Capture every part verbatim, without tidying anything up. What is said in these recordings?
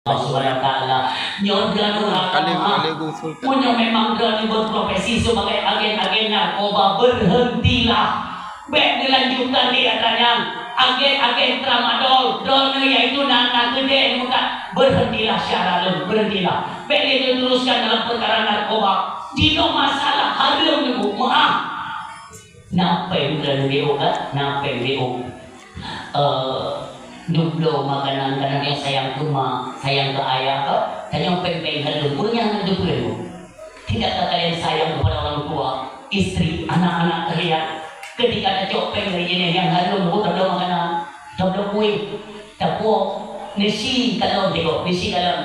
Allah Subhanahu wa Taala. Nyoe droeneuh, Alim, Alim Sultan. Meunyoe memang droeneuh berprofesi sebagai agen-agen narkoba, berhentilah. Bèk neulanjutkan di atra nyan. Agen-agen tramadol, droeneuh yaitu na, na keudè muka, berhentilah syara lôn, berhentilah. Bèk lé neuteruskan dalam perkara narkoba. Jinoe masalah hareuem neuh, meu'ah. Na péng droeneuh B O kan? Na péng B O. Eh, neubloe makanan, kadang-kadang sayang keu ma, sayang keu ayah, kan? Tanyoe péng-péng hareuem, ureueng nyan hana teupeue. Tidakkah kalian sayang kepada orang tua, istri, anak-anak kalian? Ketika tacok péng dari jeunèh nyang hareuem, tabloe makanan, tabloe kueh, tapuwoe, neusi kalon teuh, neusi kalon.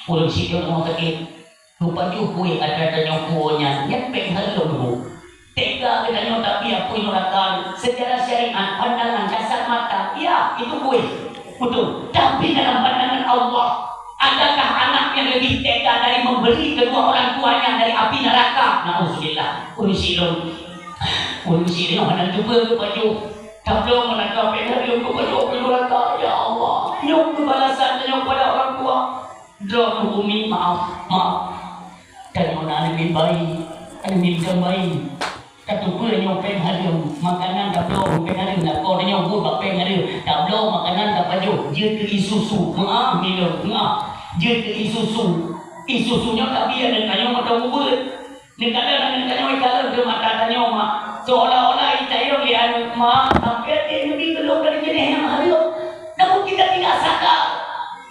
Ureueng syiek rumoh sakét. Geupajoh kueh atra tanyoe puwoe nyan, nyan péng hareuem bu. Tega geutanyoe tapiôh apui neuraka. Secara syariat, pandangan kasat mata, ya, itu kueh. Betul. Tapi dalam pandangan Allah, adakah anak yang lebih tega dari memberi kedua orang tuanya dari api neraka? Nauzubillah. Ureueng syiek lôn. Ureueng syiek lôn hana cuba geupajoh. Tabloe meunan ka péng hareuem geupajoh apui neuraka. Ya Allah, nyoe keuh balasan tanyoe kepada orang tua. Droeneuh umi, maaf, maaf. Tanyoe na aneuk miet bayi, aneuk miet lintong bayi. Tateupeue nyoe péng hareuem, makanan tabloe péng hareuem, lakoe tanyoe buet bak péng hareuem, tabloe makanan tapajoh, jeuet keu ie susu, meu'ah milon, meu'ah, jeuet keu ie susu. Ie susu nyoe tabi aneuk tanyoe mantong ubeuet. Neukalon aneuk tanyoe, ikalon keu mata tanyoe, mak. Seolah-olah itayong lé aneuk, mak, sampai até neubi keu lôn dari jeunèh nyang hareuem. Namun kita tidak sadar.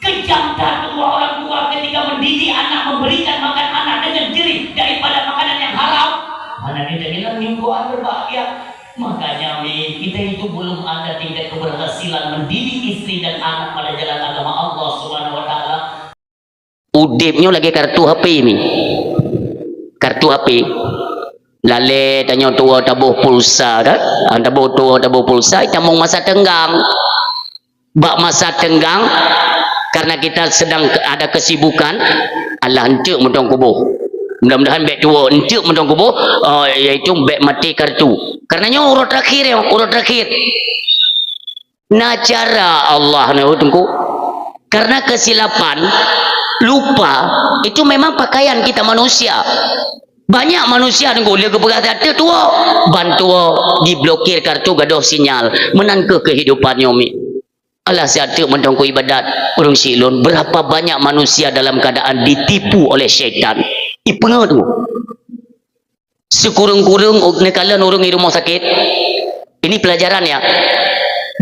Kejam that kedua orang tua ketika mendidik anak, memberikan makan anak dengan jerih daripada makanan yang haram. Mana kita bilang mingguan berbahagia. Makanya, Mi, kita itu belum ada tingkat keberhasilan mendidik istri dan anak pada jalan agama Allah Subhanahu wa Taala. Udeb nyoe lagèe kartu H P, Mi. Kartu H P. Lalè tanyoe tuwoe taboh pulsa, kan? Ah, taboh tuwoe, taboh pulsa, itamong masa teunggang. Bak masa teunggang, karena kita sedang ke-, ada kesibukan, alah, enteuk mantong kuboh. Mudah-mudahan bèk tuwoe, enteuk mantong kuboh, eh, yaitu bèk maté kartu. Karena nyoe uroe terakhir, ya, uroe terakhir. Na cara Allah nyoe, Teungku. Karena kesilapan, lupa, itu memang pakaian kita manusia. Banyak manusia, Teungku, lé geupeugah that tuwoe, ban tuwoe diblokir kartu, gadôh sinyal. Meunan keuh kehidupan nyoe, Mi. Alah, siat teuk mantong ku ibadat, ureueng syiek lôn, berapa banyak manusia dalam keadaan ditipu oleh syaitan. Ipeungeut tu. Sikureueng-kureueng u-, neukalon ureueng di rumoh sakét. Ini pelajaran, ya.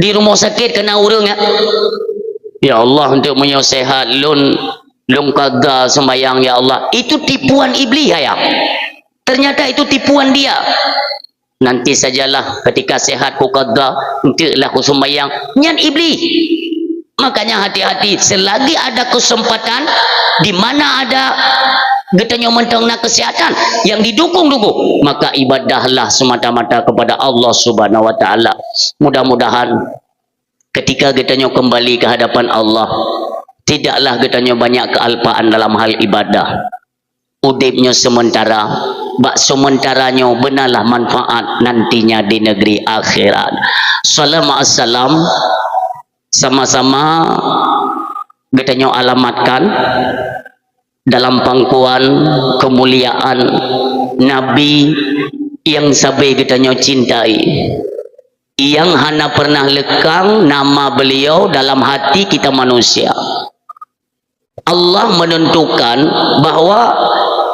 Di rumoh sakét keu na ureueng, ya. Ya Allah, untuk meunyoe sehat lôn, lôn qadha sembahyang, ya Allah. Itu tipuan iblis, ya. Ternyata itu tipuan dia. Nanti sajalah ketika sehat ku qadha, enteuklah ku sembahyang. Nyan iblis. Makanya hati-hati, selagi ada kesempatan, di mana ada geutanyoe mantong na kesehatan yang didukung-dukung, maka ibadahlah semata-mata kepada Allah Subhanahu wa Taala. Mudah-mudahan ketika geutanyoe kembali ke hadapan Allah, tidaklah geutanyoe banyak kealpaan dalam hal ibadah. Udeb nyoe sementara, bak sementara nyoe beunalah manfaat nantinya di negeri akhirat. Salam assalam sama-sama geutanyoe alamatkan dalam pangkuan kemuliaan Nabi yang sabe geutanyoe cintai, yang hana pernah lekang nama beliau dalam hati kita manusia. Allah menentukan bahwa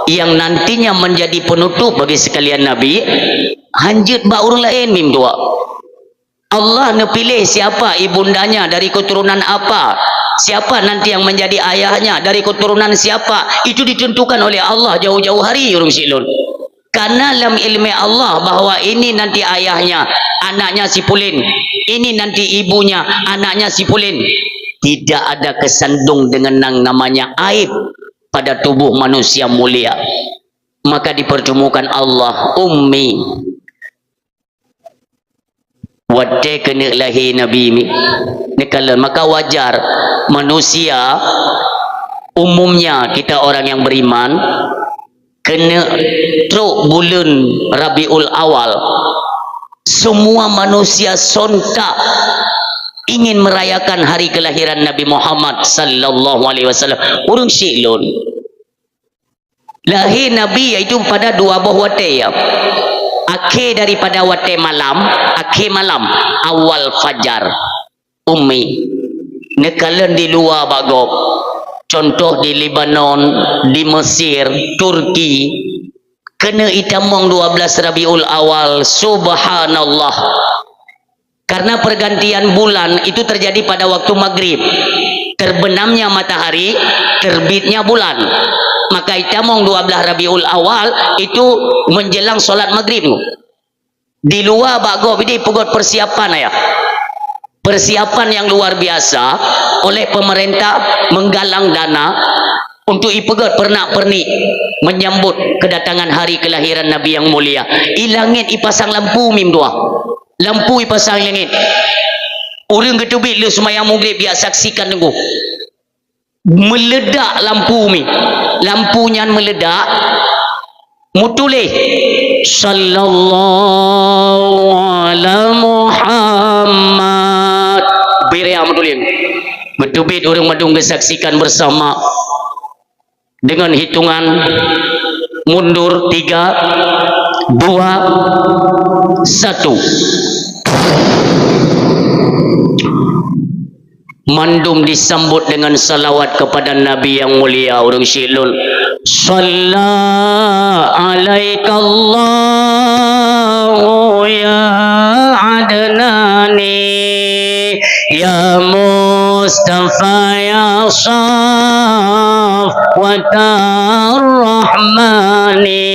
yang nantinya menjadi penutup bagi sekalian nabi, hanjeuet bak ureueng laén, Mi, meutuah. Allah neupiléh siapa ibundanya, dari keturunan apa, siapa nanti yang menjadi ayahnya, dari keturunan siapa, itu ditentukan oleh Allah jauh-jauh hari, ureueng syiek lôn. Karena lam ilmu Allah bahwa ini nanti ayahnya, anaknya si Pulin, ini nanti ibunya, anaknya si Pulin. Tidak ada kesandung dengan yang namanya aib pada tubuh manusia mulia. Maka dipertemukan Allah, Ummi. Watèe keuneuk lahé Nabi, Mi, neukalon, maka wajar manusia umumnya, kita orang yang beriman, keuneuk trok buleuen Rabiul Awal, semua manusia sontak ingin merayakan hari kelahiran Nabi Muhammad sallallahu alaihi wasallam. Ureuëng syiek lôn. Lahé Nabi yaitu pada dua boh watée, ya. Akhé daripada watée malam, akhé malam, awal fajar. Ummi, neukalon di luwa bak gob. Contoh di Lebanon, di Mesir, Turki. Keuneuk itamong dua belas Rabiul Awal, subhanallah. Karena pergantian bulan itu terjadi pada waktu maghrib. Terbenamnya matahari, terbitnya bulan. Maka itamong dua belas Rabiul Awal itu menjelang salat maghrib. Di luwa bak gob ini peugöt persiapan, ya. Persiapan yang luar biasa oleh pemerintah menggalang dana untuk ipeugöt peurenak-peurenik menyambut kedatangan hari kelahiran Nabi yang mulia. I langét ipasang lampu mim dua. Lampu ipasang i langét. Ureuëng geuteubiet lheueh seumayang maghrib, jak saksikan teungku. Meuledak lampu mi. Lampu nyan meuledak, meutuléh, "Sallallahu ala Muhammad." Biriak meutuléh. Beuteubiet ureuëng mandum geusaksikan bersama. Dengan hitungan mundur, tiga, dua, satu. Mandum disambut dengan salawat kepada Nabi yang mulia, ureuëng syiek lôn. Shalla alaikallahu ya Adnani, ya Mustafa, ya Safwatar Rahmani.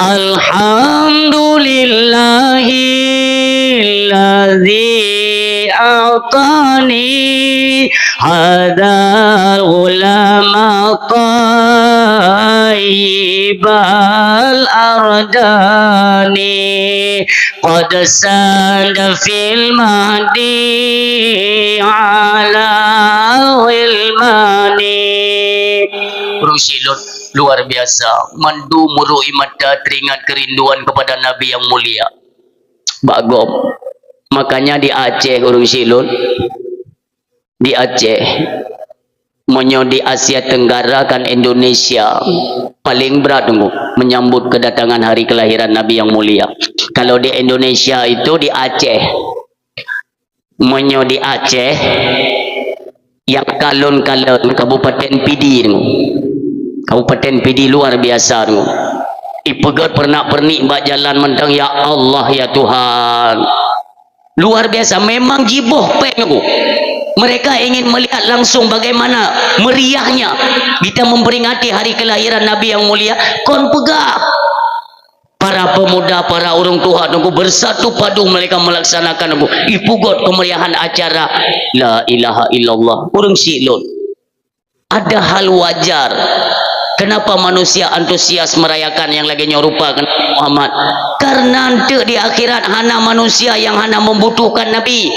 Alhamdulillahilladzi a'tani hadzal ghulama thayyibal ardani, qad sanda fil mahdi ala ghilmani. Ureuëng syiek lôn, luar biasa. Mandum meuru'i mata teringat kerinduan kepada Nabi yang mulia. Bak gob. Makanya di Aceh, ureuëng syiek lôn, di Aceh, meunyoe di Asia Tenggara kan Indonesia paling brat teungku menyambut kedatangan hari kelahiran Nabi yang mulia. Kalau di Indonesia itu di Aceh. Meunyoe di Aceh, nyang kalon-kalon Kabupaten Pidie teungku. Kabupaten Pidie luar biasa teungku. Ipeugöt peurenak-peurenik bak jalan mantong, "Ya Allah, ya Tuhan." Luar biasa, memang jiboh péng teungku. Mereka ingin melihat langsung bagaimana meriahnya kita memperingati hari kelahiran Nabi yang mulia. Kon peugah. Para pemuda, para ureuëng tuha teungku bersatu padu mereka melaksanakan teungku. Ipeugöt kemeriahan acara. La ilaha illallah. Ureuëng syiek lôn. Ada hal wajar. Kenapa manusia antusias merayakan yang lagée nyoe rupa keu Nabi Muhammad? Karena eunteuk di akhirat hana manusia yang hana membutuhkan Nabi.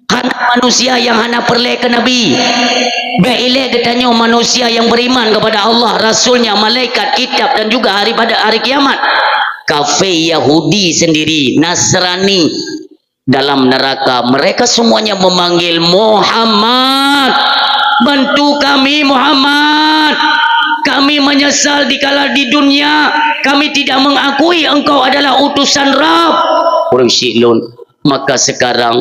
Hana manusia yang hana peureulée keu Nabi. Bék ilée geutanyoe manusia yang beriman kepada Allah, Rasul-Nya, malaikat, kitab, dan juga hari pada hari kiamat. Kafé, Yahudi sendiri, Nasrani, dalam neraka, mereka semuanya memanggil, "Muhammad, bantu kami, Muhammad. Kami menyesal dikala di dunia kami tidak mengakui engkau adalah utusan Rabb." Ureuëng syiek lôn, maka sekarang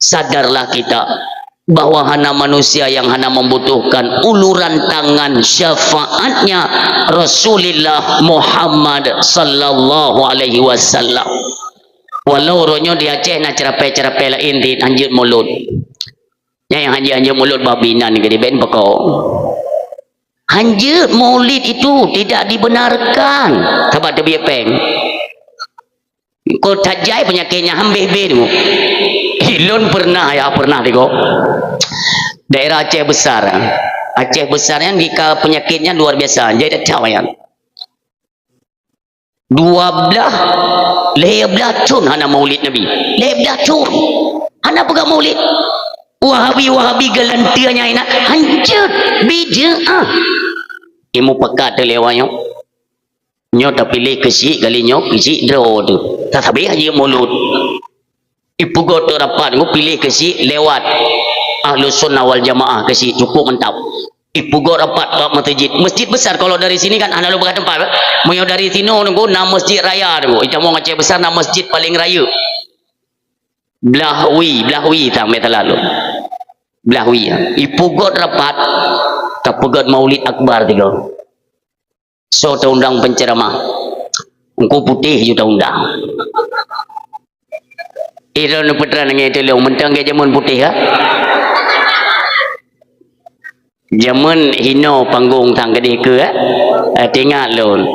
sadarlah kita bahwa hana manusia yang hana membutuhkan uluran tangan syafaatnya Rasulullah Muhammad sallallahu alaihi wasallam. Walau uroe nyoe di Aceh na ceurapée-ceurapée laén di hanjeuet mulod. Nyang hanjeuet-hanjeuet mulod babi nan geude ben peuko. Hanjeuet maulid itu tidak dibenarkan. Sabab teubiet péng. Ko tajai peunyakét nyang hambeh-beh tu. Ilôn pernah, ya, pernah tiko. Daerah Aceh Besar. Aceh Besar nyan gika peunyakét nyan luar biasa. Jai that-that nyan. Dua blah, lhèe blah thon hana maulid Nabi. Lhèe blah thon. Hana peugah maulid. Wahabi-wahabi geulanteue nyang inan hanjeuet bid'ah. Ilmu peugah teuh lewat nyoe. Nyoe tapiléh keuchik kali nyoe keuchik droe teuh. Tasabe hanjeuet mulod. Ipeugöt rapat, ngon piléh keuchik lewat Ahlus Sunnah wal Jamaah keuchik, cukup mantap. Ipeugöt rapat bak meuseujid. Meuseujid besar, kalau dari sini kan hana lôn peugah teumpat. Meunyoe dari sinoe nunggu na Meuseujid Raya nunggu. Itamong Aceh Besar na meuseujid paleng rayeuk. Blah wie, blah wie tang meusalah lôn. Blah wie. Ipeugöt rapat, tapeugöt Maulid Akbar tiga. Soe taundang penceramah? Teungku Putéh ju taundang. Idroe neupeutrang ngon tulông, mantong gét jameun Putéh, ha? Jameun hinoe panggong sang keudeh keu, ha? Eh, teuingat lôn.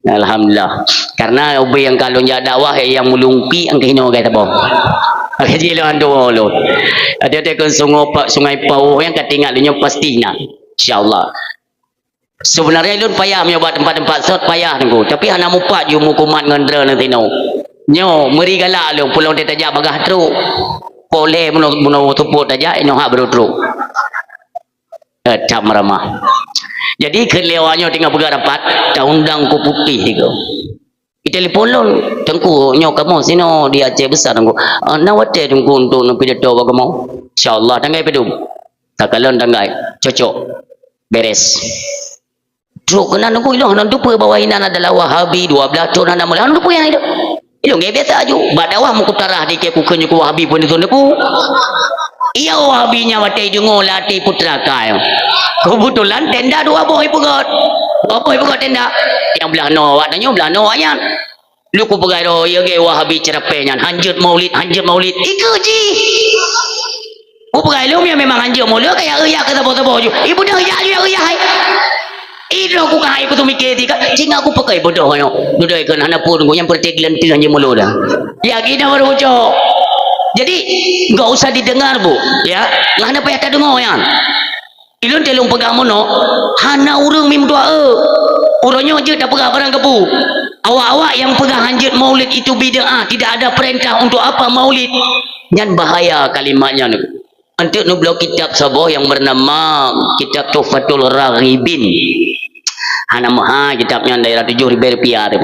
Alhamdulillah. Karena ubé nyang ka lôn jak dakwah, nyang meulungki nyang keuhinoe gét saboh. Kaji lôn tuwoe lôn. Ada-ada keu sungai Pa-, Sungai Pauh nyang ka teuingat lôn nyoe pasti na. Insya Allah. Sebenarnya lôn payah meunyoe bak teumpat-teumpat sot payah teungku, tapi hana mupat ju meukumat ngon droeneuh sinoe. Nyoe meuri galak lôn pulang teuh tajak bagaih trok. Polé bunoe, bunoe seupôt tajak inoe hak baru trok. Eh, cam ramah. Jadi keu lewat nyoe tinggai peugah rapat, taundang Teungku Putéh tiga. Itelepon lôn, "Teungku, nyoe kamoe sinoe di Aceh Besar, Teungku. Ah, na watèe Teungku untuk neupidato bak kamoe?" "Insya Allah, tanggai padum?" Takalon tanggai, cocok. Beres. Trok keunan Teungku, ilôn hana teupeue bahwa inan adalah Wahabi, dua belas thon hana meuleuh. Hana teupeue nyan ilôn. Ilôn gét biasa aju. Bak dakwah meukutarah di Aceh kukheun nyoe keu Wahabi pun disuruh Teungku. Iya Wahabi nyan watèe deungoe latih putra kai. Keubeutulan tenda dua boh ipeugöt. Dua boh ipeugöt tenda. Nyang blah noe awak tanyoe, blah noe awak nyan. Lôn kupeugah droe, iya gét Wahabi ceurapée nyan, hanjeuet maulid, hanjeuet maulid. Ikeu jih. Kupeugah lôn, ya memang hanjeuet maulid, kaya euyak keu saboh-saboh ju. Ibu dah yak ju, ya euyak hai. Idroe ku ka hai, ku tu mikir tika, cing aku pakai bodoh nyoe. Dudoe keu hana pun, ku nyang peureuté geuleunteu hanjeuet maulid dah. Ya, gina baru ucok. Jadi, enggak usah didengar, Bu. Ya, lah hana payah tadeungoe nyan. Ilôn teuh lôn peugah meunoe, hana ureuëng meudoa, eh. Uroe nyoe jeuet tapeugah barang keupeue. Awak-awak nyang peugah hanjeuet maulid itu bid'ah, tidak ada perintah untuk apa maulid. Nyan bahaya kalimat nyan. Anteuk neubloe kitab saboh nyang bernama Kitab Tuhfatul Raghibin. Hana meuhai kitab nyan, daerah tujoh ribée rupiah tu.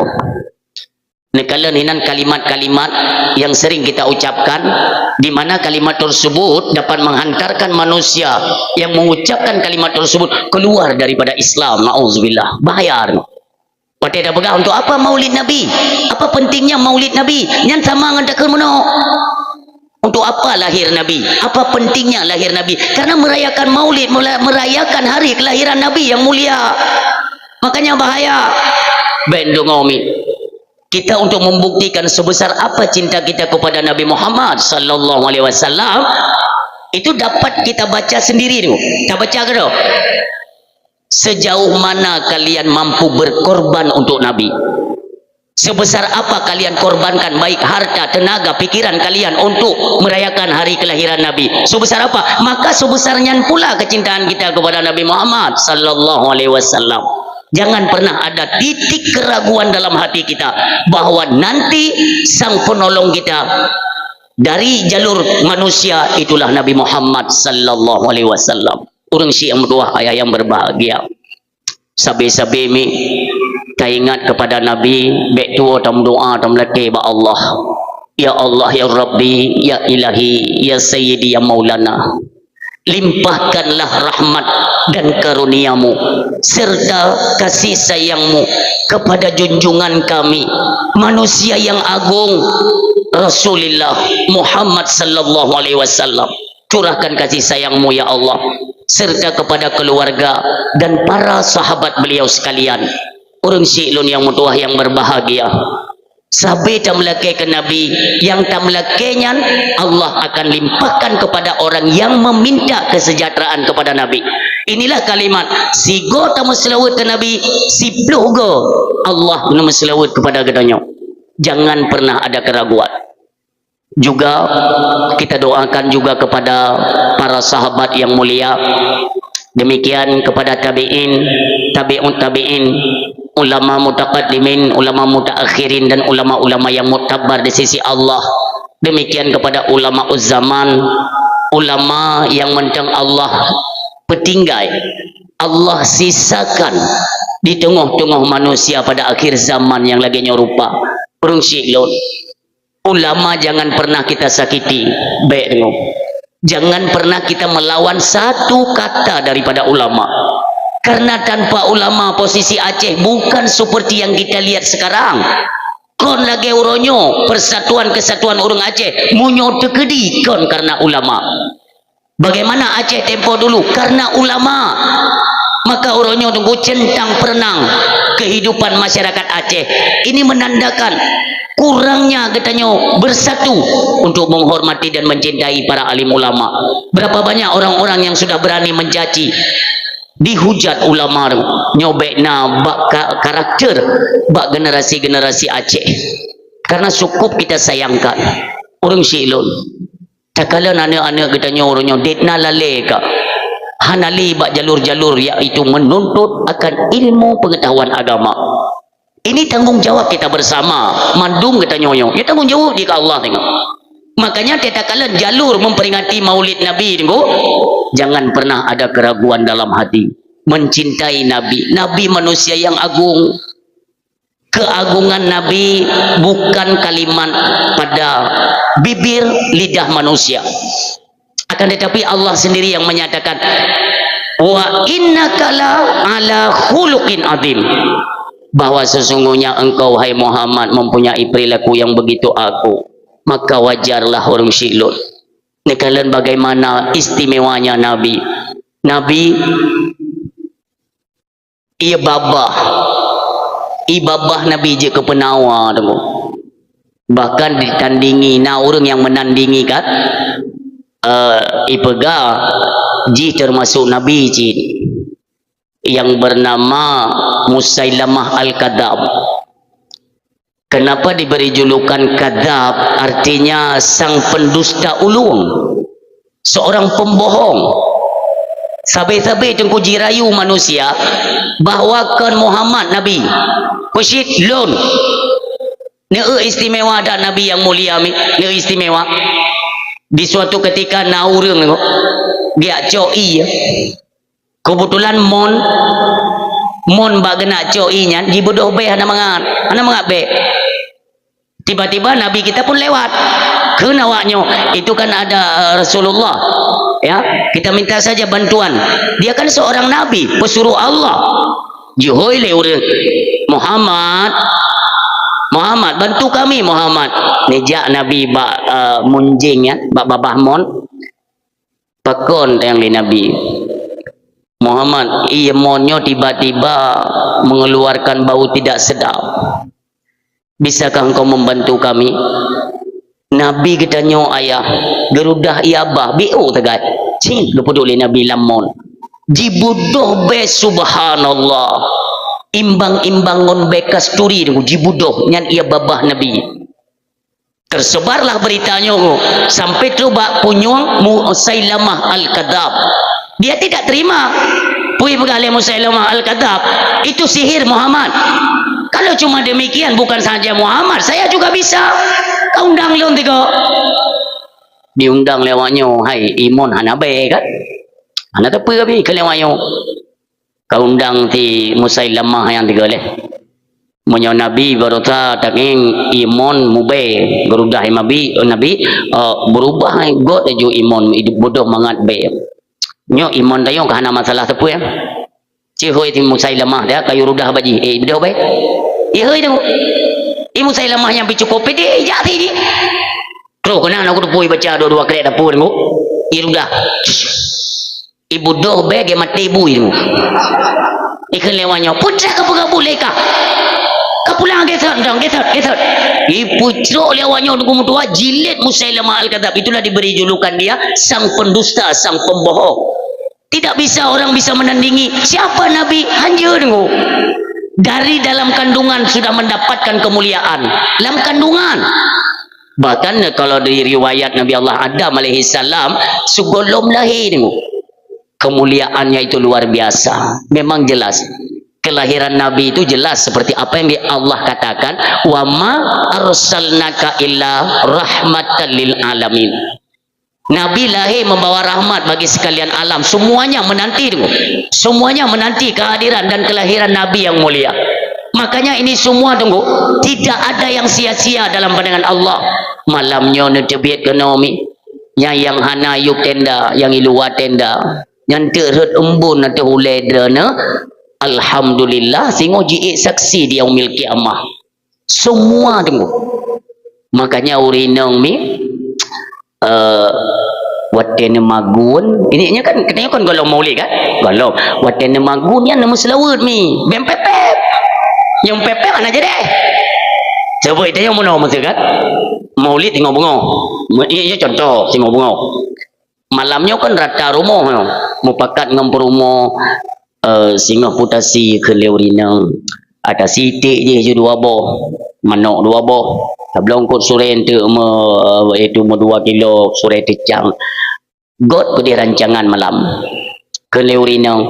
Neukalon hinan kalimat-kalimat yang sering kita ucapkan, di mana kalimat tersebut dapat menghantarkan manusia yang mengucapkan kalimat tersebut keluar daripada Islam. Nauzubillah. Bahaya. Watée tapeugah, "Untuk apa maulid Nabi? Apa pentingnya maulid Nabi?" Nyan sama ngon takheun meunoe. Untuk apa lahir Nabi? Apa pentingnya lahir Nabi? Karena merayakan maulid, mela-, merayakan hari kelahiran Nabi yang mulia. Makanya bahaya. Ben deungoe mi. Kita untuk membuktikan sebesar apa cinta kita kepada Nabi Muhammad sallallahu alaihi wasallam, itu dapat kita baca sendiri tu. Kita baca ke tu? Sejauh mana kalian mampu berkorban untuk Nabi? Sebesar apa kalian korbankan baik harta, tenaga, pikiran kalian untuk merayakan hari kelahiran Nabi? Sebesar apa? Maka sebesar nyan pula kecintaan kita kepada Nabi Muhammad sallallahu alaihi wasallam. Jangan pernah ada titik keraguan dalam hati kita bahwa nanti sang penolong kita dari jalur manusia itulah Nabi Muhammad sallallahu alaihi wasallam. Ureuëng syiek nyang meutuwah, ayah yang berbahagia. Sabe-sabe mi taingat kepada Nabi, bék tuwoe tameudoa, tameulakée bak Allah. Ya Allah, ya Rabbi, ya Ilahi, ya Sayyidi, ya Maulana. Limpahkanlah rahmat dan karunia-Mu serta kasih sayang-Mu kepada junjungan kami, manusia yang agung, Rasulullah Muhammad sallallahu alaihi wasallam. Curahkan kasih sayang-Mu, ya Allah, serta kepada keluarga dan para sahabat beliau sekalian. Ureuëng syiek lôn nyang meutuwah yang berbahagia. Sabe tameulakée keu Nabi, nyang tameulakée nyan Allah akan limpahkan kepada orang yang meminta kesejahteraan kepada Nabi. Inilah kalimat, sigoe tameuseulaweuet keu Nabi, siploh goe Allah neumeuseulaweuet kepada geutanyoe. Jangan pernah ada keraguan. Juga kita doakan juga kepada para sahabat yang mulia. Demikian kepada tabi'in, tabi'ut tabi'in, ulama mutaqaddimin, ulama mutaakhirin, dan ulama-ulama yang muktabar di sisi Allah. Demikian kepada ulama zaman, ulama yang mantong Allah peutinggai, Allah sisakan di teungoh-teungoh manusia pada akhir zaman nyang lagée nyoe rupa. Ureuëng syiek lôn. Ulama jangan pernah kita sakiti. Baik, dengar. Jangan pernah kita melawan satu kata daripada ulama. Karena tanpa ulama, posisi Aceh bukan seperti yang kita lihat sekarang. Kon lagée uroe nyoe, persatuan kesatuan ureuëng Aceh, meunyoe teukeudi kon karena ulama. Bagaimana Aceh tempo dulu? Karena ulama. Maka uroe nyoe tunggu centang perenang kehidupan masyarakat Aceh. Ini menandakan kurangnya geutanyoe bersatu untuk menghormati dan mencintai para alim ulama. Berapa banyak orang-orang yang sudah berani mencaci, dihujat ulama tu, nyoe bék na bak ka-, karakter bak generasi-generasi Aceh. Karena cukup kita sayangkan. Ureuëng syiek lôn. Takalon aneuk-aneuk geutanyoe uroe nyoe, dit na lalée ka. Hana lé bak jalur-jalur, yaitu menuntut akan ilmu pengetahuan agama. Ini tanggung jawab kita bersama, mandum geutanyoe nyoe. Ya, tanggung jawab di Allah tengok. Makanya, takalon jalur memperingati Maulid Nabi tengok, jangan pernah ada keraguan dalam hati. Mencintai Nabi. Nabi manusia yang agung. Keagungan Nabi bukan kalimat pada bibir lidah manusia. Akan tetapi Allah sendiri yang menyatakan, "Wa innaka la ala khuluqin azim." Bahwa sesungguhnya engkau, hai Muhammad, mempunyai perilaku yang begitu agung. Maka wajarlah ureuëng syiek lôn. Neukalon bagaimana istimewanya Nabi. Nabi Ie babah. Ie babah Nabi jeuet keu peunawa teungku. Bahkan ditandingi, na ureuëng nyang meunandingi kan, eh, ipeugah jih teumasok nabi cit nyang beunama Musailamah Al-Kadzab. Kenapa diberi julukan kadzab? Artinya sang pendusta ulung, seorang pembohong. Sabe-sabe teungku jirayu manusia bahwa kon Muhammad nabi. Peucit lôn. Neu istimewa dan nabi nyang mulia mi, neu istimewa. Di suatu ketika na ureuëng geujak cok ie. Keubeutulan mon, mon bak geunak cok ie nyan jibeudôh bèe hana mangat, hana mangat bèe. Tiba-tiba Nabi kita pun lewat. Kheun awak nyoe, itu kan ada, eh, Rasulullah. Ya, kita minta saja bantuan. Dia kan seorang nabi, pesuruh Allah. Jihôi lé ureuëng, "Muhammad, Muhammad, bantu kami, Muhammad." Neujak Nabi bak, eh, munjing, ya, bak babah mon. Pakon tanyong lé Nabi, "Muhammad, ie mon nyoe tiba-tiba mengeluarkan bau tidak sedap. Bisakah engkau membantu kami?" Nabi geutanyoe ayah, geurudah ie babah, biôh sagai. Cit geupeuduek lé Nabi lam mon. Jibeudôh bèe, subhanallah. Imbang-imbang ngon bèe kasturi teungku jibeudôh, nyan ie babah Nabi. Tersebarlah berita nyoe sampai trok bak punyueng Musailamah Al-Kadzab. Dia tidak terima. Peue peugah lé Musailamah Al-Kadzab, "Itu sihir Muhammad. Kalau cuma demikian, bukan saja Muhammad, saya juga bisa. Ka undang lôn tiga." Diundang lé awak nyoe, hai, ie mon hana bèe kan? Hana teupeu kami keu lé awak nyoe. Ka undang si Musailamah nyang tiga lé. Meunyoe Nabi barosa tanyong ie mon mubèe, geurudah ie Nabi, Nabi, eh, beurubah göt laju ie mon, jibeudôh mangat bèe. Nyoe ie mon tanyong ka hana masalah sapeue. Cit hôi si Musailamah dak kayue rudah bak jih, eh, beudôh bèe. Ie hôi tu. Ie Musailamah nyang pih cukup pede, jak si jih. Trok keunan aku teupeu baca dua-dua krek dapur tu. Ie rudah. Ibeudôh bèe geumaté bui tu. Ikheun lé awak nyoe, "Peue ka peugah buléh ka? Ka pulang geusot dong, geusot, geusot." Ipeucrok lé awak nyoe teungku meutuah jilid Musailamah Al-Kadzab. Itulah diberi julukan dia sang pendusta, sang pembohong. Tidak bisa orang bisa menandingi siapa Nabi, hanjeuet teungku. Dari dalam kandungan sudah mendapatkan kemuliaan. Dalam kandungan. Bahkan kalau di riwayat Nabi Allah Adam alaihissalam, sigohlom lahé teungku. Kemuliaannya itu luar biasa. Memang jelas. Kelahiran Nabi itu jelas seperti apa yang di-, Allah katakan, "Wa ma arsalnaka illa rahmatan lil alamin." Nabi lahé membawa rahmat bagi sekalian alam. Semuanya menanti teungku. Semuanya menanti kehadiran dan kelahiran Nabi yang mulia. Makanya ini semua teungku, tidak ada yang sia-sia dalam pandangan Allah. Malam nyoe neuteubiet keunoe mi. Nyang, nyang hana yub tenda, nyang i luwa tenda. Nyan teuk rhot embun ateueh ulée droeneuh. Alhamdulillah, singoh jiék saksi di yaumil qiyamah. Semua tunggu. Makanya ureueng inong mi, eh, watée neumagun, ini nya kan, katanya kan golom maulid kan? Golom. Watée neumagun nyan neumeuseulaweuet mi. Bem pepet. Nyang pepet mana jadi? Coba itu yang mana maksud kan? Maulid singoh beungoh. Ini, ini contoh singoh beungoh. Malam nyoe kan rata rumoh nyoe. Mupakat ngon peurumoh, eh, singoh putasi keu lé ureueng inong. Ata sitik jih ju dua boh, manok dua boh. Sablong kot surée enteuk me, eh, itu me dua kilo surée teucang. Got keudeh rancangan malam. Keu lé ureueng inong,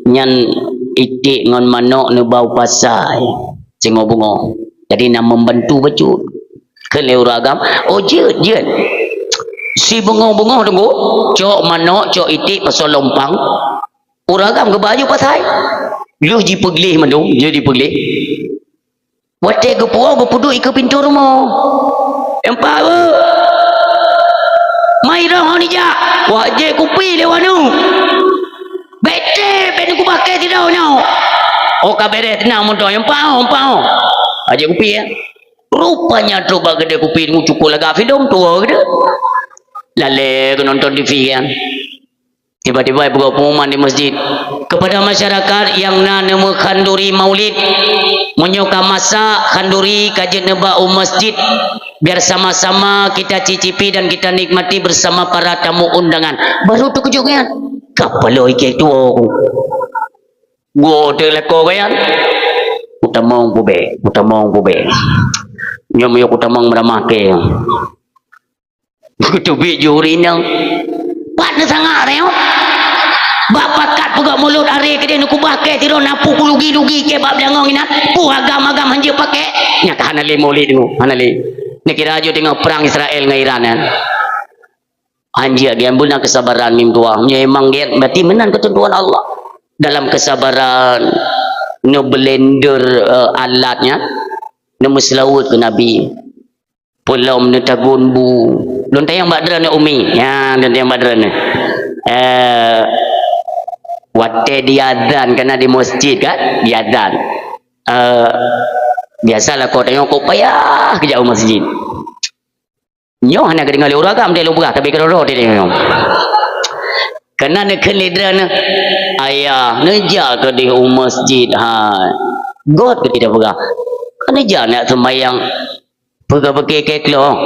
nyan iték ngon manok neuba u pasai. Singoh beungoh. Jadi na membantu bacut. Keu lé ureueng agam, oh jeuet, jeuet. Si beungoh-beungoh tunggu, cok manok, cok iték pasoe lompang. Ureueng agam geuba ju pasai. Lheueh jipeugleh mandum, jeuet jipeugleh. Watée geupuwoe geupeuduek ikeue pintoe rumoh. Empat, eh. Mai roh ngon ijak. Wak jép kupi lé wanu. Bete pen kubakée sidroe nyoe. Oh ka bereh teunang moto, empat oh, empat oh. Wak jép kupi ya. Rupanya trok bak keudée kupi ngu cukôh lagak filem tuwoe geude. Lalée keu nonton T V kan. Tiba-tiba ipeugah pengumuman di masjid. Kepada masyarakat nyang na neumeu khanduri maulid, meunyoe ka masak khanduri ka jeuet neuba u masjid, biar sama-sama kita cicipi dan kita nikmati bersama para tamu undangan. Baru teukeujot nyan. Ka paloe ikée tuwoe ku. Gua teuh lakoe nyan. Kutamong kubée, kutamong kubée. Nyoe meunyoe kutamong meuramah kée. Geuteubiet jih ureueng inong. Pat neusangak nyoe. Bak pakat peugah mulod aré keudeh neukubah kée sidroe na peue kulugi-lugi kée bak beulangong inan. Peue agam-agam hanjeuet pakék. Nyan ka hana lé mulod tu, hana lé. Neukira aju teungoh prang Israel ngon Iran nyan. Hanjeuet gét, beuna keusabaran mim tuah. Nyoe memang gét, berarti meunan keuteuntuan Allah. Dalam keusabaran, neublender, eh, alat nyan, neumeuseulaweuet keu Nabi. Peulom neutagun bu. Lôn tanyong bak droeneuh Umi. Ya, lôn tanyong bak droeneuh. Eh, watée diazan, kana di masjid kan, diazan. Eh, biasalah kau tanyong kok payah keujak u masjid. Nyoe hana geudeungoe lé ureueng agam, lôn peugah, tapi keudroe-droe teudeungoe. Kana neukheun lé droeneuh, ayah, neujak keudeh u masjid, hai. Göt keu kita peugah. Ka neujak nak seumayang. Peugah beuke keu klo.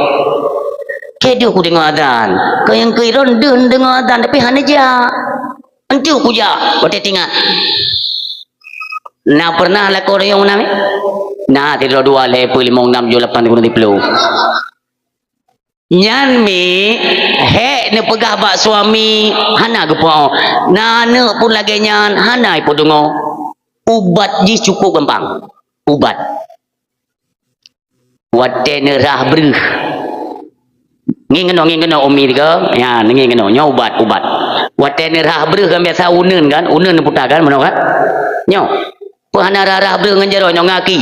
Keu deuh kudeungoe azan. Keu nyang keu droen deuh neudeungoe azan, tapi hana jak. Enteuk kujak, watée tingat. Na pernah lakoe rayong na mi? Na, sidroe dua lhée peuet limong nam tujoh lapan limong siploh. Nyan mi, hék neupeugah bak suami, hana geupeu'oh. Na aneuk pun lagée nyan, hana ipeudeungoe. Ubat jih cukup gampang. Ubat. Watée neurhah breuh. Ngieng keunoe, ngieng keunoe umi tiga. Ya, ngieng keunoe. Nyoe ubat, ubat. Watée neurhah breuh kan biasa uneun kan? Uneun neuputa kan, meunoe kan? Nyoe. Peue hana rhah-rhah breuh ngon jaroe nyoe ngaki?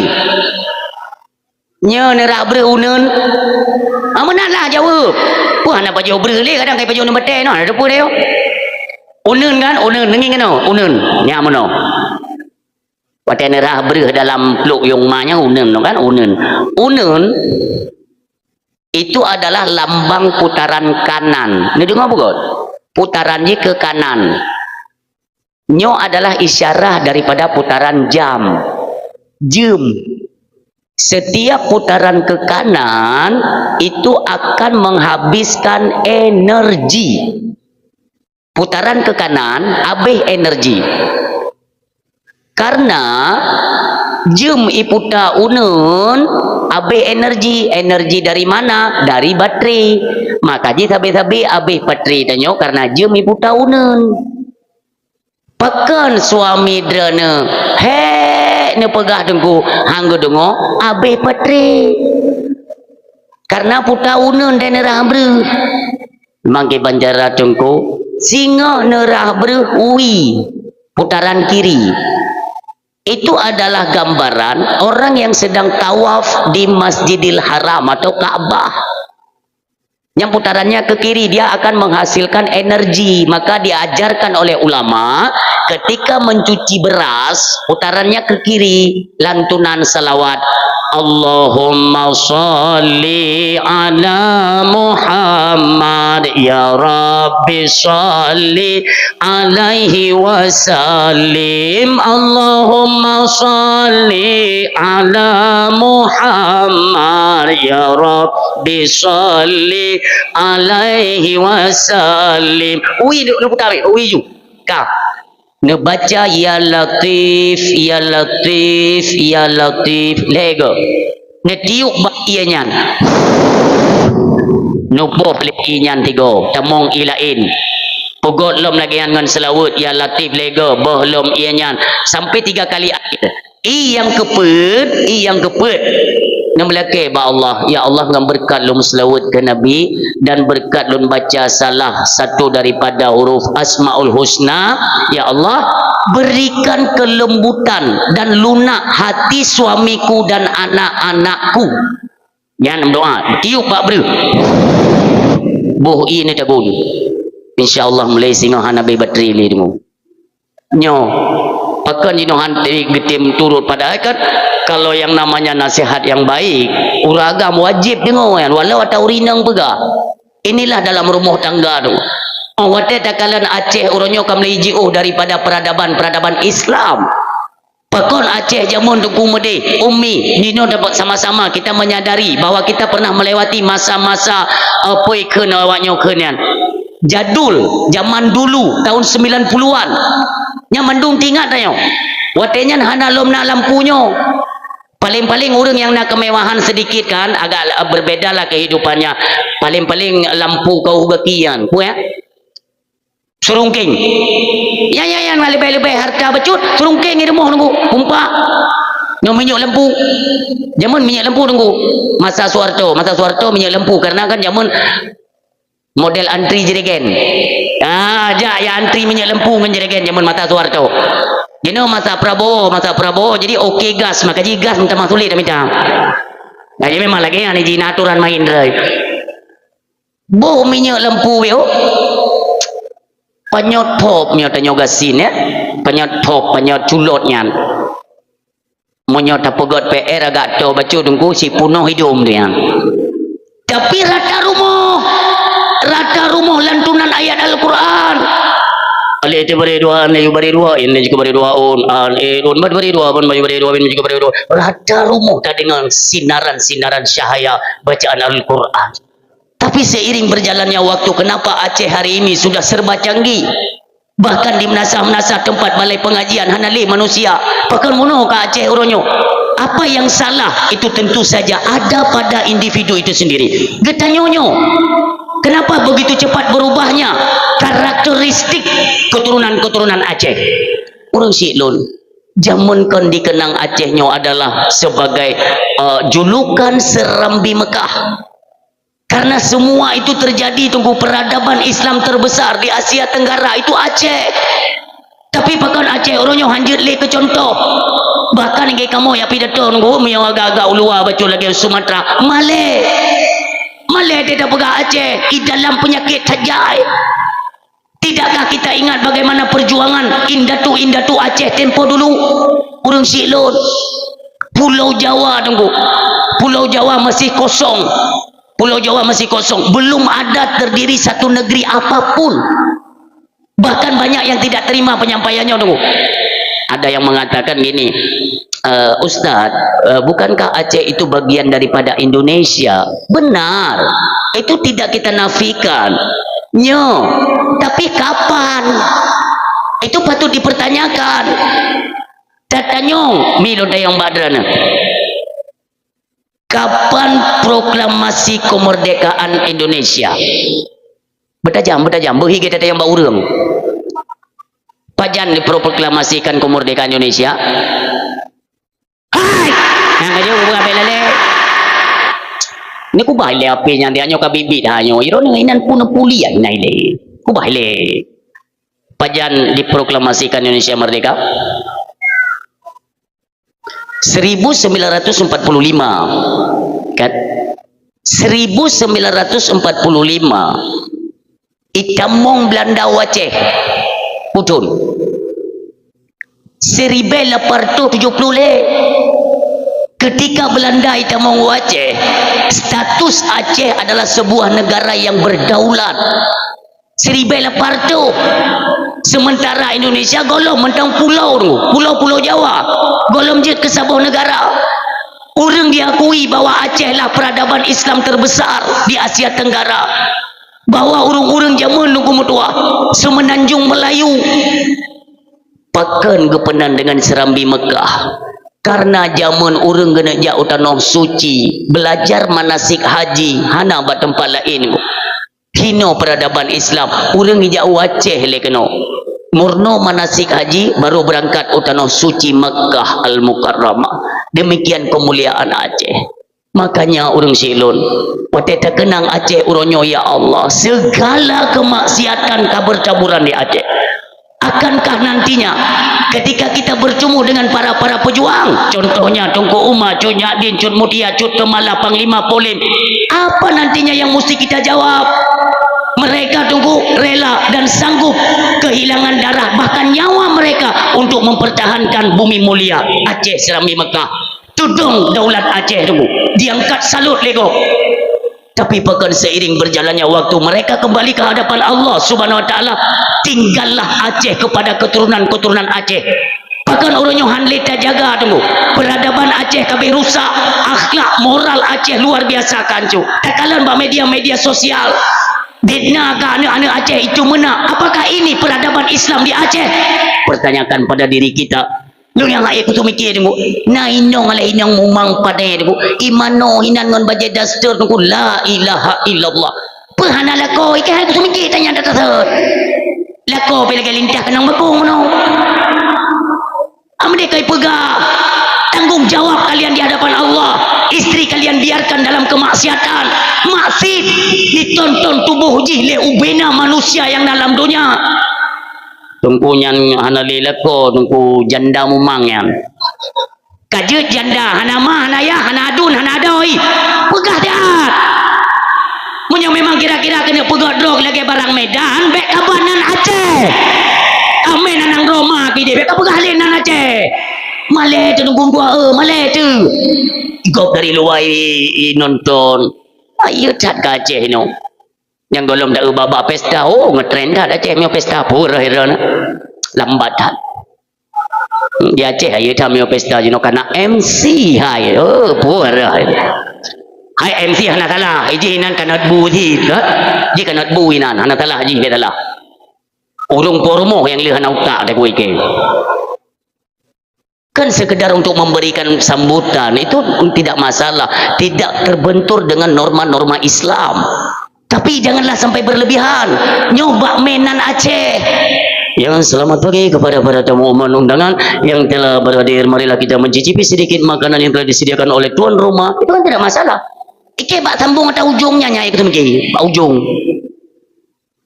Nyoe neurhah breuh uneun. Ah, meunan lah jaweueb. Peue hana pajoh breuh lé, kadang kai pajoh uneun batée noh, ada peue deh. Uneun kan? Uneun, ngieng keunoe, uneun. Nyan meunoe. Watée neurhah breuh dalam pluek yong ma nyan uneun kan, uneun. Uneun itu adalah lambang putaran kanan. Neudeungoe beugôt? Putaran jih ke kanan. Nyoe adalah isyarah daripada putaran jam. Jeuem. Setiap putaran ke kanan itu akan menghabiskan energi. Putaran ke kanan, abéh energi. Karena jeuem iputa uneun, abéh energi. Energi dari mana? Dari baterai. Maka jih sabe-sabe abéh baterai tanyoe karena jeuem iputa uneun. Pakon suami droeneuh hék neupeugah teungku, han geudeungoe, abéh baterai. Karena puta uneun dan neurhah breuh. Mangke banjara teungku, singoh neurhah breuh ui, putaran kiri. Itu adalah gambaran orang yang sedang tawaf di Masjidil Haram atau Ka'bah. Yang putarannya ke kiri, dia akan menghasilkan energi. Maka diajarkan oleh ulama, ketika mencuci beras, putarannya ke kiri, lantunan salawat. Allahumma shalli ala Muhammad, ya Rabbi shalli alaihi wasallim. Allahumma shalli ala Muhammad, ya Rabbi shalli alaihi wasallim. Ui, lu, lu putar, ui, ju. Ka. Neubaca, "Ya Latif, ya Latif, ya Latif." Lhèe go. Neutiup bak ié nyan. Neuboh lé ié nyan tigo. Tamong ié laén. Peugöt lom lagèe nyan ngon seulaweuet, "Ya Latif," lhèe go. Boh lom ié nyan. Sampai tiga kali akhir. Ié nyang keupeuet, ié nyang keupeuet. Neumeulakèe bak Allah, "Ya Allah, ngon beureukat lôn meuseulaweuet keu Nabi dan beureukat lôn baca salah satu daripada huruf Asmaul Husna, ya Allah, berikan kelembutan dan lunak hati suamiku dan anak-anakku." Nyan meudoa, tiup bak breuh. Boh ié neutabong. Insya Allah, mulai singoh hana bèe batri lé deungoe. Nyoe, pakon jinoe han-, geutem turot, padahai kan, kalau yang namanya nasihat yang baik, ureueng agam wajib deungoe nyan, walau ata ureueng inong peugah. Inilah dalam rumoh tangga tu. Oh, watèe takalon Aceh uroe nyoe ka mulai jiôh daripada peradaban-peradaban Islam. Pakon Aceh jameun Teungku meudeh, Ummi, jinoe dapat sama-sama kita menyadari bahwa kita pernah melewati masa-masa, eh, peue kheun awak nyoe kheun nyan. Jadul, zaman dulu, tahun sembilan puluhan. Nyan mandum teuingat tanyoe. Watèe nyan hana lom na lampu nyoe. Paling-paling ureueng nyang na kemewahan sedikit kan, agak, eh, berbeda lah kehidupannya. Paling-paling lampu keuh gaki nyan. Peue, ya? Seurungkeng. Ya, ya, ya, na leubeh-leubeh harta bacut, seurungkeng di rumoh Teungku, kumpak. Nyoe minyeuk lampu. Jameun minyeuk lampu Teungku. Masa Soeharto, masa Soeharto minyeuk lampu, karena kan jameun model antri jerigen. Ah, jak ya antri minyeuk lampu ngon jerigen jameun masa Soeharto. Jinoe masa Prabowo, masa Prabowo, jadi oke gas, maka ji gas minta maaf sulit dah minta. Nah, jadi memang lagèe nyan ji na aturan main, rai. Boh minyeuk lampu, yo. Panyöt thop nyoe tanyoe gasien, ya. Panyöt thop, panyöt culot nyan. Meunyoe tapeugöt P R agak toe bacut Teungku, si punoh idom tu nyan. Tapi rata rumoh, rata rumoh lantunan ayat Al-Quran. Alif tu bari dua, alif bari dua, in juga bari dua, un, an, e, un, bad bari dua, ban bari dua, bin juga bari dua. Rata rumoh tadeungoe sinaran-sinaran cahaya bacaan Al-Quran. Tapi seiring berjalannya waktu, kenapa Aceh hari ini sudah serba canggih? Bahkan di meunasah-meunasah tempat balai pengajian hana lé manusia. Pakon meunoe ka Aceh uroe nyoe? Apa yang salah? Itu tentu saja ada pada individu itu sendiri. Geutanyoe nyoe, kenapa begitu cepat berubahnya karakteristik keturunan-keturunan Aceh? Ureueng syiek lôn, jameun kon dikenang Aceh nyoe adalah sebagai, eh, julukan Serambi Mekah. Karena semua itu terjadi, Teungku, peradaban Islam terbesar di Asia Tenggara itu Aceh. Tapi pakon Aceh uroe nyoe hanjeuet lé keu contoh. Bahkan lagèe kamoe nyang pidato Teungku, meunyoe agak-agak u luwa bacut lagèe Sumatera, malèe. Malèe teuh tapeugah Aceh, di dalam penyakit that jai. Tidakkah kita ingat bagaimana perjuangan indatu-indatu Aceh tempo dulu? Ureueng syiek lôn. Pulau Jawa, Teungku. Pulau Jawa masih kosong. Pulau Jawa masih kosong. Belum ada terdiri satu negeri apapun. Bahkan banyak yang tidak terima penyampaiannya, Teungku. Ada yang mengatakan gini, "Eh, Ustaz, eh, bukankah Aceh itu bagian daripada Indonesia?" Benar, itu tidak kita nafikan. Nyo, tapi kapan? Itu patut dipertanyakan. Tatanyong, mi lôn tanyong bak droeneuh. Kapan proklamasi kemerdekaan Indonesia? Beutajam, beutajam, beuhi geutatanyong bak ureueng. Pajan diproklamasikan kemerdekaan Indonesia? Hai! Nyang ka jaweueb beurabée lalée. Ni kubah ilée api nyan, dia nyoe ka bibit ha nyoe. Iro ni inan pun puliah nai lé. Kubah ilée. Pajan diproklamasikan Indonesia merdeka? Seribu sembilan ratus empat puluh lima. Kan? Seribu sembilan ratus empat puluh lima, itamong Belanda u Aceh. Putun. Siribèe lapan reutôh tujoh ploh lhèe. Ketika Belanda itamong u Aceh, status Aceh adalah sebuah negara yang berdaulat. Siribèe lapan reutôh. Sementara Indonesia gohlom mantong pulo tu, pulo-pulo Jawa. Gohlom jeuet keu saboh negara. Ureuëng diakui bahwa Aceh lah peradaban Islam terbesar di Asia Tenggara. Bahwa ureuëng-ureuëng jameun Teungku meutuah, Semenanjung Melayu, pakon geupeunan dengan Serambi Mekah. Karena jameun ureuëng keuneuk jak u Tanoh Suci, belajar manasik haji, hana bak teumpat laén. Hino peradaban Islam, ureuëng ijak u Aceh lé keunoe. Murno manasik haji, baru beurangkat u Tanoh Suci Mekah Al-Mukarramah. Demikian kemuliaan Aceh. Makanya ureuëng silôn, watée takeunang Aceh uroe nyoe, ya Allah, segala kemaksiatan ka bertaburan di Aceh. Akankah nantinya, ketika kita bertemu dengan para-para pejuang, contohnya Teungku Umar, Cut Nyak Dien, Cut Mutia, Cut Keumala, Panglima Polem, apa nantinya yang mesti kita jawab? Mereka, Teungku, rela dan sanggup kehilangan darah, bahkan nyawa mereka untuk mempertahankan bumi mulia Aceh, Serambi Mekah. Tudong daulat Aceh, Teungku, diangkat salut lé gob. Tapi pakon seiring berjalannya waktu, mereka kembali ke hadapan Allah Subhanahu wa Taala, tinggallah Aceh kepada keturunan-keturunan Aceh. Pakon uroe nyoe han lé tajaga, Teungku? Peradaban Aceh ka abéh rusak, akhlak moral Aceh luar biasa ka hanco. Takalon bak media-media sosial, fitnah ka aneuk-aneuk Aceh itu meunan. Apakah ini peradaban Islam di Aceh? Pertanyakan pada diri kita. Lôn nyang hana kuseumiké, Teungku. Na inong alah inong mumang padé, Teungku. Imano hinan ngon bajée daster, Teungku. La ilaha illallah. Peue hana lakoe, ikeu hai kuseumiké tanyong tatasot. Lakoe pih lagée lintah keunong bakong meunoe. Amdeh kai peugah tanggung jawab kalian di hadapan Allah. Istri kalian biarkan dalam kemaksiatan. Maksiat ditonton tuboh jih lé ubena manusia nyang na lam donya. Teungku nyan hana lé lakoe, Teungku, janda mumang nyan. Ka jeuet janda, hana ma, hana yah, hana aduen, hana adoe. Peugah that. Meunyoe memang kira-kira keuneuk peugöt droe lagée barang Medan, bék ka ba nan Aceh. Amé nan nang Roma kideh, bék ka peugah lé nan Aceh. Malée teuh Teungku dua, eh, malée teuh. Gob dari luwa i, i nonton. Ayo that ka Aceh inoe. Nyang gohlom da-eu bak-bak pesta, oh, ngetren that Aceh meunyoe pesta, peue rhah droeneuh. Lambat that. Di Aceh ayo that meunyoe pesta jinoe kana M C hai. Oh, peue rhah. Hai M C hana salah, ijih inan kanot bu jih, ha? Jih kanot bu inan, hana salah jih, bèk salah. Ureuëng po rumoh nyang lheueh hana utak takue ikeu. Kan sekedar untuk memberikan sambutan, itu tidak masalah, tidak terbentur dengan norma-norma Islam. Tapi janganlah sampai berlebihan. Nyoe bak mé nan Aceh. Ya, selamat pagi kepada para tamu undangan yang telah berhadir. Marilah kita mencicipi sedikit makanan yang telah disediakan oleh tuan rumah. Itu kan tidak masalah. Ikeu bak sambung atau ujungnya, nyai, ikeu mungkin bak ujung.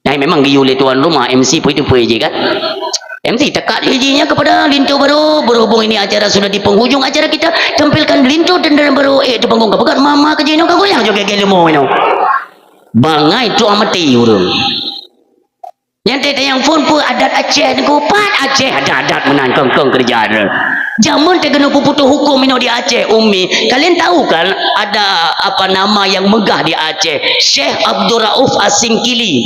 Nah, memang geuyue lé tuan rumah, M C peue itu peue je kan. M C tekat jih nyan kepada linto barô, berhubung ini acara sudah di penghujung acara, kita tampilkan linto dan barô, eh, tu panggung ka peugah mama keu jinoe ka goyang juga geuleumô inoe. Bangai tu amati ureuëng. Nyan teuh tanyong phon peue adat Aceh nyoe, pat Aceh adat-adat meunan kong-kong keureuja. Jameun teuh keuneuk peuputoh huköm inoe di Aceh, Umi. Kalian tahu kan ada apa nama yang megah di Aceh? Syekh Abdul Rauf As-Singkili.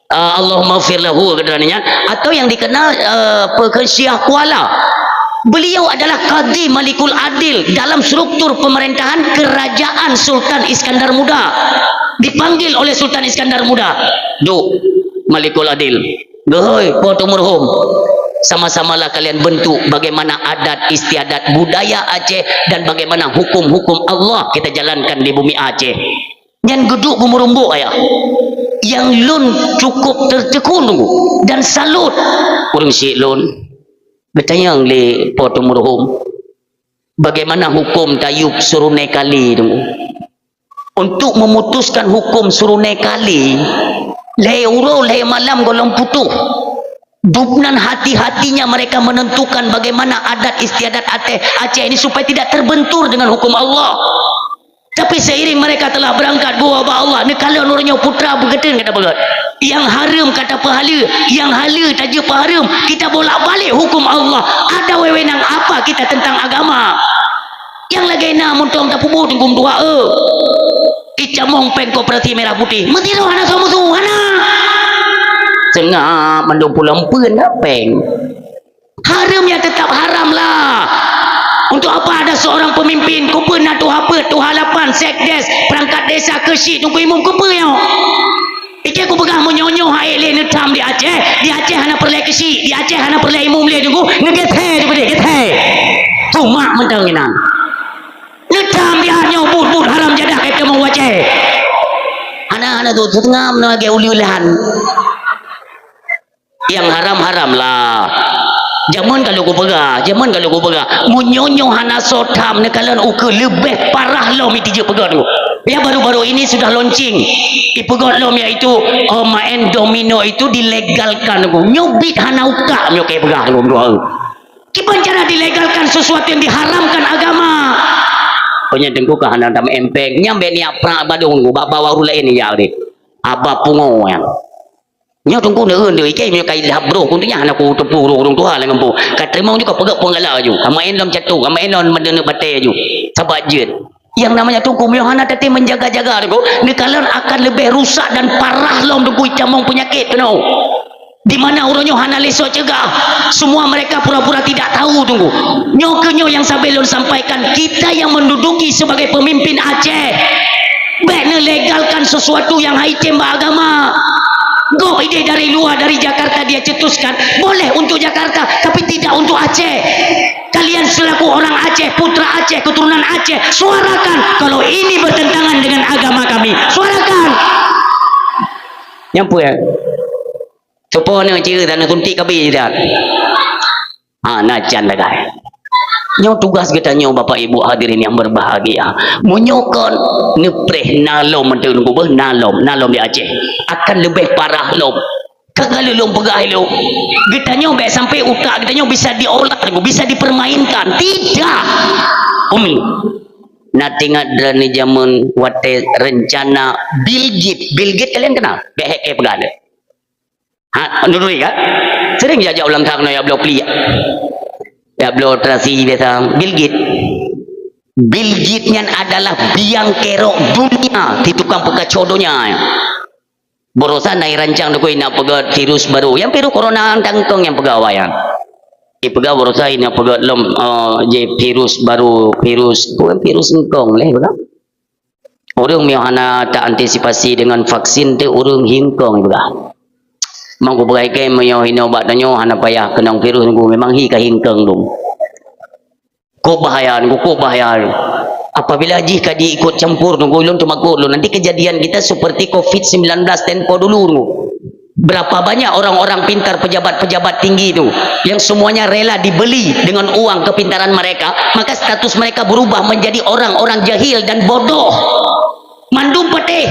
Ah, Allahumma fir lahu, kata nyan, atau yang dikenal, eh, peue kheun Syiah Kuala. Beliau adalah Qadhi Malikul Adil dalam struktur pemerintahan kerajaan Sultan Iskandar Muda. Dipanggil oleh Sultan Iskandar Muda. Duek, Malikul Adil. Geuhôi, Po Teumeureuhôm. Sama-samalah kalian bentuk bagaimana adat istiadat budaya Aceh dan bagaimana hukum-hukum Allah kita jalankan di bumi Aceh. Nyan geuduek beumeurumbok ayah. Nyang lôn cukup teuteukon dan salut. Ureuëng syik lôn. Geutanyong lé Po Teumeureuhôm. Bagaimana hukum tayub Surunai Kali tu? Untuk memutuskan hukum Surunai Kali, lhèe uroe lhèe malam gohlom putôh. Dubnan hati-hatinya mereka menentukan bagaimana adat istiadat Aceh, Aceh ini supaya tidak terbentur dengan hukum Allah. Tapi Seiring mereka telah berangkat, gua bak Allah, neukalon uroe nyoe putra beugeuteueng kata peugah. Nyang hareuem kata peuhala, nyang hala tajeuet peuhareuem, kita bolak-balik hukum Allah. Ada wewenang apa kita tentang agama? Nyang lagée na mantong tapeubuet hukum dua e. Icamong péng koperasi merah putih. Meusidroe hana soe musoh, hana. Seungab mandum pulang peuen dah péng. Hareuem ya tetap haram lah. Untuk apa ada seorang pemimpin, kupeue na tuha peuet, tuha lapan, sekdes, perangkat desa, keuchik, teungku imum, kupeue nyoe? Ike kupeugah meunyoe-nyoe hai lé neutam di Aceh, di Aceh hana peureulée keuchik, di Aceh hana peureulée imum lé teungku, neugeusé teungku deh, geusé. Tumak mantong inan. Neutam biar nyoe buet-buet haram jadah kai kamoe u Aceh. Hana, hana tu, seungab na lagée uleue lahan. Nyang haram-haram lah. Jameun ka lheueh kupeugah, jameun ka lheueh kupeugah. Meunyoe nyoe hana soe tham neukalon ukeue leubeh parah lom itijeuet peugöt nyoe. Yang baru-baru ini sudah launching. Ipeugöt lom yaitu, oh, main domino itu dilegalkan nyoe. Nyoe bit hana ukak nyoe kai peugah nyoe dua. Kiban cara dilegalkan sesuatu yang diharamkan agama? Peunyan teungku ka hana tam empeng. Nyang bék niat prak badong nyoe bak bawah ureueng laén ya deh. Aba pungo nyang. Nyoe teungku neueun deh, ikai meunyoe kai lhab broh, ku teunyah hana kuteupeue ureueng-ureueng tuha lam gampông. Ka teurimong ju ka peugöt peunggala ju, ka maén lom catur, ka maén lom meudeuneuek batée ju. Sabat jeuet. Yang namanya teungku, meunyoe hana tatem menjaga-jaga teungku, neukalon akan leubeh rusak dan parah lom teungku icamong peunyakét keunoe. Di mana uroe nyoe hana lé soe cegah, semua mereka pura-pura tidak tahu teungku. Nyoe keuh nyoe yang sabe lôn sampaikan, kita yang menduduki sebagai pemimpin Aceh, bék neulegalkan sesuatu yang hai tem bak agama. Gob idéh dari luar, dari Jakarta dia cetuskan, boleh untuk Jakarta, tapi tidak untuk Aceh. Kalian selaku orang Aceh, putra Aceh, keturunan Aceh, suarakan. Kalau ini bertentangan dengan agama kami, suarakan. Nyang peue? Soe po nyoe ceue dan suntik kabi dah. Ha, na can lagée. Nyoe tugas geutanyoe, Bapak Ibu hadirin yang berbahagia. Meunyoe kon neupreh na lom mantong teungku beuh, na lom, na lom di Aceh. Akan leubeh parah lom. Ka lheueh lôn peugah ilée. Geutanyoe bék sampai utak geutanyoe bisa diolah, bisa dipermainkan. Tidak. Umi. Na teuingat droeneuh jameun watée rencana Bill Gates. Bill Gates kalian kenal? Bék hek peugah deh. Ha, nurui kan? Sering jak-jak ulang tahun ya bloe pli. Ya bloe terasi biasa. Bill Gates. Bill Gates nyan adalah biang kerok dunia di tukang peukaco donya. Barosa na irancang teungku inak peugöt virus baru. Nyang virus corona tangkong nyang peugah awai nyan. Ipeugah barosa inak peugöt lom, eh, je virus baru, virus, bukan virus engkong leh peugah. Ureueng meunyoe hana ta antisipasi dengan vaksin teuh ureueng hingkong peugah. Mang kupeugah ikei meunyoe hinoe bak tanyoe hana payah keunong virus nunggu memang hi ka hingkong dong. Kok bahaya nunggu, kok bahaya. Apabila jih ka diikut campur nunggu ulôn teumakot lôn, nanti kejadian kita seperti covid sembilan belas tempo dulu nunggu. Berapa banyak orang-orang pintar, pejabat-pejabat tinggi itu yang semuanya rela dibeli dengan uang kepintaran mereka, maka status mereka berubah menjadi orang-orang jahil dan bodoh. Mandum patéh.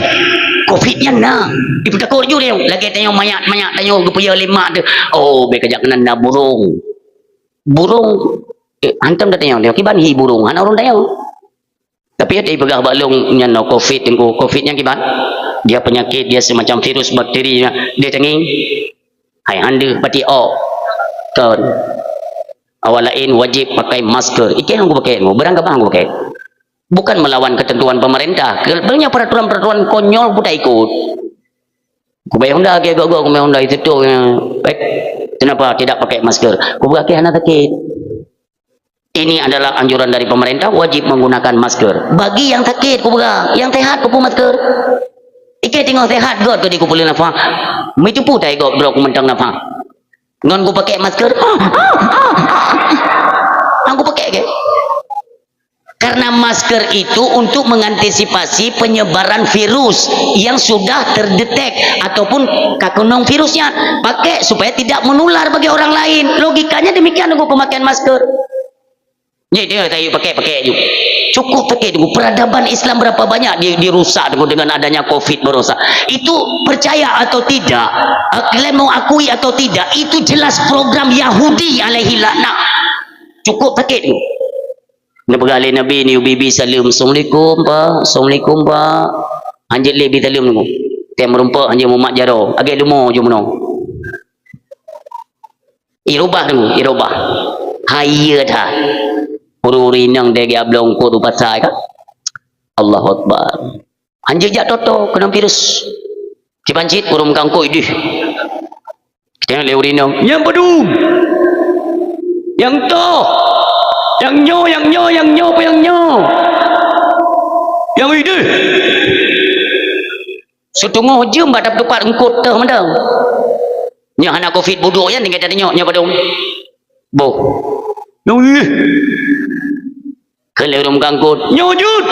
Covid nyan na. Ipeutakot ju dia. Lagée tanyoe manyak-manyak tanyoe geupeuyo lé mak tu. Oh, bék kajak keunan na burung. Burung, eh, hantom dah tanyoe. Dia kiban hi burung. Hana ureueng tanyoe. Tapi ada ipeugah bak lôn nyan no covid teungku. Covid nyan kiban? Dia penyakit, dia semacam virus bakteri. Dia tenging. Hai hande pati ok. Kon. Awak lain wajib pakai masker. Ikei hang kupakai mu. Barang kabang kupakai. Bukan melawan ketentuan pemerintah. Banyak peraturan-peraturan konyol pun tak ikut. Kubai Honda ke gok-gok, kubai Honda itu tu. Eh, kenapa tidak pakai masker? Kubuka ke hana sakit. Ini adalah anjuran dari pemerintah, wajib menggunakan masker. Bagi yang sakit kubuka, yang sehat kupu masker. Ike tengok sehat got tu di kupu nafah. Mitupu tai got bro kumentang nafah. Ngon kupakai masker. Ang kupakai ke? Karena masker itu untuk mengantisipasi penyebaran virus yang sudah terdetek ataupun kakenong virusnya. Pakai supaya tidak menular bagi orang lain. Logikanya demikian nunggu pemakaian masker. Jadi dia kata, "Yuk pakai, pakai yuk." Cukup pakai dulu. Peradaban Islam berapa banyak di, dirusak dulu dengan adanya covid barosa. Itu percaya atau tidak, eh, kalian mau akui atau tidak, itu jelas program Yahudi alaihi laknat. Cukup sakit dulu. Neupeugah lé Nabi, neuyue bi-bi saleuem, "Assalamualaikum, Pak. Assalamualaikum, Pak." Hanjeuet lé bi saleuem nunggu. Tem meurumpok hanjeuet mumat jaroe. Agak lumo ju meunoe. Irubah nunggu, irubah. Hai, iya that. Ureuëng-ureuëng inong degea blong kot u pasai ka. Allahu Akbar. Hanjeuet jak toto keunong virus. Kiban cit ureuëng meukangkot ideh. Tengok lé ureuëng inong, "Nyang padum? Nyang toh? Nyang nyoe, nyang nyoe, nyang nyoe, apa nyang nyoe?" Nyang ideh. Siteungoh jeuem bak dap-, teumpat eungkot teuh mantong. Nyang hana covid budok nyan tinggai tatanyong, "Nyang padum?" Boh. Nyang ideh. Kheun lé ureuëng meukangkot, "Nyoe jeuet!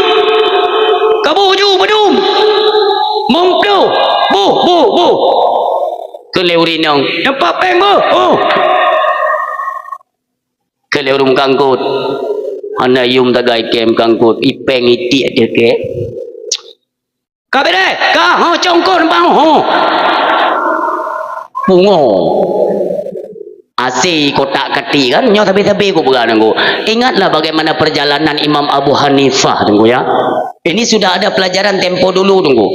Kaboh ju padum! Mong ploh! Boh, boh, boh!" Kheun lé ureuëng inong, "Nyoe pat péng boh! Oh!" Kheun lé ureuëng meukangkot, "Hana yum tagai kém kangkot, ipéng itiek teuh kém." "Ka beureh, ka, ho, congkot bang, ho." Pungo. Asi kotak kati kan, nyoe sabe-sabe ku peugah, Teungku. Ingatlah bagaimana perjalanan Imam Abu Hanifah, Teungku, ya. Ini sudah ada pelajaran tempo dulu, Teungku.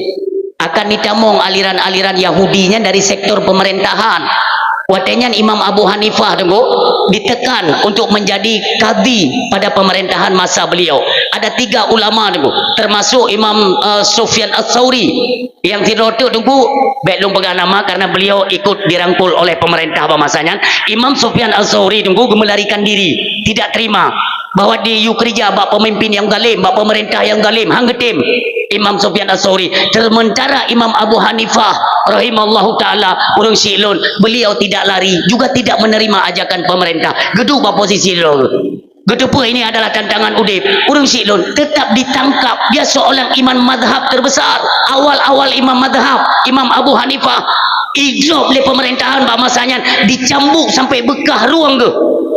Akan ditamong aliran-aliran Yahudinya dari sektor pemerintahan. Watée nyan Imam Abu Hanifah, Teungku, ditekan untuk menjadi kadhi pada pemerintahan masa beliau. Ada tiga ulama, Teungku, termasuk Imam, eh, Sufyan Ats-Tsauri. Nyang sidroe teuk, Teungku, bék lôn peugah nama karena beliau ikut dirangkul oleh pemerintah bak masa nyan. Imam Sufyan Ats-Tsauri, Teungku, gemelarikan diri, tidak terima bahwa diyue keurija bak pemimpin nyang zalim, bak pemerintah nyang zalim, han geutem. Imam Sufyan Ats-Tsauri, sementara Imam Abu Hanifah rahimallahu taala, ureuëng syiek lôn, beliau tidak lari, juga tidak menerima ajakan pemerintah. Geuduek bak posisi droe. Geuteupeue ini adalah tantangan udeb. Ureuëng syiek lôn tetap ditangkap. Dia seorang imam mazhab terbesar. Awal-awal imam mazhab, Imam Abu Hanifah, idrop lé pemerintahan bak masa nyan, dicambuk sampai beukah rueng geuh.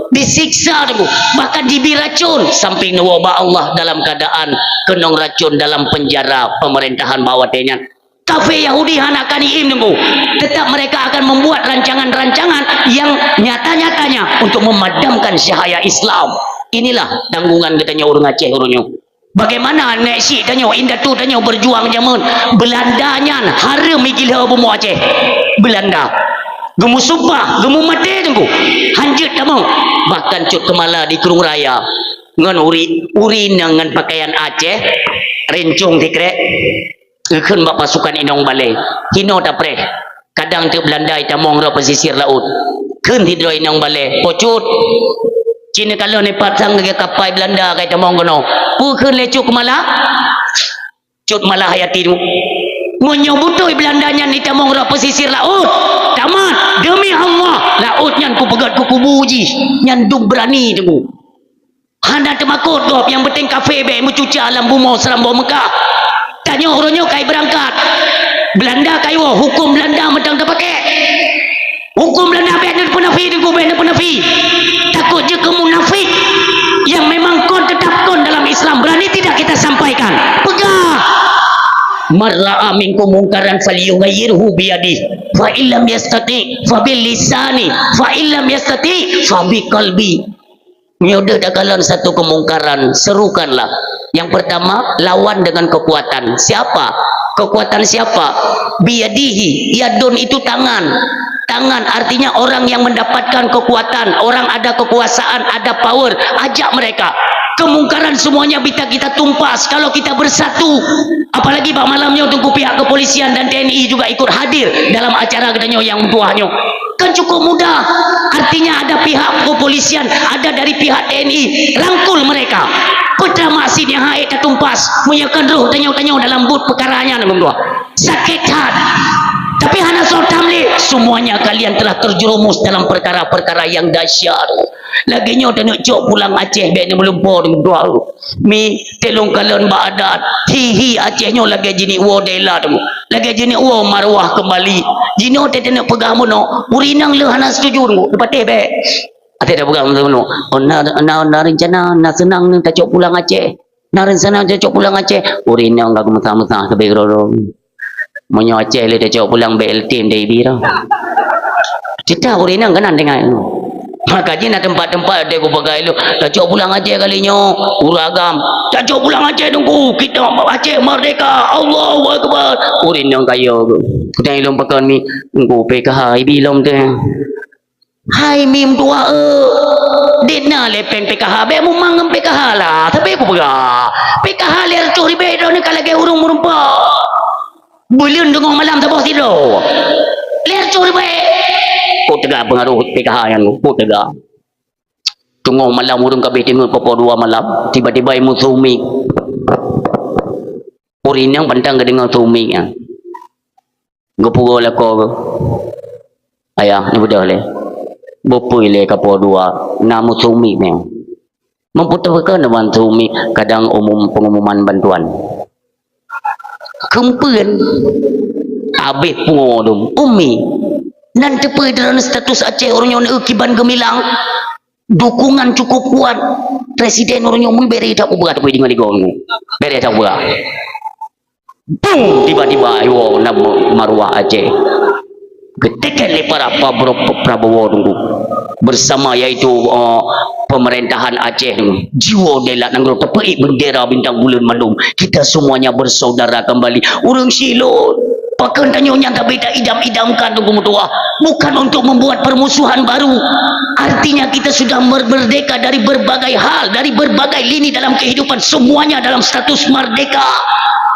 Disiksa, Teungku. Bahkan dibri racun sampai neuwoe bak Allah dalam keadaan keunong racun dalam penjara pemerintahan bak watée nyan. Kafé Yahudi hana akan iém, Teungku. Tetap mereka akan membuat rancangan-rancangan yang nyata-nyatanya untuk memadamkan cahaya Islam. Inilah tanggungan geutanyoe ureuëng Aceh uroe nyoe. Bagaimana nek syiek tanyoe, indatu tanyoe berjuang jameun Belanda nyan hareuem igila bumoe Aceh. Belanda. Geumusumpah, geumumaté, Teungku. Hanjeuet tamong. Bahkan cut keumala di Krueng Raya. Ngon uri, uri nyan ngon pakaian Aceh, rincong sikrek. Geukheun bak pasukan inong balée, "Hinoe tapreh, kadang teuk Belanda itamong rot pesisir laôt." Kheun sidroe inong balée, "Po cut, ci neukalon ipat sang lagée kapai Belanda ka itamong keunoe." Peue kheun lé cut keumala? Cut Malahayati tu, "Meunyoe beutôi Belanda nyan itamong rot pesisir laôt, tamat, demi Allah, laôt nyan kupeugét keu kubu jih, nyan dum beurani, Teungku." Hana teumakot gob, nyang penting kafé bék meucuca lam bumoe Seurambô Meukah. Tanyoe uroe nyoe ka ibeurangkat. Belanda ka iwoe, huköm Belanda mantong tapakée. Huköm Belanda bék neupeunafi, Teungku, bék neupeunafi. Takot jeuet keu munafik nyang memang kon, teutap kon dalam Islam. Berani tidak kita sampaikan? Peugah. "Man ra'a minkum munkaran falyughayyirhu biyadihi, fa illam yastati, fa bilisani, fa illam yastati, fa biqalbi." Meunyoe deuh takalon satu kemungkaran, serukanlah. Yang pertama, lawan dengan kekuatan. Siapa? Kekuatan siapa? Biyadihi. Yadun itu tangan. Tangan artinya orang yang mendapatkan kekuatan, orang ada kekuasaan, ada power. Ajak mereka. Kemungkaran semuanya bisa kita tumpas kalau kita bersatu. Apalagi bak malam nyoe, Teungku, pihak kepolisian dan T N I juga ikut hadir dalam acara geutanyoe nyang meutuah nyoe. Kan cukup mudah. Artinya ada pihak kepolisian, ada dari pihak T N I, rangkul mereka. Peue teuma sit nyang han ék tatumpas, meunyoe kon roh tanyoe-tanyoe dalam buet peukara nyan, Teungku. Sakét that. Tapi hana soe tam lé, semuanya kalian telah terjerumus dalam perkara-perkara yang dahsyat. Lagée nyoe taneuk cok pulang Aceh bék neumeulumpo, Teungku. Mi, teulông kalon bak adat. Hi-hi Aceh nyoe lagée jineuk woe dela, Teungku. Lagée jineuk woe marwah keumbali. Jinoe teuh taneuk peugah meunoe, ureuëng inong leuh hana setuju, Teungku. Teupatéh bék. Até tapeugah meunoe, "Oh, na, na, na reuncana, na seunang neuh tacok pulang Aceh. Na reuncana tacok pulang Aceh." Ureuëng inong ka geumeusa-meusa sabe keudroe-droe. Meunyoe Aceh lé tacok pulang, bék lé tem dai bi dah. Cit that ureuëng inong keunan tinggai. Maka jih na teumpat-teumpat watèe kupeugah ilôn, "Tacok pulang Aceh kali nyoe, ureueng agam. Tacok pulang Aceh Teungku, kita Aceh merdeka. Allahu Akbar." Ureueng nyang kaya. Kutanyong ilôn pakon mi, "Teungku, P K H ibi lom teuh." Hai mim dua e. Dek na lé péng P K H, bèk mumang ngon P K H lah. Tapi kupeugah, P K H lhèe reutôh ribèe droeneuh ka lagèe ureueng meureumpok. Buleuen teungoh malam saboh sidroe. Lhèe reutôh ribèe. Kok teuga peungaroh P K H nyan, kok teuga. Teungoh malam ureueng ka abéh teungeut poh dua malam, tiba-tiba imeung su mic. Ureueng inong pantang geudeungoe su mic nyan. Geupeugah lakoe geuh, "Ayah, neubeudôh lé. Bukon lé ka poh dua, na meusu mic mé." Meupeuteupeue keunoe ban su mic, kadang umum, pengumuman bantuan. Keumpeuen, abéh pungo dum, umi. Nan teupeue droeneuh status Aceh ureueng nyoe kiban geumilang. Dukungan cukup kuat. Presiden ureueng nyoe meubereh that peugah, tapi deungon digong. Bereh that peugah. Bung! Tiba-tiba, ayo, na maruah Aceh. Geuteken lé para Pabro-, Prabowo Teungku. Bersama yaitu, eh, pemerintahan Aceh Teungku. Jiwoe deh lat nanggroe, tapeuék bendera bintang buleuen mandum. Kita semuanya bersaudara kembali. Ureueng Silon. Pakon tanyoe nyan tabeta idam-idamkan Teungku meutuah. Bukan untuk membuat permusuhan baru. Artinya kita sudah mer-, merdeka dari berbagai hal, dari berbagai lini dalam kehidupan. Semuanya dalam status merdeka.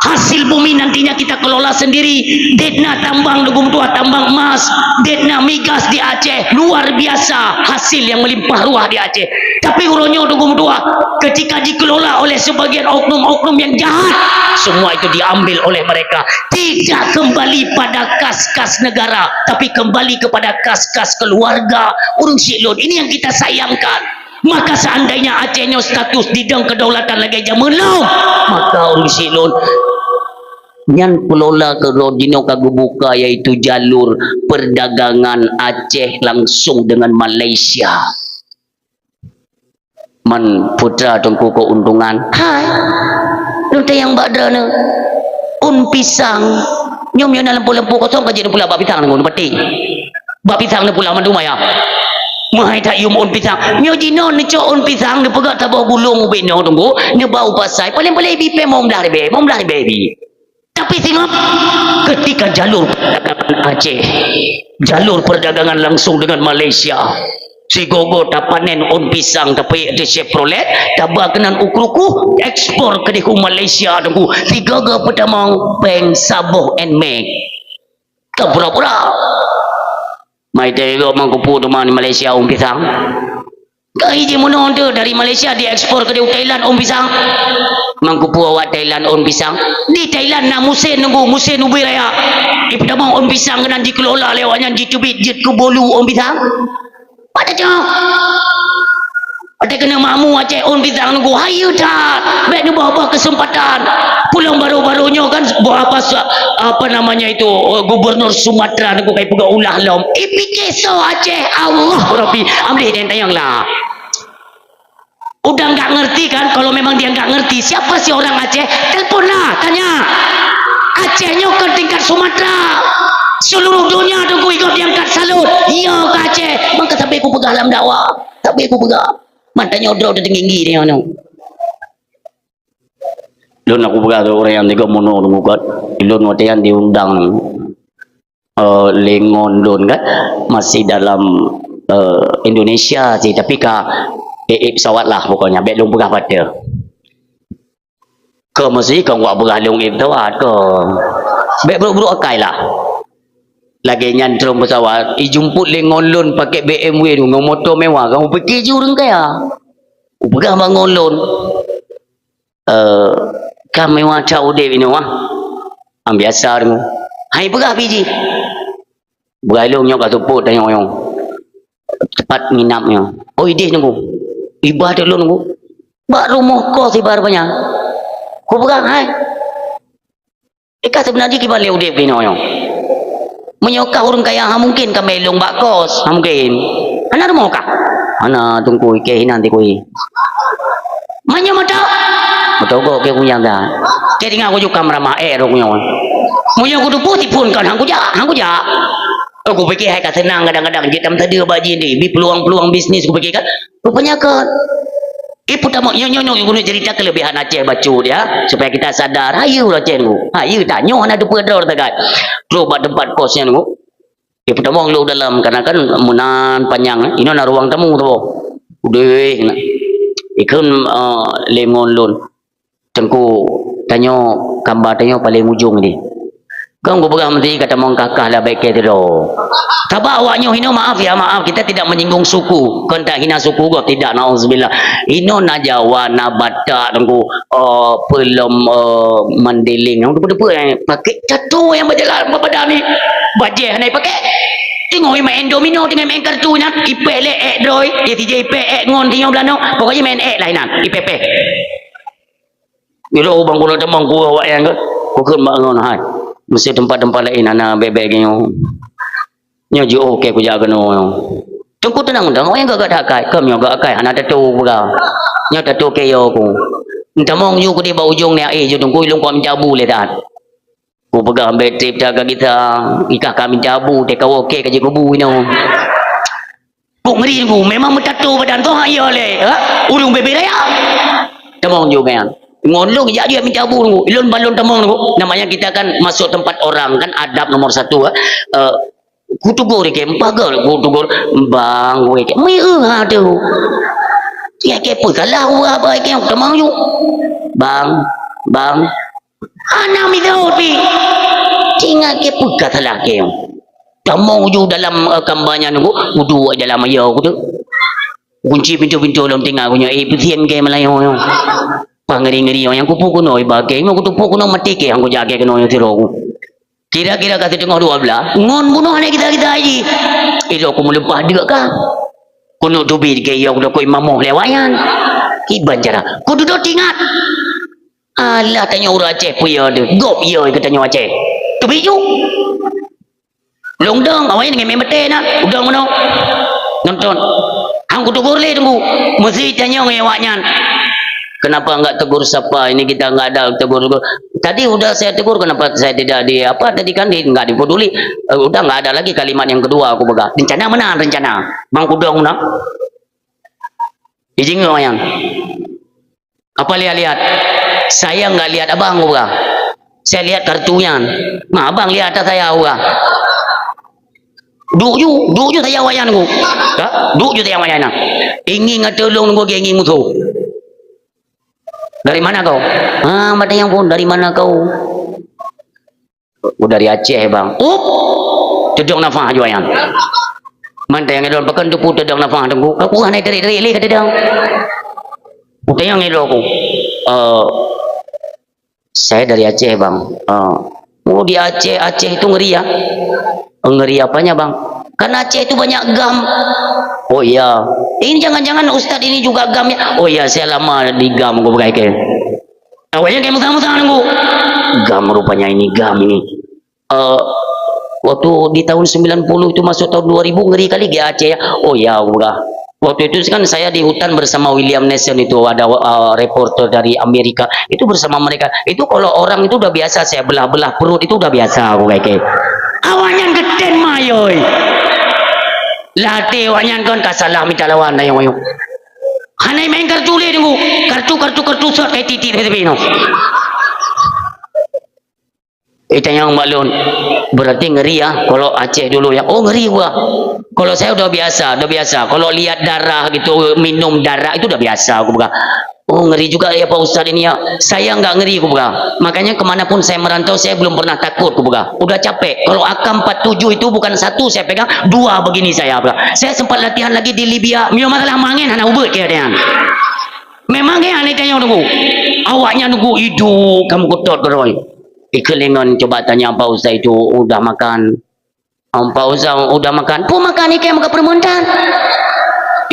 Hasil bumi nantinya kita kelola sendiri. Dek na tambang Teungku meutuah, tambang emas. Dek na migas di Aceh. Luar biasa hasil yang melimpah ruah di Aceh. Tapi uroe nyoe Teungku meutuah, ketika dikelola oleh sebagian oknum-oknum yang jahat, semua itu diambil oleh mereka. Tidak kembali pada kas-kas negara, tapi kembali kepada kas-kas keluarga ureueng Silon. Ini yang kita sayangkan. Maka seandainya Aceh nyoe status didong kedaulatan lagèe jameun lom, maka ureueng Silon nyan kelola keudroe jinoe ka geubuka, yaitu jalur perdagangan Aceh langsung dengan Malaysia. Man putra Teungku keuntungan. Hai. Lôn tanyong bak droeneuh. Un pisang. Nyoe meunyoe na lampu-lampu kosong ka jeuet neupula bak pisang Teungku, neupati. Bak pisang neupula mandum ayah. Meuhai that yum un pisang. Nyoe jinoe neucok un pisang, neupeugah saboh gulong ubé noe Teungku, neuba u pasai. Paléng-paléng ibi pèng limong blah ribèe, limong blah ribèe ibi. Tapi singoh, ketika jalur perdagangan Aceh, jalur perdagangan langsung dengan Malaysia, sigoe-goe tapanen un pisang, tapeuék di Chevrolet, taba keunan u Kruku, ekspor keudéh u Malaysia Teungku, sigoe-goe peutamong pèng saboh Nmax. Ka pura-pura. Mai teuh lom Mangkupu teuma di Malaysia un pisang. Ka ijih meunoe teuh dari Malaysia diekspor keudéh u Thailand un pisang. Mangkupu awak Thailand un pisang. Di Thailand na musém Teungku, musém ubé raya. Ipeutamong un pisang keunan jikelola lé awak nyan, jiteubiet jeuet keu bolu un pisang. Pat tacok. Watèe keuneuk makmu Aceh un pisang Teungku, hayeue that. Bèk neuboh-boh keuseumpatan. Pulang baru-baru nyoe kan, boh apa sa-, apa namanya itu, eh, gubernur Sumatera Teungku ka ipeugah ulah lom. Ipike soe Aceh, Allah Rabbi. Amleh dan tayanglah. Udah nggak ngerti kan? Kalau memang dia nggak ngerti, siapa sih orang Aceh? Teleponlah, tanya. Aceh nyoe kan tingkat Sumatera. Seluruh dunia Teungku ikut diangkat salut. Iya ke Aceh? Maka sampai ku peugah dalam dakwah. Sampai ku peugah. Mantanya droe teutinggi dia nyoe. Lôn aku peugah keu ureueng nyang tiga mono Teungku kan. Lôn watèe nyan diundang, eh, lé ngon lôn kan. Masih dalam, eh, Indonesia sih, tapi ka, eh, eh, pesawat lah pokoknya. Bèk lôn peugah patte. Ka masih ka wak peugah lôn, eh, pesawat ka. Bèk brok-brok akai lah. Lagèe nyan trom pesawat, ijumput lé ngon lôn pakèk B M W ngon moto mewah, kan upike jih ureueng kaya. Upeugah bak ngon lôn, "Eh, ka mewah that udép inoe ah." Am biasa deungoe. Hai peugah pih jih. Peugah lôn nyoe ka seupôt tanyoe nyoe. Teumpat nginap nyoe. Oh, idéh Teungku. Iba teuk lôn Teungku. Bak rumoh kos iba rupanya. Kupeugah, hai. Ka seubeuna jih kiban lé udép keunoe nyoe. Meunyoe kah ureueng kaya, hana mungken ka mé lôn bak kos, hana mungken. Hana rumoh kah? Hana, Teungku, ikei hinan tikui. Meunyoe moto? Moto gob keu kuyang ka. Keu tinggai kujuka meuramah, eh, rot nyoe. Meunyoe kuteupeu tiphon kon, han kujak, han kujak. Oh, kupikir hai ka seunang kadang-kadang jeuet tam teudeue bak jih ni, bi peluang-peluang bisnis kupikir kan. Rupanya kan. Ipeutamong nyoe, nyoe, nyoe, keuneuk cerita kelebihan Aceh bacut ya, supaya kita sadar. Hayu Aceh tu. Hayu tanyoe hana teupeue droe teugat. Trok bak tempat kos nyan tu. Ipeutamong lôn dalam, karena kan meunan panyang, eh. Inoe na ruang tamu tu. Udeh na. Ikheun, eh, lé ngon lôn. Teungku, tanyoe, kamba tanyoe paleng ujong ni. Kon kupeugah meusti ka tamong kakah lah bèk keu sidroe. Sabab awak nyoe hinoe, maaf ya, maaf, kita tidak menyinggung suku. Kon tak hina suku gob, tidak, naudzubillah. Hinoe na Jawa, na Batak, Teungku, eh, peulom, eh, Mandailing. Nyang teupeue-teupeue, eh, pakai tato nyang bak jalan, bak badan ni. Bajèe hana ipakai. Teungoh main domino, teungoh main kartu nyan, ipèk lé èk droe, ya sijai ipèk èk ngon sinyoe beulanoe. Pokoknya main èk lah inan, ipèk-pèk. Ilôn bang keuneuk tamong ku awak nyan keuh. Kukheun bak ngon hai. Meusti teumpat-teumpat laén hana bèk-bèk geuh nyoe. Nyoe jiôh kèe kujak keunoe nyoe. Teungku teunang, teunang, awak nyan gak-gak that akai. Keu nyoe gak akai hana tato peugah. Nyoe tato kèe yo ku. Tamong ju keudéh bak ujong ni, eh, ju Teungku, ilôn kuminta bu lé that. Kupeugah bèk trép that ka gisa, ikah ka minta bu, teuka woe kèe ka jikubu inoe. Kok ngeri Teungku, memang meutato badan tu, ha, iya lé, ha? Ureueng bèbèe raya. Tamong ju kan. Ngon lôn jak ju minta bu Teungku. Ilôn ban lôn tamong Teungku. Namanya kita kan masuk tempat orang kan adab nomor satu, ha. Eh, kutegur ikèe, pagal kutegur, "Bang," weh, ikèe, "Meu'eu ha tu." Ya, ikèe, "Peue salah ureueng apa ikèe?" Tamong ju. "Bang, bang." Hana mita pi. Ingat kèe peugah salah kèe. Tamong ju dalam, eh, kamba nyan Teungku, kuduek dalam ayo ku tu. Kunci pintoe-pintoe lom tinggai ku nyoe, eh, peusién kèe meulayeue nyoe. Pah ngeri-ngeri nyoe, nyang kupu keunoe iba kèe, nyoe kutupu keunoe maté kèe, nyang kujak kèe keunoe nyoe sidroe ku. Kira-kira ka siteungoh dua blah, ngon bunoe lé gisa-gisa jih. Ilôn ku meuleupah deuk ka. Keuneuk teubiet kèe, yo ku dakoi mamoh lé awak nyan. Kiban cara. Kududoe teuingat. Alah, tanyoe ureueng Aceh peue yo deuh, gob yo keu tanyoe Aceh. Teubiet ju. Lôn dong, awaknyan ngon mé meuté na, udong meunoe. Nonton. Han kutegur lé Teungku. Meusti tanyong lé awaknyan. Kenapa enggak tegur sapa? Ini kita enggak ada tegur-tegur. Tadi udah saya tegur, kenapa saya tidak di, apa, tadi kan di, enggak dipeduli. Eh, udah enggak ada lagi kalimat yang kedua aku peugah. Rencana meunan, rencana. Bang kudong na. Ijing awaknyan. Apa lihat-lihat? Saya enggak lihat abang, ku peugah. Saya lihat kartu nyan. Ma abang lihat atas saya, ku peugah. Duek ju, duek ju saja awaknyan, ku. Ha? Duek ju saja awaknyan. Ingin ngatulông, ku, ingin musoh. Dari mana kau? Ha, mata yang pun, dari mana kau? Oh, dari Aceh, bang. Up! Teudong nafah ju nyan. Mantong nyang idong, pakon teupeu teudong nafah Teungku? Aku hana terik-terik lé ka teudong. Utanyong idong aku. Eh, saya dari Aceh, bang. Eh, oh, di Aceh, Aceh itu ngeri ya? Ngeri apanya, bang? Kan Aceh itu banyak GAM. Oh iya. Ini jangan-jangan ustaz ini juga GAM ya? Oh iya, saya lama di GAM, aku peugah keu. Awaknyan ka meusa-meusa Teungku. GAM rupanya ini, GAM ini. Eh, waktu di tahun sembilan puluh itu masuk tahun dua ribu, ngeri kali di Aceh ya. Oh ya, aku peugah. Waktu itu kan saya di hutan bersama William Nelson itu, ada, eh, reporter dari Amerika. Itu bersama mereka. Itu kalau orang itu udah biasa saya belah-belah perut itu udah biasa aku peugah keu. Awaknyan geten mayoi. Latih awaknyan kan ka salah mita lawan, ayo, ayo. Hana main kartu lé Teungku. Kartu, kartu, kartu sot kai titik tepi noh. Eh, tanyong bak lôn. Berarti ngeri ya, kalau Aceh dulu ya. Oh, ngeri gua. Kalau saya udah biasa, udah biasa. Kalau lihat darah gitu, minum darah itu udah biasa aku peugah. Oh, ngeri juga ya Pak Ustaz ini ya. Saya enggak ngeri aku peugah. Makanya kemanapun saya merantau, saya belum pernah takut aku peugah. Udah capek. Kalau AK empat tujuh itu bukan satu saya pegang, dua begini saya peugah. Saya sempat latihan lagi di Libya. Mio masalah mangen hana ubeut keu dia. Memang keu aneh tanyong Teungku. Awaknyan Teungku idup kamu kutot beroi. Ikeulingon coba tanya Pak Ustaz itu udah makan. Am, Pak Ustaz udah makan. Peue makan ikèe meuka peureumeun tan?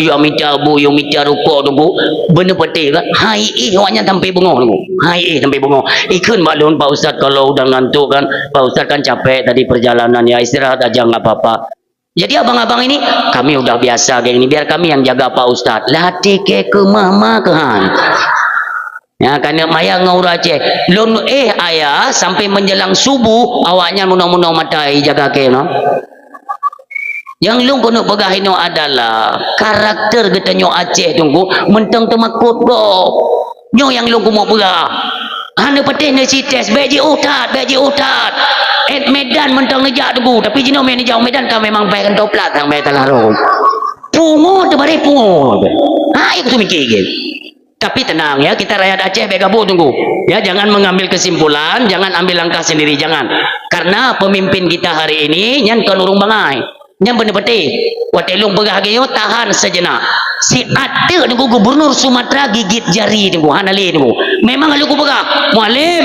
Yo mita bu, yo mita rukok Teungku. Beuneuh peuteh kan? Hai éh awaknyan sampai beungoh Teungku. Hai éh sampai beungoh. Ikheun bak lôn, Pak Ustaz kalau udah ngantuk kan, Pak Ustaz kan capek tadi perjalanan ya, istirahat aja nggak apa-apa. Jadi abang-abang ini, kami udah biasa kayak gini, biar kami yang jaga Pak Ustaz. Latih keu mama keuhan. Ya, keuneuk maya ngon ureueng Aceh. Lôn éh ayah sampai menjelang subuh, awaknyan meunoe-meunoe mata jaga keu noh. Nyang lôn keuneuk peugah inoe adalah karakter geutanyoe Aceh, Teungku, mantong teumakot gob. Nyoe nyang lôn keuneuk peugah. Hana patéh neusi tes, bèk jiôh that, bèk jiôh that. Eh, Medan mantong neujak, Teungku, tapi jinoe mé neujak Medan ka memang paih kantô plat sampai talarot. Pungo teubareh pungo. Ha, ikeu miké gét. Tapi tenang ya, kita rakyat Aceh bèk gabuk, Teungku. Ya, jangan mengambil kesimpulan, jangan ambil langkah sendiri, jangan. Karena pemimpin kita hari ini nyan kon ureueng bangai. Nyan beuna patéh. Watèe lôn peugah lagèe nyoe, tahan sejenak. Siat teuk, Teungku, Gubernur Sumatera gigit jari, Teungku, hana lé, Teungku. Memang lôn kupeugah, Mualem,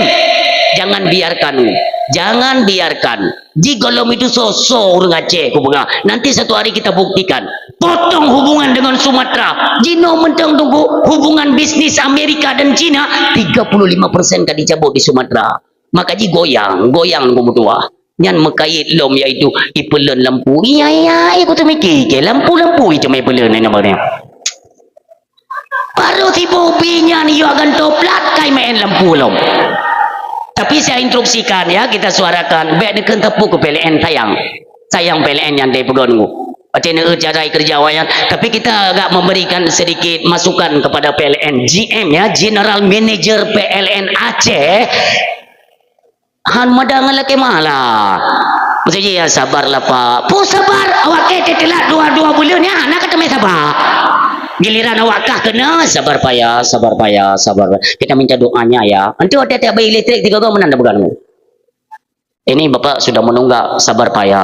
jangan biarkan, Teungku. Jangan biarkan. Jigohlom itu soe-soe ureueng Aceh, kupeugah. Nanti satu hari kita buktikan. Potong hubungan dengan Sumatera. Jinoe mantong, Teungku, hubungan bisnis Amerika dan Cina, tiga puluh lima persen ka dicabut di Sumatera. Maka jigoyang, goyang, Teungku, meutuah. Nyan meukait lom, yaitu ipeuleuen lampu. Iya, iya, ikeu teumiké, lampu-lampu itu mé ipeuleuen nama dia. Baru sibuk bi nyan yue gantoe plat kai main lampu lom. Tapi saya instruksikan ya, kita suarakan, bèk neukheun teupeu keu P L N sayang. Sayang P L N nyan daripada Teungku. Watèe neueu cara kerja awaknyan. Tapi kita agak memberikan sedikit masukan kepada P L N, G M ya, General Manager P L N Aceh. Han mada ngon lakèe mala. Maksud jih, "Ya, sabarlah, Pak." Peue sabar, awak kah teulat dua, dua buleuen nyan, hana ka teumé sabar. Giliran awak kah keunoe, "Sabar, Pak, ya, sabar, Pak, ya, sabar. Kita minta doanya, ya." Enteuk watèe tabayeue listrik tiga go meunan tapeugah. "Ini Bapak sudah menunggak, sabar, Pak, ya."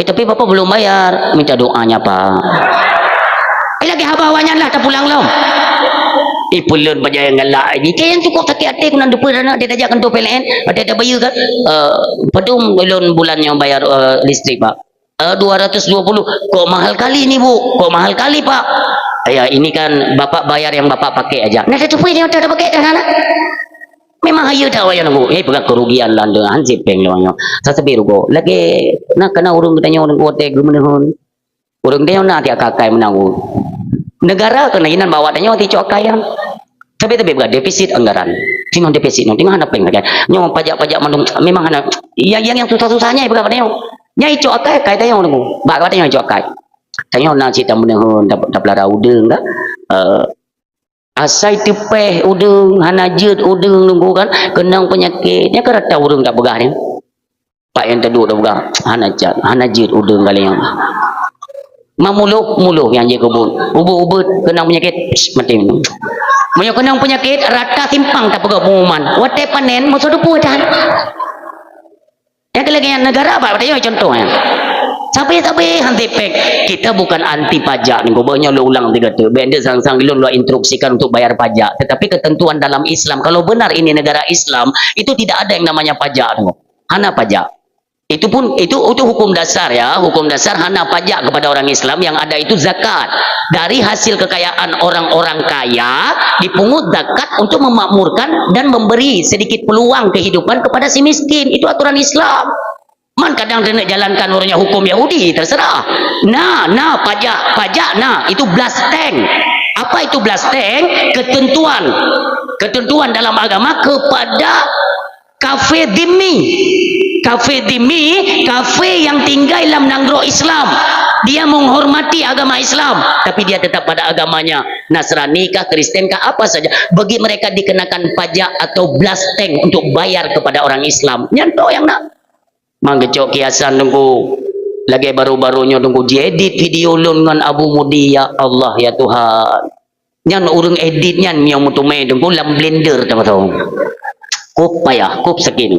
"Eh, tapi Bapak belum bayar." "Minta doanya, Pak." Eh, lagèe haba awaknyan lah tapulang lom. Ipeuleuen bajèe nyang galak. Jih nyang cukup sakét até keunan dupeue aneuk dia tajak kantô P L N, ada tabayeue kan? "Eh, padum ulôn bulan nyoe bayar, eh, listrik, Pak?" "Eh, dua ratus dua puluh." "Kok mahal kali ni, Bu? Kok mahal kali, Pak?" "Ya, ini kan Bapak bayar yang Bapak pakai aja." Nah, teupeue nyang tapakai ka hana. Memang hayeue that awaknyan, Teungku. Eh, peugah kerugian lah, Teungku. Han sipéng lé awaknyan. Sasabe rugoe. Lagèe na, kana ureueng geutanyoe, Teungku, watèe geumeuneuhon. Ureueng geutanyoe na tiep akai meunan, Teungku. Neugara keunan inan bak awaknyan ticok akai nyan. Tapi, tapi peugah defisit anggaran. Singoh defisit nyoe, singoh hana péng sagai. Nyoe pajak-pajak mandum memang hana. Nyang, nyang, nyang susah-susah nyan peugah bak tanyoe. Nyan icok akai, akai tanyoe, Teungku. Bak, bak tanyoe icok akai. Tanyoe na cit tameuneuen, tap-, tapeulara udeueng ka. Eh, Asai teupéh udeueng, hana jeuet udeueng, Teungku, kan, keunong peunyakét. Nyan kan rata ureueng tapeugah nyan. Pak nyang teuduek tapeugah, hana jeuet, hana jeuet udeueng kali nyan. Mamulôh, mulôh nyang jeuet keu buet. Ubeut-ubeut, keunong peunyakét, psst, maté. Meunyoe keunong peunyakét, rata simpang tapeugah pengumuman. Watèe panen, musoh teupeu tan. Nyang keu lagèe nyan neugara bak tanyoe contoh nyan. Sabe-sabe han sipéng. Kita bukan anti pajak, Teungku. Bah nyoe lôn ulang tiga teuk. Bèk deuh sang-sang lôn, lôn instruksikan untuk bayar pajak. Tetapi ketentuan dalam Islam, kalau benar ini negara Islam, itu tidak ada yang namanya pajak, Teungku. Hana pajak. Itu pun, itu, itu hukum dasar ya. Hukum dasar hana pajak kepada orang Islam. Yang ada itu zakat. Dari hasil kekayaan orang-orang kaya, dipungut zakat untuk memakmurkan dan memberi sedikit peluang kehidupan kepada si miskin. Itu aturan Islam. Man kadang taneuk jalankan ureueng hukum Yahudi, terserah. Na, na pajak, pajak na, itu blasteng. Apa itu blasteng? Ketentuan. Ketentuan dalam agama kepada kafé dhimmi. Kafé dhimmi, kafé yang tinggai lam nanggroe Islam. Dia menghormati agama Islam, tapi dia tetap pada agamanya Nasrani kah, Kristen kah, apa saja. Bagi mereka dikenakan pajak atau blasteng untuk bayar kepada orang Islam. Nyan toh nyang na. Mang geucok kiasan, Teungku. Lagèe baru-baru nyoe, Teungku, jiedit video lôn ngon Abu Mudi, ya Allah, ya Tuhan. Nyan ureueng edit nyan meunyoe meuteumé, Teungku, lam blender teuma, Teungku. Kôp payah, kôp sakét.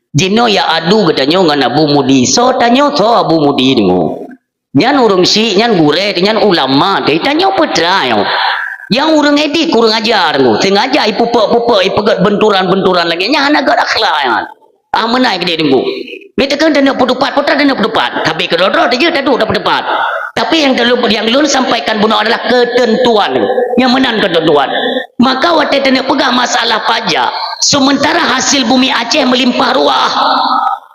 Jinoe ya adu geutanyoe ngon Abu Mudi. Soe tanyoe, soe Abu Mudi, Teungku. Nyan ureueng syiek, nyan gurèe, nyan ulama, teuh tanyoe peue teuma nyoe. Nyang ureueng edit kurang ajar, Teungku. Sengaja ipeupok-peupok, ipeugèt benturan-benturan lagèe nyan, hana gèt akhlak nyan. Ah, meunan keudéh, Teungku. Meuteukheun taneuk peutupat, peue teuma taneuk peutupat. Tapi keudroe-droe teujeuet taduek tapeutupat. Tapi nyang teuleu-, nyang lôn sampaikan bunoe adalah ketentuan. Nyang meunan ketentuan. Maka watèe taneuk peugah masalah pajak, sementara hasil bumi Aceh meulimpah ruah.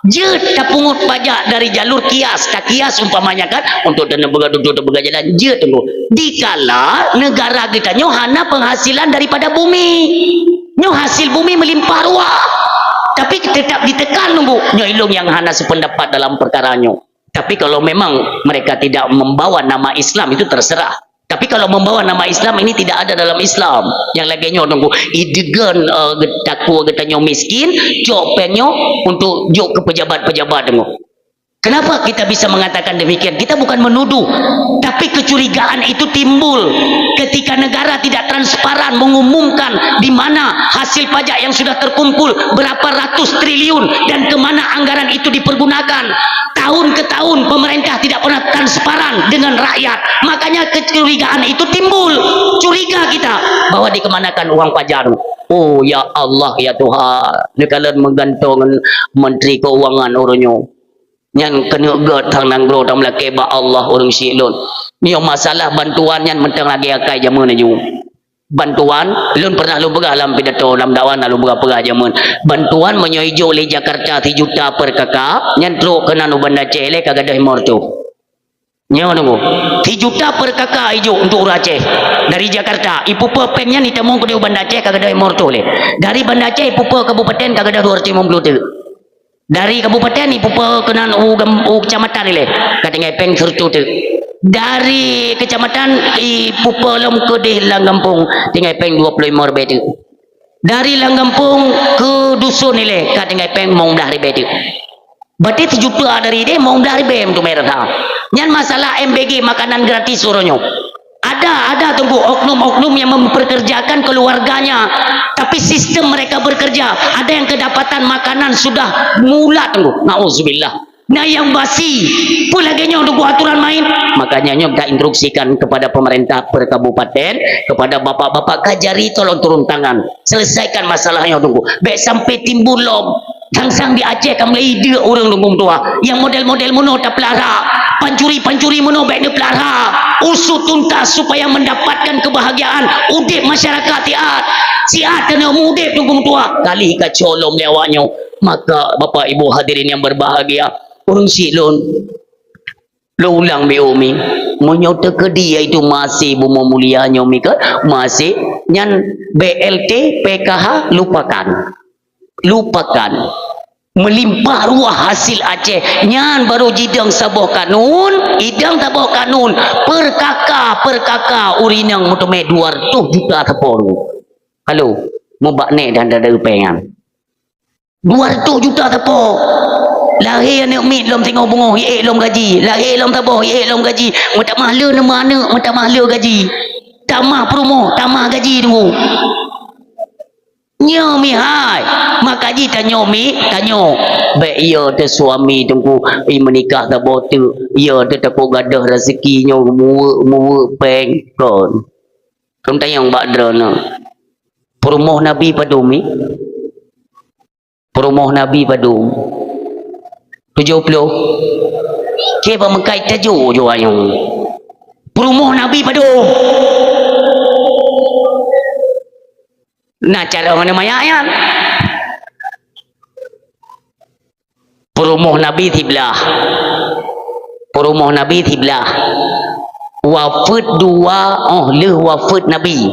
Jeuet tapungut pajak dari jalur kias, takias umpamanya kan, untuk taneuk peugah dudoe, tapeugah jalan, jeuet, Teungku. Dikala neugara geutanyoe hana penghasilan daripada bumi. Nyoe hasil bumi meulimpah ruah. Tapi teutap ditekan, Teungku. Nyoe ilôn nyang hana sependapat dalam peukara nyoe. Tapi kalau memang mereka tidak membawa nama Islam, itu terserah. Tapi kalau membawa nama Islam, ini tidak ada dalam Islam. Nyang lagèe nyoe, Teungku, idegan, eh, takue geutanyoe miskin, cok péng nyoe untuk jok keu pejabat-pejabat, Teungku. Kenapa kita bisa mengatakan demikian? Kita bukan menuduh, tapi kecurigaan itu timbul ketika negara tidak transparan mengumumkan di mana hasil pajak yang sudah terkumpul, berapa ratus triliun, dan kemana anggaran itu dipergunakan. Tahun ke tahun pemerintah tidak pernah transparan dengan rakyat. Makanya kecurigaan itu timbul. Curiga kita bahwa dikemanakan uang pajak. Oh, ya Allah, ya Tuhan. Neukalon meugantoe ngon Menteri Keuangan uroe nyoe. Nyan keuneuk gèt thang nanggroe tameulakèe bak Allah ureueng syik lôn. Nyoe masalah bantuan nyan mantong lagèe akai jameun laju. Bantuan, lôn pernah lôn peugah lam pidato, lam dakwah na lôn peugah-peugah jameun. Bantuan meunyoe ijok lé Jakarta sijuta per K K, nyan trok keunan u Banda Aceh lé ka gadôh limong reutôh. Nyoe deungoe. Sijuta per K K ijok untuk ureueng Aceh. Dari Jakarta, ipupe péng nyan itamong keudéh u Banda Aceh ka gadôh limong reutôh lé. Dari Banda Aceh ipupe kabupaten ka gadôh dua reutôh limong ploh teuk. Dari kabupaten ipupe keunan u gam-, u kecamatan ilèe, ka tinggai péng sireutôh teuk. Dari kecamatan ipupe lom keudéh lam gampông, tinggai péng dua ploh limong ribèe teuk. Dari lam gampông keu dusun ilèe, ka tinggai péng limong blah ribèe teuk. Berarti sijuta dari idéh limong blah ribèe untuk main rasa. Nyan masalah M B G, makanan gratis uroe nyoe. Ada, ada, Teungku, oknum-oknum yang mempekerjakan keluarganya, tapi sistem mereka bekerja, ada yang kedapatan makanan sudah mulat, Teungku. Nauzubillah. Nah, yang basi, peue lagèe nyoe, Teungku, aturan main? Makanya nyoe kita instruksikan kepada pemerintah per kabupaten, kepada bapak-bapak Kajari, tolong turun tangan. Selesaikan masalah nyoe, Teungku. Bèk sampai timbul lom. Sang-sang di Aceh ka mulai ideuk ureueng dukung tuha. Nyang model-model meunoe tapeulara. Pancuri-pancuri meunoe bèk neupeulara. Usut tuntas supaya mendapatkan kebahagiaan. Udép masyarakat siat. Siat keuneuk meuudép dukung tuha. Kali ka colom lé awak nyoe. Maka Bapak Ibu hadirin yang berbahagia, ureueng syik lôn, lôn ulang beu mi. Meunyoe teukeudi yaitu masih bumoe mulia nyoe mi keu masih, nyan B L T, P K H, lupakan. Lupakan. Meulimpah ruah hasil Aceh. Nyan barô jidong saboh kanun, idong saboh kanun. Per K K, per K K, ureueng inong meuteumé dua reutôh juta sapo. Halo, mubak nèk dan dada péng nyan. Dua reutôh juta sapo. Lahé aneuk miet lom singoh beungoh, iék lom gaji. Lahé lom saboh, iék lom gaji. Meutamah le neuba aneuk, meutamah le gaji. Tamah peurumoh, tamah gaji, Teungku. Nyoe mi hai. Maka jih tanyoe mi, tanyoe. Bèk iya teuh suami, Teungku, i meunikah saboh teuk. Iya teuh takot gadôh raseuki nyoe muweuek-muweuek péng kon. Lôn tanyong bak droeneuh. Peurumoh Nabi padum mi? Peurumoh Nabi padum? Tujoh ploh. Oke, bak meukai tajok jo ayong. Peurumoh Nabi padum? Na cara mana mayak nyan? Peurumoh Nabi siblah. Peurumoh Nabi siblah. Wafeuet dua óh lheueh wafeuet Nabi.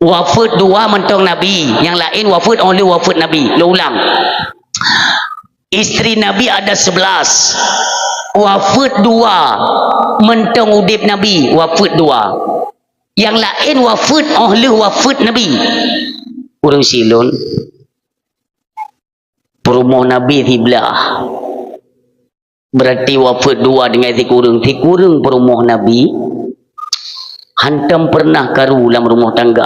Wafeuet dua mantong Nabi, nyang laén wafeuet óh lheueh wafeuet Nabi. Lôn ulang. Istri Nabi ada sebelas. Wafeuet dua mantong udép Nabi, wafeuet dua. Nyang laén wafeuet óh lheueh wafeuet Nabi. Ureueng syik lôn. Peurumoh Nabi siblah. Berarti wafeuet dua tinggai sikureueng. Sikureueng peurumoh Nabi hantom pernah karu lam rumoh tangga.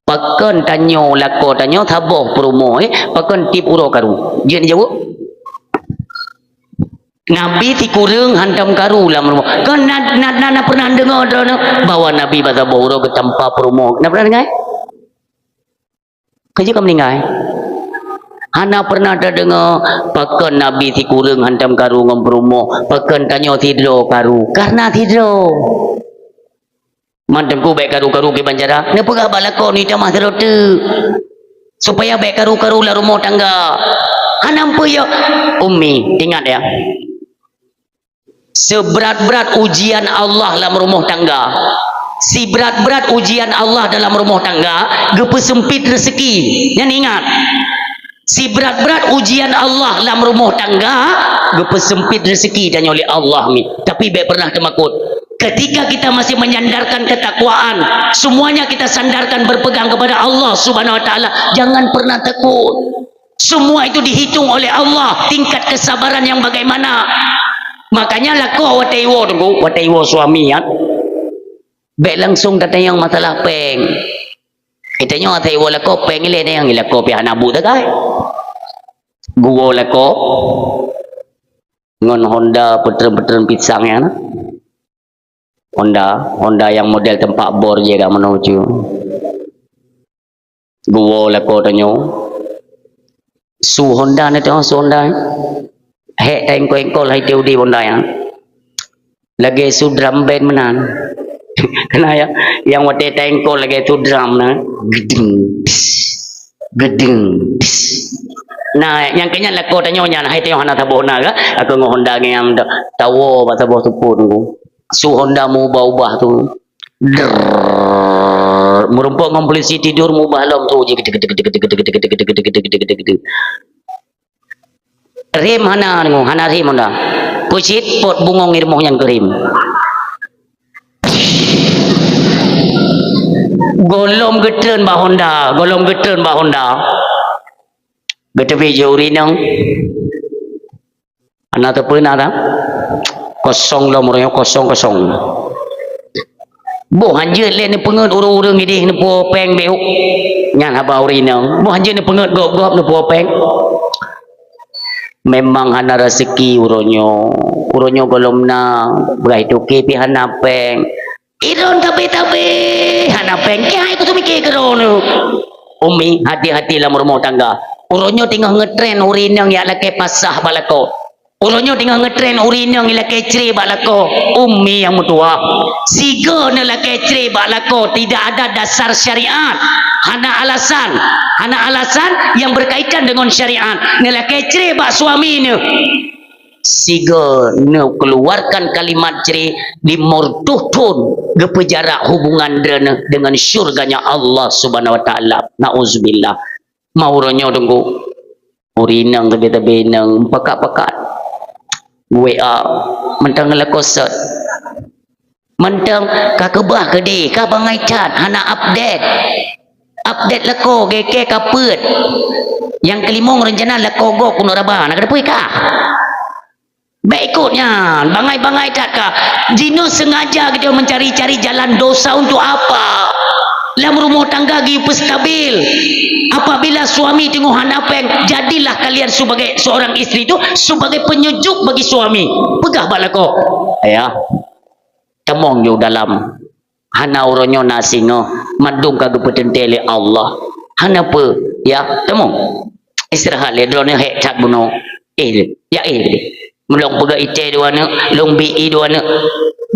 Pakon tanyoe lakoe tanyoe saboh peurumoh, eh? Pakon tiep uroe karu? Jeuet jaweueb. Nabi sikureueng hantom karu lam rumoh. Kon na, na, na, na pernah deungoe droeneuh bahwa Nabi bak saboh uroe geutampa peurumoh? Na pernah deungoe? Keujeuet ka meuninggai. Hana pernah tadeungoe pakon Nabi sikureueng hantom karu ngon peurumoh, pakon tanyoe sidroe karu. Karena sidroe. Man Teungku bèk karu-karu kiban cara. Neupeugah bak lakoe neutamah sidroe teuk. Supaya bèk karu-karu lam rumoh tangga. Hana peue ya. Ummi, ingat ya. Seberat-berat ujian Allah lam rumoh tangga, siberat-berat ujian Allah dalam rumoh tangga, geupeuseumpit reuseuki. Nyan ingat, Sibrat-brat ujian Allah lam rumoh tangga, geupeuseumpit rezeki tanyoe lé Allah mi. Tapi bék pernah teumakot. Ketika kita masih menyandarkan ketakwaan, semuanya kita sandarkan berpegang kepada Allah Subhanahu wa Taala, jangan pernah takut. Semua itu dihitung oleh Allah, tingkat kesabaran yang bagaimana. Makanya lakoe watée iwoe teungku, watée iwoe suami nyan, bék langsung tatanyong masalah péng. Itanyoe asai iwoe lakoe péng ilée nyang ilakoe pih hana bu tagai. Geuwoe lakoe ngon Honda peutreun-peutreun pisang nyan na. Honda, Honda nyang model teumpat bor jih ka meunoe cu. Geuwoe lakoe tanyoe. Su Honda na teuh, su Honda. Hék taengkol-engkol hai teu di Honda nyan. Lagée su drum band meunan. Kena ya, nyang watée taengkol lagée su drum na. Gedeng, pss, gedeng, pss. Nah, nyang keu nyan lakoe tanyoe nyan, hai tanyoe hana saboh na ka? Aku ngon Honda ngiam ta-, tawoe bak saboh seupôt nunggu. Su Honda meuubah-ubah tu. Drrrr. Meurumpok ngon polisi tidur meuubah lom tu. Rem hana deungoe, hana rem Honda. Peucit pot bungong i rumoh nyan keu rem. Gohlom geutreun bak Honda, gohlom geutreun bak Honda. Geuteubiet jih ureueng inong. Hana teupeuna ta? Kosong lom uroe nyoe, kosong-kosong. Boh hanjeuet lé neupeungeut ureueng-ureueng idéh neupuwoe péng bék. Nyan haba ureueng inong. Boh hanjeuet neupeungeut gob-gob neupuwoe péng. Memang hana raseuki uroe nyoe. Uroe nyoe gohlom na, beurai toke pih hana péng. Idon tabe-tabe, hana péng. Keuhai kuteumike keudroe nyoe. Umi, hati-hati lam rumoh tangga. Uroe nyoe teungoh ngeutren ureueng inong jak lakée pasah bak lakoe. Uroe nyoe teungoh ngeutren ureueng inong ilakée cre bak lakoe, umi nyang meutuwah. Sigoe neulakée cre bak lakoe tidak ada dasar syariat. Hana alasan. Hana alasan yang berkaitan dengan syariat. Neulakée cre bak suami neuh. Sigoe neukeuluwarkan kalimat cre, lima reutôh thon geupeujarak hubungan droeneuh deungon syurganya Allah Subhanahu wa Taala. Nauzubillah. Ma uroe nyoe teungku. Ureueng inong tabe-tabe inong pakat-pakat. W A mantong lakoe sot. Mantong ka keubah keudeh, ka bangai that, hana update. Update lakoe, geke ka peuet. Nyang keulimong rencana lakoe gob keunoe raba, na kateupue kah? Bék ikot nyan, bangai-bangai that ka. Jinoe sengaja geutanyoe mencari-cari jalan dosa untuk apa? Lam rumoh tangga geuyue peustabil. Apabila suami teungoh hana péng, jadilah kalian sebagai seorang istri tu sebagai penyejuk bagi suami. Peugah bak lakoe, "Ayah, tamong ju dalam." Hana uroe nyoe na singoh, mandum ka geupeuteuntée lé Allah. Hana peue, ya, tamong. Istirahat lé, droeneuh hék that bunoe. Eh, ya, eh, meulong peugah itée dua neuk, lôn bi i dua neuk.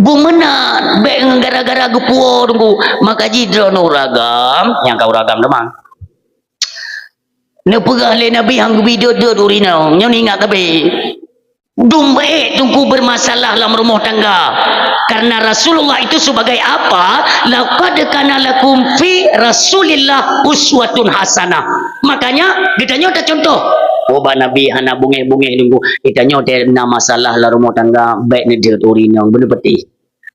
Beumeunan, bék ngon gara-gara geupuwoe teungku. Maka jih droeneuh ureueng agam, nyang ka ureueng agam teuma. Neupeugah lé Nabi han geubi deuet-deuet ureueng inong, nyoe ingat tabe. Dum ék teungku bermasalah lam rumoh tangga. Karena Rasulullah itu sebagai apa? Laqad kana lakum fi Rasulillah uswatun hasanah. Makanya, geutanyoe tacontoh. Oh, bak Nabi hana bungéh-bungéh teungku. Geutanyoe teuh na masalah lam rumoh tangga, bék neudeuet ureueng inong, beuneupatéh.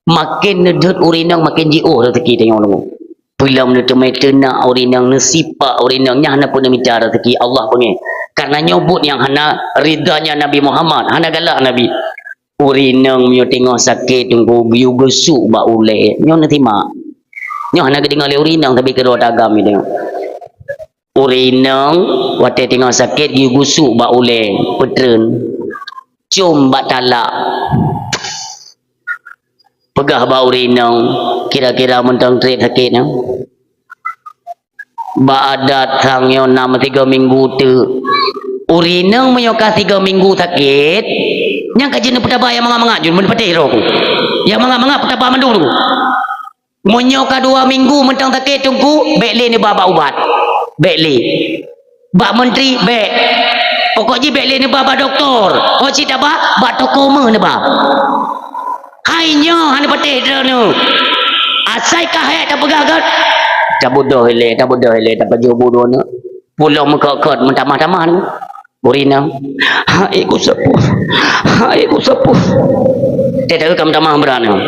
Maken neudeuet ureueng inong, maken jiôh raseuki tanyoe nyoe. Peulom neuteumé teunak ureueng inong, neusipak ureueng inong, nyan hana peue neumita raseuki, Allah beungéh. Karena nyoe buet nyang hana ridhanya Nabi Muhammad, hana galak Nabi. Ureueng inong meunyoe teungoh sakét teungku, geuyue geusuk bak ulée, nyoe neusimak. Nyoe hana geudeungoe lé ureueng inong, tapi keudroe tagam nyoe. Ureueng inong watée teungoh sakét geuyue geusuk bak ulée, peutreun, com bak talak. Peugah bak ureueng inong, kira-kira mantong trép sakét nyoe. Bak adat sang nyoe na meusigoe minggu teuk. Ureueng inong meunyoe ka sigoe minggu sakét, nyang ka jeuet neupeutaba nyang mangat-mangat jeuet, meuneupatéh droe ku. Nyang mangat-mangat peutaba mandum ku. Meunyoe ka dua minggu mantong sakét teungku, bék lé neuba bak ubat. Bék lé. Bak meuntri, bék. Pokok jih bék lé neuba bak dokto. Oh cit taba, bak toko meuh neuba. Hai nyoe hana patéh droeneuh. Asai ka hék tapeugah gét. Tabeudôh ilée, tabeudôh ilée, tapajoh bu droeneuh. Pulo meukot-kot meutamah-tamah nyoe. Ureueng inong. Hai ku seupôt. Hai ku seupôt. Teuh ka meutamah brat nyoe.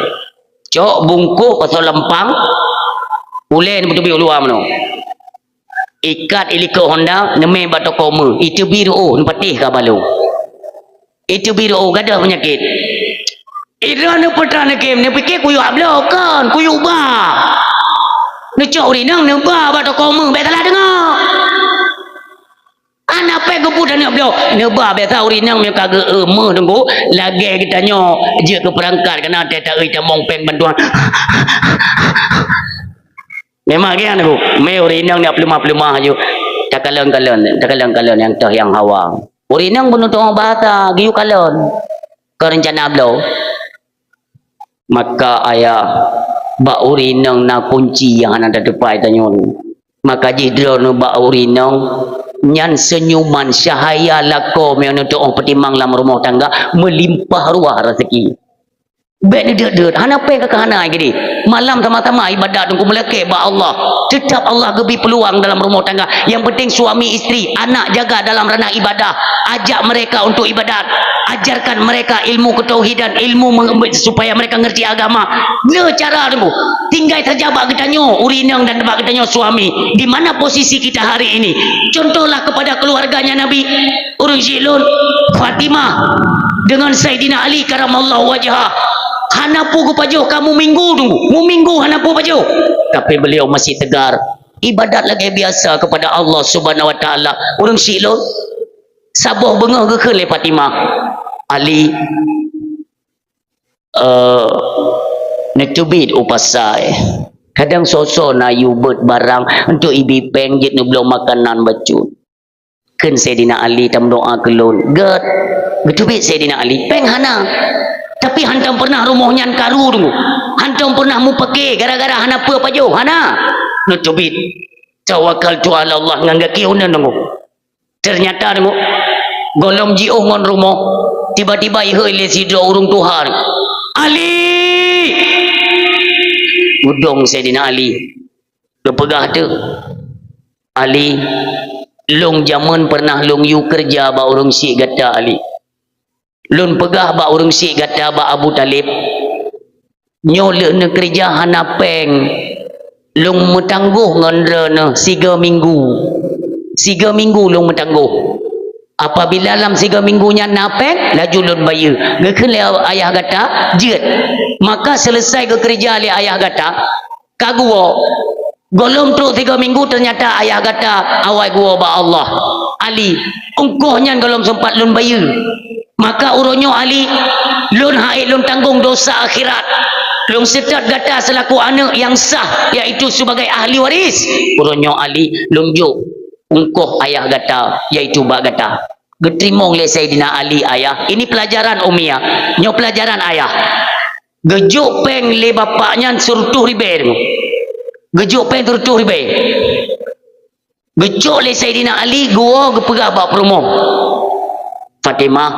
Cok bungkôh pasang leumpang, ulèe neubeuteubit u luwa meunoe. Ikat ilikot honda, neumè bak toko meu, iteubiet reuôh, neupatéh ka balong. Iteubiet reuôh, gadôh peunyakét. Idroe neupeutrang neukém, neupike kuyue bloe kon, kuyue ba. Neucok ureueng inong neuba bak toko meu, bèk salah deungö. Hana pèng geupeubuet aneuk bloe, neuba biasa ureueng inong meunyoe ka geu-eu meuh teungku, lagèe geutanyoe jeuet keu peurangkat keunan teuh taeu tamong pèng bantuan. Memang kian aku, mé ureueng inong nyang peuleumah-peuleumah aju, takalon-kalon, takalon-kalon nyang toh nyang hawa. Ureueng inong bunoe tu'oh bahasa, geuyue kalon. Kon reuncana bloe. Maka ayah, bak ureueng inong na kunci nyang hana tatupai tanyoe. Maka jih droeneuh bak ureueng inong, nyan seunyuman cahaya lakoe meunyoe neutu'oh peutimang lam rumoh tangga, meulimpah ruah raseuki. Bèk neudeuet-deuet, hana pèng ka hana geude. Malam sama-sama ibadat teungku meulakèe bak Allah. Teutap Allah geubri peuluang dalam rumoh tangga. Nyang penting suami isteri, anak jaga dalam ranah ibadah. Ajak mereka untuk ibadat. Ajarkan mereka ilmu ketauhidan, ilmu meng-, supaya mereka ngerti agama. Le cara teungku. Tinggai saja bak geutanyoe, ureueng inong dan bak geutanyoe suami. Di mana posisi kita hari ini? Contohlah kepada keluarganya Nabi. Ureueng syiek lôn, Fatimah, deungon Saidina Ali karamallahu wajhah. Hana peue geupajoh ka muminggu teungku, muminggu hana peue pajoh. Tapi beliau masih tegar, ibadat lagèe biasa kepada Allah Subhanahu wa Taala. Ureueng syiek lôn, saboh beungoh geukheun lé Fatimah, "Ali, eh, neuteubiet u pasai. Kadang soe-soe na yue beuet barang, untuk ibi pèng jeuet neubloe makanan bacut." Kheun Saidina Ali, "Tameudoa keu lôn." Gèt, geuteubiet Saidina Ali, pèng hana. Tapi hantom pernah rumoh nyan karu teungku. Hantom pernah mupake gara-gara hana peue pajoh, hana. Neuteubiet. Tawakkaltu 'ala Allah ngon gaki uneun teungku. Ternyata teungku, gohlom jiôh ngon rumoh, tiba-tiba ihôi lé sidroe ureueng tuha. "Ali!" Geudong Saidina Ali. Geupeugah teuk, "Ali, lôn jameun pernah lôn yue keureuja bak ureueng syiek gata, Ali. Lôn peugah bak ureueng syiek gata, bak Abu Thalib, nyoe lheueh neukeureuja hana pèng, lôn meutanggoh ngon droeneuh sigoe minggu. Sigoe minggu lôn meutanggoh. Apabila lam sigoe minggu nyan na pèng, laju lôn bayeue." Geukheun lé ayah gata, "Jeuet." Maka seuleusai geukeureuja lé ayah gata, ka geuwoe. Gohlom trok sigoe minggu, ternyata ayah gata awai geuwoe bak Allah. "Ali, ongkoh nyan gohlom seumpat lôn bayeue. Maka uroe nyoe, Ali, lôn han ék lôn tanggong dosa akhirat. Lôn seutôt gata seulaku aneuk nyang sah, yaitu sebagai ahli waris. Uroe nyoe, Ali, lôn jok ongkoh ayah gata, yaitu bak gata." Geuteurimong lé Saidina Ali, "Ayah, ini pelajaran Ummiyah. Nyoe pelajaran ayah." Geujok pèng lé bapak nyan sireutôh ribèe teungku. Geujok pèng sireutôh ribèe. Geucok lé Saidina Ali, geuwoe geupeugah bak peurumoh, "Fatimah,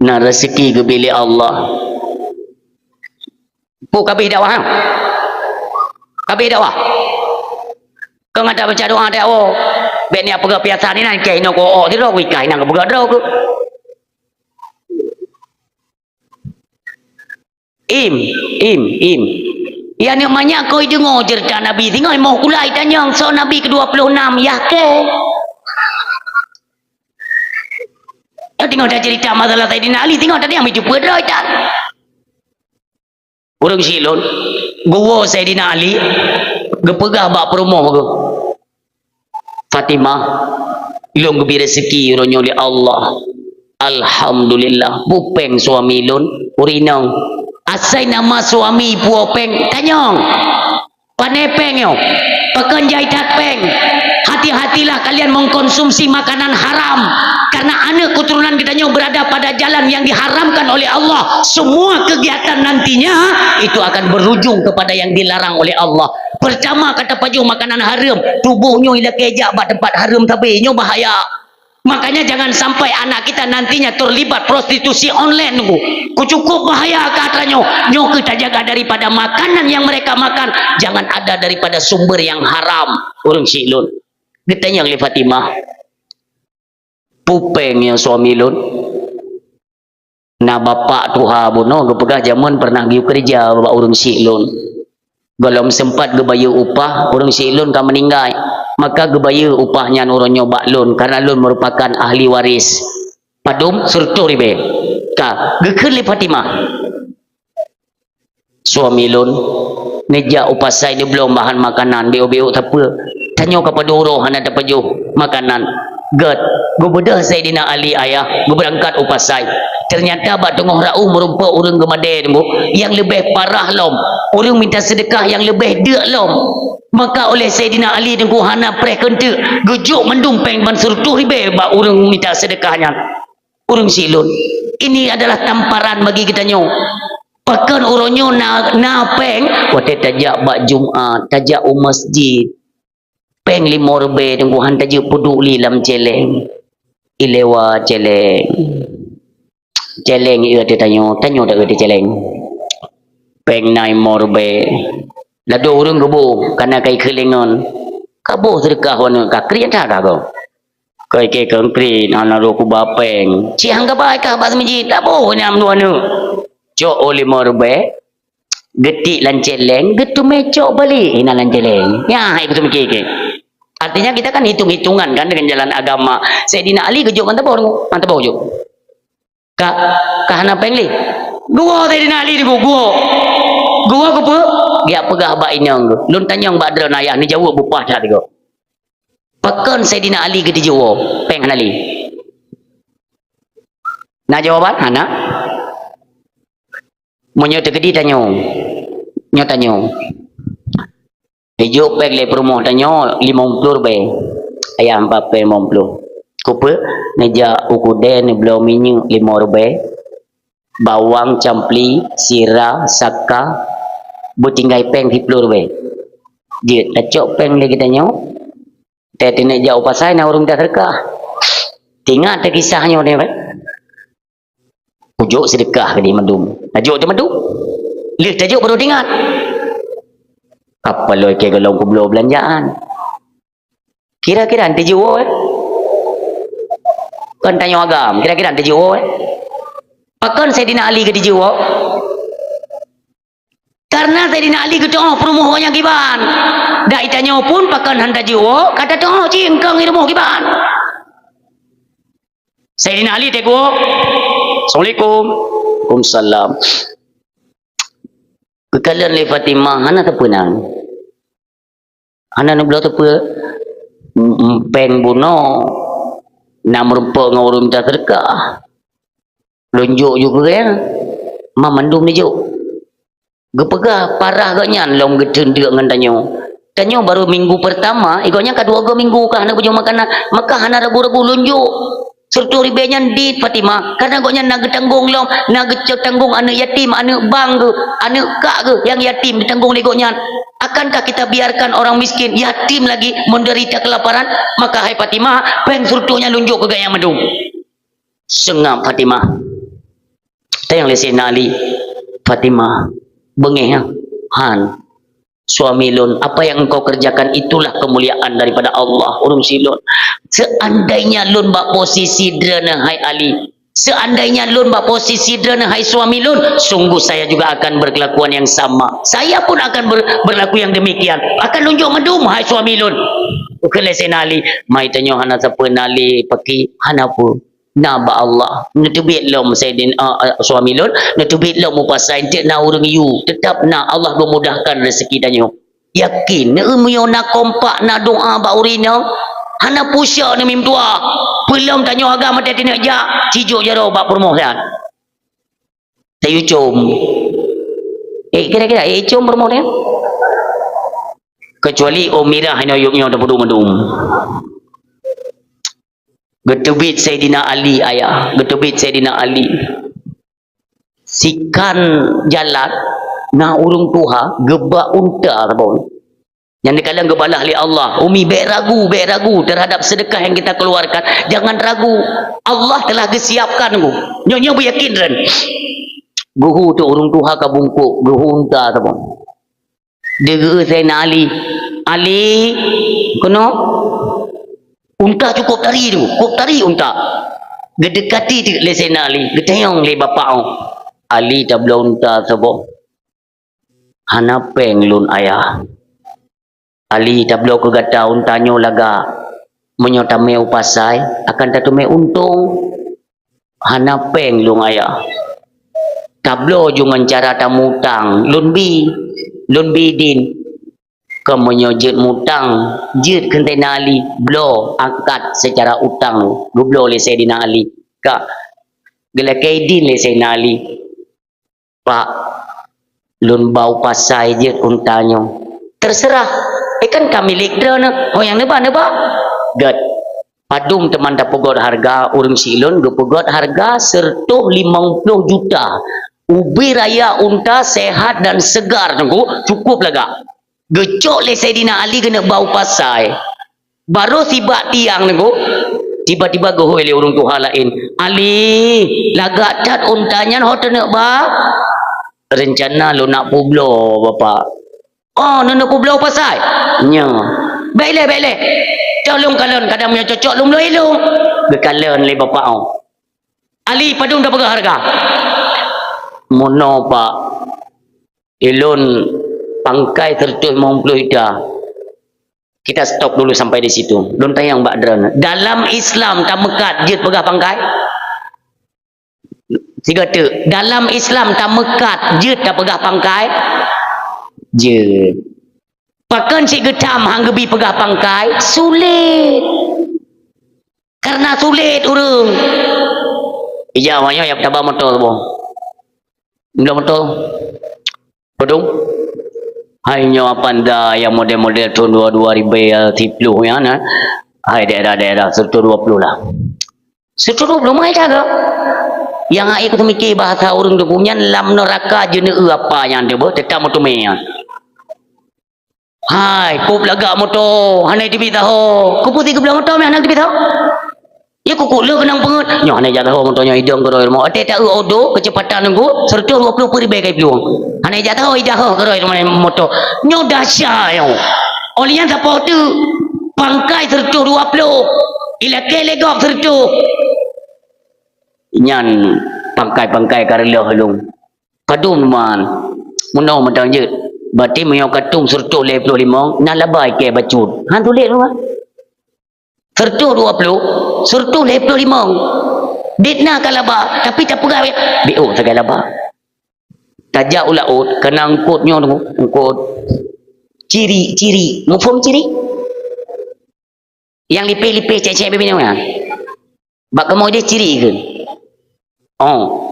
na raseuki geubri lé Allah." Peue ka abéh dakwah, ha? Ka abéh dakwah. Keu ngon tabaca doa, tawoe. Bèk niat peugah piasa inan, keu inoe keu ôk sidroe, keu ikan inan keu peugah droe keu. Im, im, im. Ya, aneuk manyak koi deungoe ceurita Nabi singoh, moh kulai tanyong, soe Nabi kedua puluh enam, yah kèe. Ya, teungoh taceurita masalah Saidina Ali, singoh tadi nyang meucupeue droe tan. Ureueng syiek lôn, geuwoe Saidina Ali, geupeugah bak peurumoh geuh, "Fatimah, lôn geubri raseuki uroe nyoe lé Allah. Alhamdulillah, peue pèng suami lôn, ureueng inong." Asai nama suami puwoe pèng, tanyong, "Pané pèng nyoe? Pakon jai that pèng?" Hati-hatilah kalian mengkonsumsi makanan haram, karena aneuk keuturonan geutanyoe berada pada jalan yang diharamkan oleh Allah. Semua kegiatan nantinya itu akan berujung kepada yang dilarang oleh Allah. Pertama, ka tapajoh makanan hareuem, tuboh nyoe ilakèe jak bak teumpat hareuem sabe, nyoe bahaya. Makanya jangan sampai anak kita nantinya terlibat prostitusi online, nunggu. Ku cukup bahaya ka atra nyoe. Nyoe keuh tajaga daripada makanan yang mereka makan, jangan ada daripada sumber yang haram. Ureueng syiek lôn. Geutanyong lé Fatimah, "Peue péng nyoe suami lôn?" Na bapak tuha bunoe geupeugah jameun pernah geuyue keureuja bak ureuëng syik lôn. Gohlom seumpat geubayeue upah, ureuëng syik lôn ka meuninggai. Maka geubayeue upah nyan uroe nyoe bak lôn, karena lôn meurupakan ahli waris. Padum? Sireutoh ribée. Ka, geukheun lé Fatimah. Suami lôn neujak u pasai neubloe bahan makanan, biôk-biôk sapeue. Tanyoe ka padum uroe hana tapajoh makanan. Gét, geubeudôh Saidina Ali ayah geubeurangkat u pasai. Teunyata bak teungoh raôh meurumpok ureuëng geumadée teungku nyang leubeh parah lom. Ureuëng mita seudeukah nyang leubeh deuk lom. Maka oleh Saidina Ali teungku hana preh keunteuk, geujok mandum péng ban sireutoh ribée bak ureuëng mita seudeukah nyan. Ureuëng syik lôn, ini adalah tamparan bagi geutanyoe. Pakon uroe nyoe na, na péng? Watée tajak bak Jumat, tajak u masjid. Péng limong ribée teungku han tajeuet peuduek li lam céléng. Ilewa céléng. Céléng ié teuh tanyoe, tanyoe dak ié teuh céléng. Péng na limong ribée. Ladôm ureuëng geuboh, kana kai keulingon. Ka boh seudeukah waneuk ka kriet that ka goe. Kai keu keunkrit, hana rôh kuba péng. Cit han gaba ka bak seumeujid, taboh nyan dua neuk. Cok u limong ribée, geutik lam céléng, geuteumé cok balik inan lam céléng. Nyan hai beuteumiké keu. Artinya kita kan hitung-hitungan kan dengan jalan agama. Saidina Ali geujok ngon taboh, ngon taboh jok. Ka, ka hana péng lé. Geuwoe Saidina Ali dibu, geuwoe. Geuwoe keupeue? Geujak peugah bak inong geuh. Lôn tanyong bak droeneuh ayah, neujaweueb bupah that geuh. Pakon Saidina Ali geuteujoe péng hana lé? Na jawaban? Hana. Meunyoe teukeudi tanyoe, nyoe tanyoe. Ijok péng lé peurumoh tanyoe limong ploh ribée. Ayah empat péng limong ploh. Kupeue? Neujak u keudée neubloe minyeuk limong ribée, bawang, campli, sira, saka, beutinggai péng siploh ribée. Jeuet tacok péng lé geutanyoe. Teutineuek jak u pasai na ureuëng mita seudeukah. Tingat teu kisah nyoe deh, kujok seudeukah keu di mandum. Tajok teu mandum. Lheueh tajok baru tingat. Apa loi keu golom kubloe beulanjaan? Kira-kira han teujiwoe, eh? Kon tanyoe agam, kira-kira han teujiwoe, eh? Pakon Saidina Ali geuteujiwoe? Karena Saidina Ali geuteu'oh peurumoh gobnyan kiban. Dak itanyoe pun pakon han tajiwoe, ka tateu'oh cit eungkong i rumoh kiban. Saidina Ali teuk woe. Assalamualaikum. Waalaikumsalam. Geukalon lé Fatimah, hana teupeue nan. Hana neubloe teupeue, m-, m-, péng bunoe na meurumpok ngon ureuëng mita seudeukah. Lôn jok ju keu geuh, ma mandum neujok. Geupeugah parah gobnyan lom geuteun deuk ngon tanyoe. Tanyoe baru minggu pertama, eh, gobnyan ka dua go minggu ka hana bujong makanan, maka hana ragu-ragu lôn jok. Sireutoh ribée nyan di Fatimah, karena gobnyan na geutanggong lom, na geutanggong aneuëk yatim, aneuëk bang geuh, aneuëk kak geuh nyang yatim ditanggong lé gobnyan. Akankah kita biarkan orang miskin, yatim lagi menderita kelaparan? Maka hai Fatimah, péng sireutoh nyan lôn jok keu gobnyan mandum. Seungab Fatimah. Tanyong lé Saidina Ali, "Fatimah, beungéh, ha?" "Han." "Suami lôn, apa yang engkau kerjakan itulah kemuliaan daripada Allah, ureuëng syik lôn. Seandainya lôn bak posisi droeneuh hai Ali, seandainya lôn bak posisi droeneuh hai suami lôn, sungguh saya juga akan berkelakuan yang sama. Saya pun akan ber-, berlaku yang demikian. Akan lôn jok mandum hai suami lôn." Geukheun lé Saidina Ali, "Mai tanyoe hana sapeue na lé paki, hana peue." Na bak Allah. Neuteubiet lom Saidin-, a, a, suami lôn, neuteubiet lom u pasai, enteuk na ureuëng yue, teutap na, Allah geumudahkan rezeki tanyoe. Yakin, neueu meunyoe na kompak, na doa bak ureuëng inong, hana pusok neumim dua. Peulom tanyoe agam maté tineuk jak, cijok jaroe bak peurumoh nyan. Tayue com. Eh, kira-kira, eh, com peurumoh nyan? Kecuali oh mirah inoe yub nyoe tapeuduek mandum. Geuteubiet Saidina Ali, ayah, geuteubiet Saidina Ali. Sikan jalan na ureuëng tuha geubak unta saboh. Nyang dikalon geubalah lé Allah, "Umi, bék ragu, bék ragu terhadap sedekah yang kita keluarkan. Jangan ragu. Allah telah geusiapkan, Bu." Nyoe, nyoe beuyakin ren. Geuhu tu ureuëng tuha ka bungkôk, geuhu unta saboh. Deuh Saidina Ali, "Ali, keunoe, Unta cukup tari tu, cukup tari unta. Geudekati teuk lé Saidina Ali, geutanyong lé bapak, "Oh, Ali, tabloe unta saboh." "Hana péng lôn, Ayah." "Ali, tabloe keu gata unta nyoe lagak. Meunyoe tamé u pasai, akan tateumé untông." "Hana péng lôn, Ayah." "Tabloe ju ngon cara tamutang, lôn bi, lôn bi idin." "Kon meunyoe jeuet mutang, jeuet kheun Saidina Ali, bloe angkat seucara utang." Geubloe lé Saidina Ali. Ka geulakée idin lé Saidina Ali. "Pak, lôn ba u pasai jeuet unta nyoe." "Teuseurah, eh, kan ka milék droeneuh, ho nyang neuba, neuba." "Gét, padum teuma tapeugét hareuga, ureuëng syiek lôn geupeugét hareuga seureutôh limong ploh juta. Ubé raya unta sehat dan segar, Teungku, cukup lagak." Geucok lé Saidina Ali keuneuk ba u pasai. Barô sibak tiang Teungku, tiba-tiba geuhôi lé ureuëng tuha laén, "Ali, lagak that unta nyan ho teuneuk ba?" "Reuncana lôn nak peubloe, Bapak." "Oh, neuneuk peubloe u pasai?" "Nyoe." "Bék ilée, bék ilée. Cok lôn kalon, kadang meunyoe cocok lôn bloe ilôn." Geukalon lé bapak, oh. "Ali, padum tapeugah hareuga?" "Meunoe, Pak. Ilôn pangkai seureutôh limong ploh juta." Kita stop dulu sampai di situ. Lôn tanyong bak droeneuh. Dalam Islam tameukat jeuet peugah pangkai? Sigoe teuk, dalam Islam tameukat jeuet tapeugah pangkai? Jeuet. Pakon cit geutam han geubi peugah pangkai? Sulet. Karena sulet ureuëng. Ija awaknyoe nyang taba moto saboh. Mula moto. Padum. Hai nyoe Avanza nyang model-model thôn dua, dua ribu siploh nyan, eh. Hai daerah-daerah, seureutôh dua ploh lah. Seureutôh dua ploh meuhai that kah? Nyang hai kuteumiké bahasa ureuëng Teungku nyan lam neuraka jeuneuh apa nyang teuboh, teutap meuteumé nyan. Hai, pop lagak moto, hana teubiet saho. Keupeue si geubloe moto meuhana teubiet saho? Ya kukuk le keunong peungeut. Nyoe hana jak saho moto nyoe idong keudroe rumoh. Até ta eu odo, keucepatan Teungku, seureutôh dua ploh peuet ribèe kai plueng. Hana jak saho idah keudroe rumoh moto. Nyoe dahsyat nyoe. Oleh nyan sapoh teuk pangkai seureutôh dua ploh. Ilakée lé gob seureutôh. Nyan pangkai-pangkai ka reuloh lôn. Padum man. Meunoe mantong jeuet. Berarti meunyoe ka tueng seureutôh lhèe ploh limong, na laba ikée bacut. Han tuléh lôn, ha? Seureutôh dua ploh, seureutôh lhèe ploh limong. Dit na ka laba, tapi tapeugah, "Biôh sagai laba." Tajak u laôt, keunan eungkôt nyoe, eungkôt. Cirik, cirik. Muphom cirik? Nyang lipéh-lipéh cék-cék bibina nyan. Bak kamoe deh cirik kheun. Oh.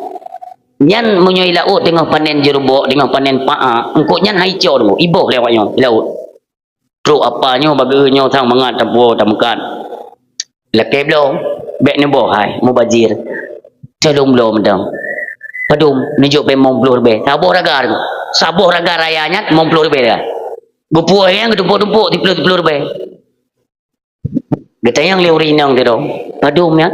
Nyan meunyoe i laôt teungoh panen jeurubok, teungoh panen paa, eungkôt nyan han icok teungku, iboh lé awak nyoe i laôt. Trok apa nyoe bak geuh nyoe sang mangat tapuwoe tameukat. Lakée bloe, bék neuboh hai, mubazir. Teuh lôn bloe mantong. Padum, neujok pèng limong ploh ribèe. Saboh raga, saboh raga raya nyan limong ploh ribèe dah. Geupuwoe nyan geutumpôk-tumpôk siploh-siploh ribèe. Geutanyong lé ureueng inong sidroe, "Padum nyan?"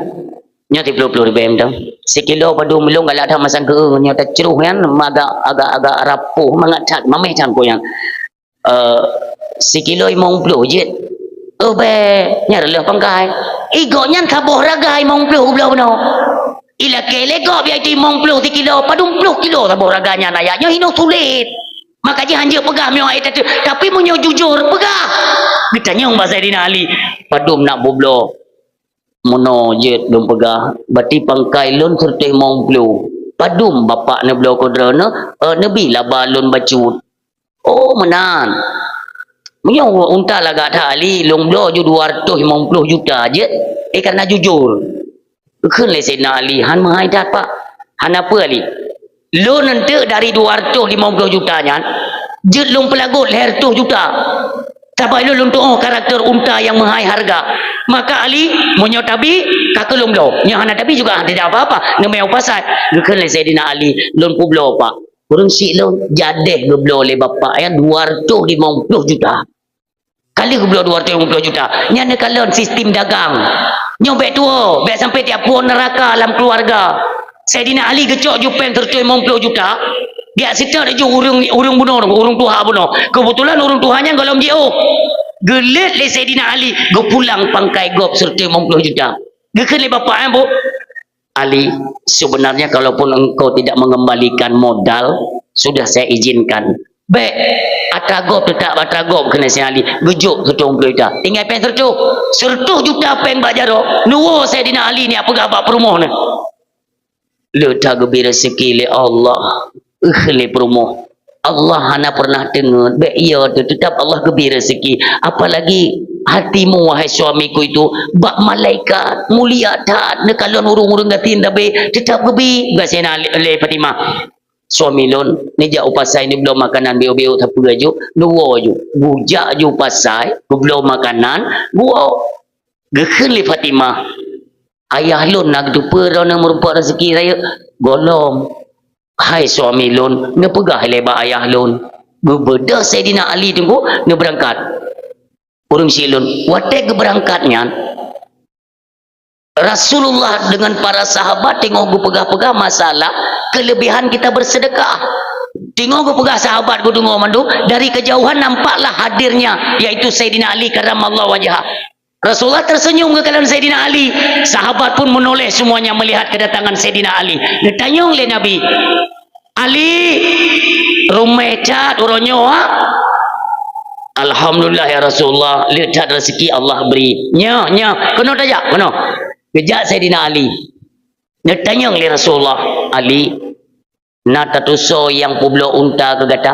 "Nyoe siploh ploh ribèe mantong." Sikilo padum lôn galak that masa keu nyoe tacroh nyan agak, agak, agak rapoh mangat that, mamèh that eungkôt nyan. Eh, sikilo limong ploh jeuet. Oh, bék, nyan reuloh pangkai. I gobnyan saboh raga limong ploh geubloe bunoe. Ilakée lé gob yaitu limong ploh sikilo, padum ploh kilo saboh raga nyan ayah. Nyoe hinoe sulet. Maka jih hanjeuet peugah meunyoe ayat teutu. Tapi meunyoe jujur, peugah. Geutanyong bak Saidina Ali, "Padum nak peubloe?" "Meunoe jeuet lôn peugah, berarti pangkai lôn seureutôh limong ploh. Padum bapak neubloe keu droeneuh, eh, neubi laba lôn bacut." "Oh, meunan. Meunyoe unta lagak that Ali, lôn bloe ju dua ratus limong puluh juta jeuet, eh, karena jujur." Geukheun lé Saidina Ali, "Han meuhai that, Pak. Hana peue, Ali. Lôn eunteuk dari dua ratus limong puluh juta nyan, jeuet lôn peulagot lhèe reutôh juta. Sabab ilôn lôn tu'oh karakter unta nyang meuhai hareuga. Maka, Ali, meunyoe tabi, ka keuh lôn bloe. Nyoe hana tabi juga, tidak apa-apa. Neumè u pasai." Geukheun lé Saidina Ali, "Lôn peubloe, Pak. Ureueng syiek lôn jadeh geubloe lé bapak nyan dua ratus limong puluh juta." Ka lheueh geubloe dua ratus limong puluh juta. Nyan neukalon sistem dagang. Nyoe bék tuwoe, bék sampai tiap puwoe neuraka lam keuluwarga. Saidina Ali geucok ju pèng seureutôh limong puluh juta, geujak seutôt ju ureueng, ureueng bunoe, ureueng tuha bunoe. Keubeutulan ureueng tuha nyan gohlom jiôh. Geulet lé Saidina Ali, geupulang pangkai gob seureutôh limong ploh juta. Geukheun lé bapak, eh, Bu, Ali, sebenarnya kalaupun engkau tidak mengembalikan modal, sudah saya izinkan. Bèk, atra gob teutap atra gob, kheun lé Saidina Ali, geujok seureutôh limong ploh juta. Tinggai péng seureutôh. Seureutôh juta péng bak jaroe, neuwoe Saidina Ali nyan peugah bak peurumoh nyan. Le that geubri rezeki lé Allah, eh, lé peurumoh. Allah hana pernah teungeut, bèk iya teuh, teutap Allah geubri rezeki. Apalagi hatimu, wahai suamiku itu, bak malaikat, mulia that, neukalon ureueng-ureueng gasien tabé, teutap geubri. Gasien lé, lé Fatimah, suami lôn, neujak u pasai neubloe makanan biôk-biôk sapeue ju, neuwoe ju. Geujak ju pasai, geubloe makanan, geuwoe. Geukheun lé Fatimah, "Ayah lôn na geuteupeue droeneuh meurumpok rezeki rayeuk?" "Gohlom, hai suami lôn, neupeugah lé bak ayah lôn." Geubeudôh Saidina Ali teungku, neubeurangkat. Ureueng syiek lôn, watèe geubeurangkat nyan, Rasulullah dengan para sahabat teungoh geupeugah-peugah masalah kelebihan kita bersedekah. Teungoh geupeugah sahabat geudeungoe mandum, dari kejauhan nampaklah hadirnya, yaitu Saidina Ali karramallahu wajhah. Rasulullah tersenyum geukalon Saidina Ali. Sahabat pun menoleh semuanya melihat kedatangan Saidina Ali. Geutanyong lé Nabi, "Ali, ruméh that uroe nyoe, ha?" "Alhamdulillah, ya Rasulullah, le that rezeki Allah bri." "Nyoe, nyoe, keunoe tajak, keunoe." Geujak Saidina Ali. Geutanyong lé Rasulullah, "Ali, na tatusoe nyang peubloe unta keu gata?"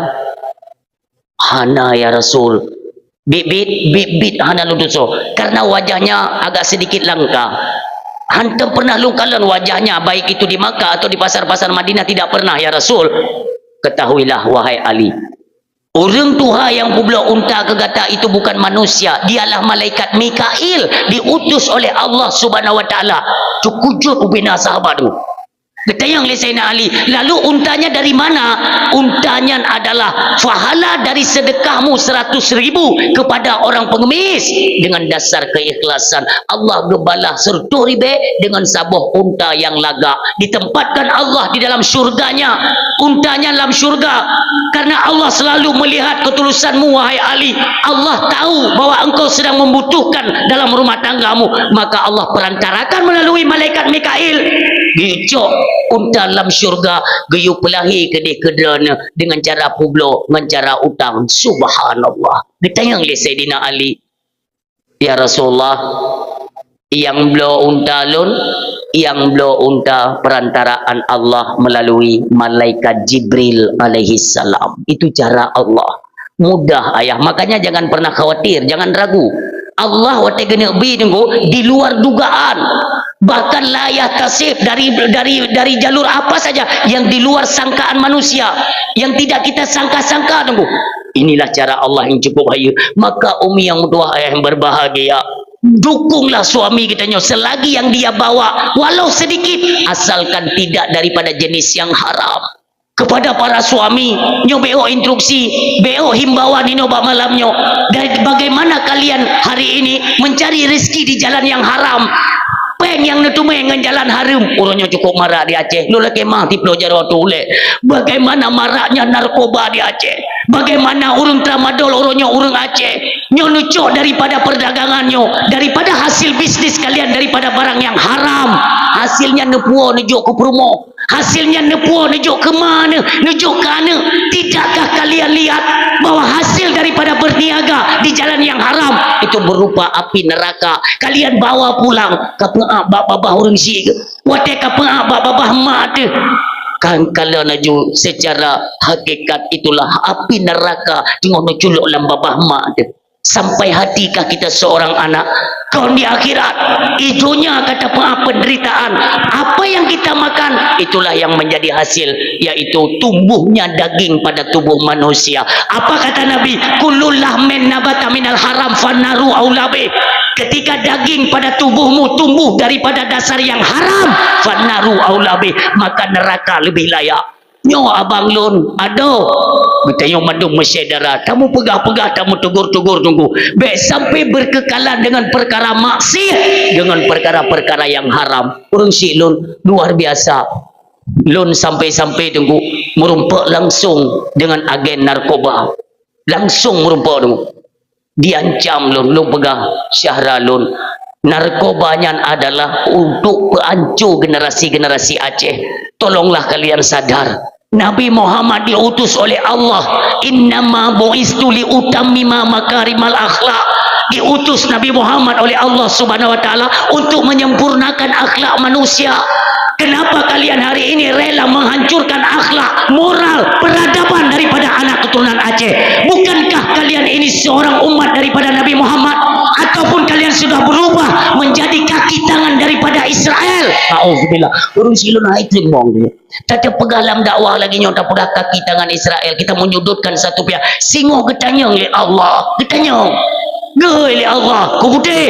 "Hana, ya Rasul. Biet-biet, biet-biet hana lôn tusoe. Karena wajahnya agak sedikit langka. Hantom pernah lôn kalon wajahnya, baik itu di Makkah atau di pasar-pasar Madinah, tidak pernah, ya Rasul." "Ketahuilah, wahai Ali, ureueng tuha nyang peubloe unta keu gata itu bukan manusia, dialah malaikat Mikail, diutus oleh Allah Subhanahu wa Taala." Teukujut ubena sahabat tu. Geutanyong lé Saidina Ali, "Lalu untanya dari mana?" "Unta nyan adalah pahala dari sedekahmu seratus ribu kepada orang pengemis." Dengan dasar keikhlasan, Allah geubalah seureutôh ribèe deungon saboh unta nyang lagak. Ditempatkan Allah di dalam syurga-Nya. Unta nyan lam syurga. Karena Allah selalu melihat ketulusanmu, wahai Ali. Allah tahu bahwa engkau sedang membutuhkan dalam rumah tanggamu. Maka Allah perantarakan melalui malaikat Mikail. Geuyue cok unta lam syurga, geuyue peulahé keudéh keu droeneuh deungon cara peubloe, ngon cara utang. Subhanallah. Geutanyong lé Saidina Ali, "Ya Rasulullah, nyang bloe unta lôn, nyang bloe unta perantaraan Allah melalui malaikat Jibril alaihissalam." Itu cara Allah. Mudah, ayah. Makanya jangan pernah khawatir, jangan ragu. Allah watèe geuneuk bri teungku di luar dugaan. Bahkan la yahtasib, dari, dari, dari jalur apa saja yang di luar sangkaan manusia, yang tidak kita sangka-sangka teungku. Inilah cara Allah yang cukup hayeue. Maka umi yang meutuwah, ayah yang berbahagia, dukunglah suami kita nyoe selagi yang dia bawa, walau sedikit, asalkan tidak daripada jenis yang haram. Kepada para suami, nyoe beuh instruksi, beuh himbauan inoe bak malam nyoe, dari bagaimana kalian hari ini mencari rezeki di jalan yang haram. Péng nyang neuteumé ngon jalan hareuem. Uroe nyoe cukup marak di Aceh. Lôn lakèe mah tiploh jaroe tu ulèe. Bagaimana maraknya narkoba di Aceh. Bagaimana ureueng tramadol uroe nyoe ureueng Aceh. Nyoe neucok daripada perdagangan nyoe, daripada hasil bisnis kalian, daripada barang yang haram. Hasilnya neupuwoe neujok keu peurumoh. Hasilnya neupuwoe neujok keu ma neuh, neujok keu aneuk. Tidakkah kalian lihat bahwa hasil daripada berniaga di jalan yang haram itu berupa api neraka? Kalian bawa pulang, kapeu'ah bak babah ureueng syiek. Watèe kapeu'ah bak babah mak teuh, kan kalon laju secara hakikat itulah api neraka teungoh neuculok lam babah mak teuh. Sampai hatikah kita seorang anak? Kon di akhirat, di donya ka tapeu'ah penderitaan. Apa yang kita makan, itulah yang menjadi hasil, yaitu tumbuhnya daging pada tubuh manusia. Apa kata Nabi? "Kullu lahmin nabata minal haram fannaru aula bih." Ketika daging pada tubuhmu tumbuh daripada dasar yang haram, fannaru aula bih, maka neraka lebih layak. Nyoe abang lôn, adoh. Geutanyong mandum meusyedara, tameupeugah-peugah, tameutegur-tegur teungku. Bèk sampai berkekalan dengan perkara maksiat, dengan perkara-perkara yang haram. Ureueng syiek lôn, luar biasa. Lôn sampai-sampai teungku, meurumpok langsung dengan agen narkoba. Langsung meurumpok teungku. Diancam lôn, lôn peugah syedara lôn. Narkoba nyan adalah untuk peuancô generasi-generasi Aceh. Tolonglah kalian sadar. Nabi Muhammad diutus oleh Allah. "Innama bu'istu li utammima makarimal akhlak." Diutus Nabi Muhammad oleh Allah Subhanahu wa Taala untuk menyempurnakan akhlak manusia. Kenapa kalian hari ini rela menghancurkan akhlak, moral, peradaban daripada anak keturunan Aceh? Bukankah kalian ini seorang umat daripada Nabi Muhammad? Ataupun kalian sudah berubah menjadi kaki tangan daripada Israel? Auzubillah. Ureuëng silon hai teurimong dia. Tata peugah lam dakwah lagi nyoe, tapeugah kaki tangan Israel. Kita menyudutkan satu pihak. Singoh geutanyong lé Allah. Geutanyong. Geuh lé Allah. Kubuté.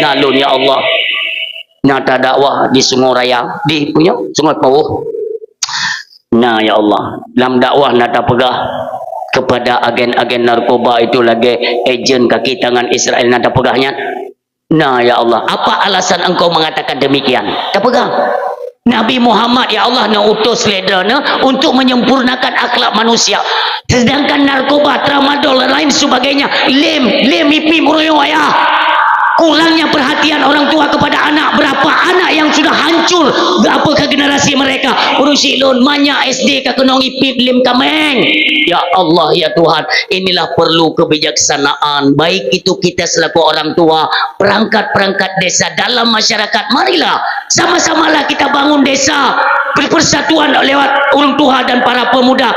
Nalun ya Allah. Na tadakwah di Sungai Raya, di punya Sungai Pawuh. Na ya Allah, lam dakwah na tapeugah kepada agen-agen narkoba itu lagée ejen kaki tangan Israel na tapeugah nyan. Na ya Allah, apa alasan engkau mengatakan demikian? Tapeugah. Nabi Muhammad ya Allah na utus lé Droeneuh untuk menyempurnakan akhlak manusia. Sedangkan narkoba, tramadol dan lain sebagainya, lem, lem ipim ureuëng ayah. Kurangnya perhatian orang tua kepada anak, berapa anak yang sudah hancur, apa ke generasi mereka? Ureuëng silon manyak S D ka keunong ipip lem kaméng. Ya Allah, ya Tuhan, inilah perlu kebijaksanaan, baik itu kita selaku orang tua, perangkat-perangkat desa dalam masyarakat. Marilah sama-samalah kita bangun desa berpersatuan lewat ureuëng tuha dan para pemuda.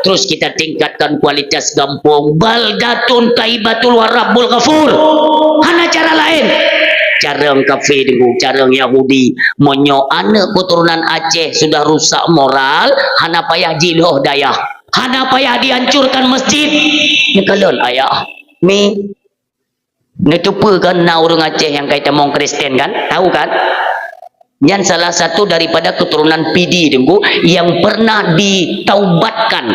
Terus kita tingkatkan kualitas gampông. Baldatun thayyibatun wa rabbun ghafur. Hana cara lain. Carông kafé deungoe, carông Yahudi. Meunyoe aneuk keuturonan Aceh sudah rusak moral, hana payah jiloh dayah. Hana payah dihancurkan masjid. Neukalon ayah. Mi. Neuteupeue kan na ureuëng Aceh nyang ka itamong Kristen kan? Tahu kan? Nyan salah satu daripada keturunan Pidie Teungku yang pernah ditaubatkan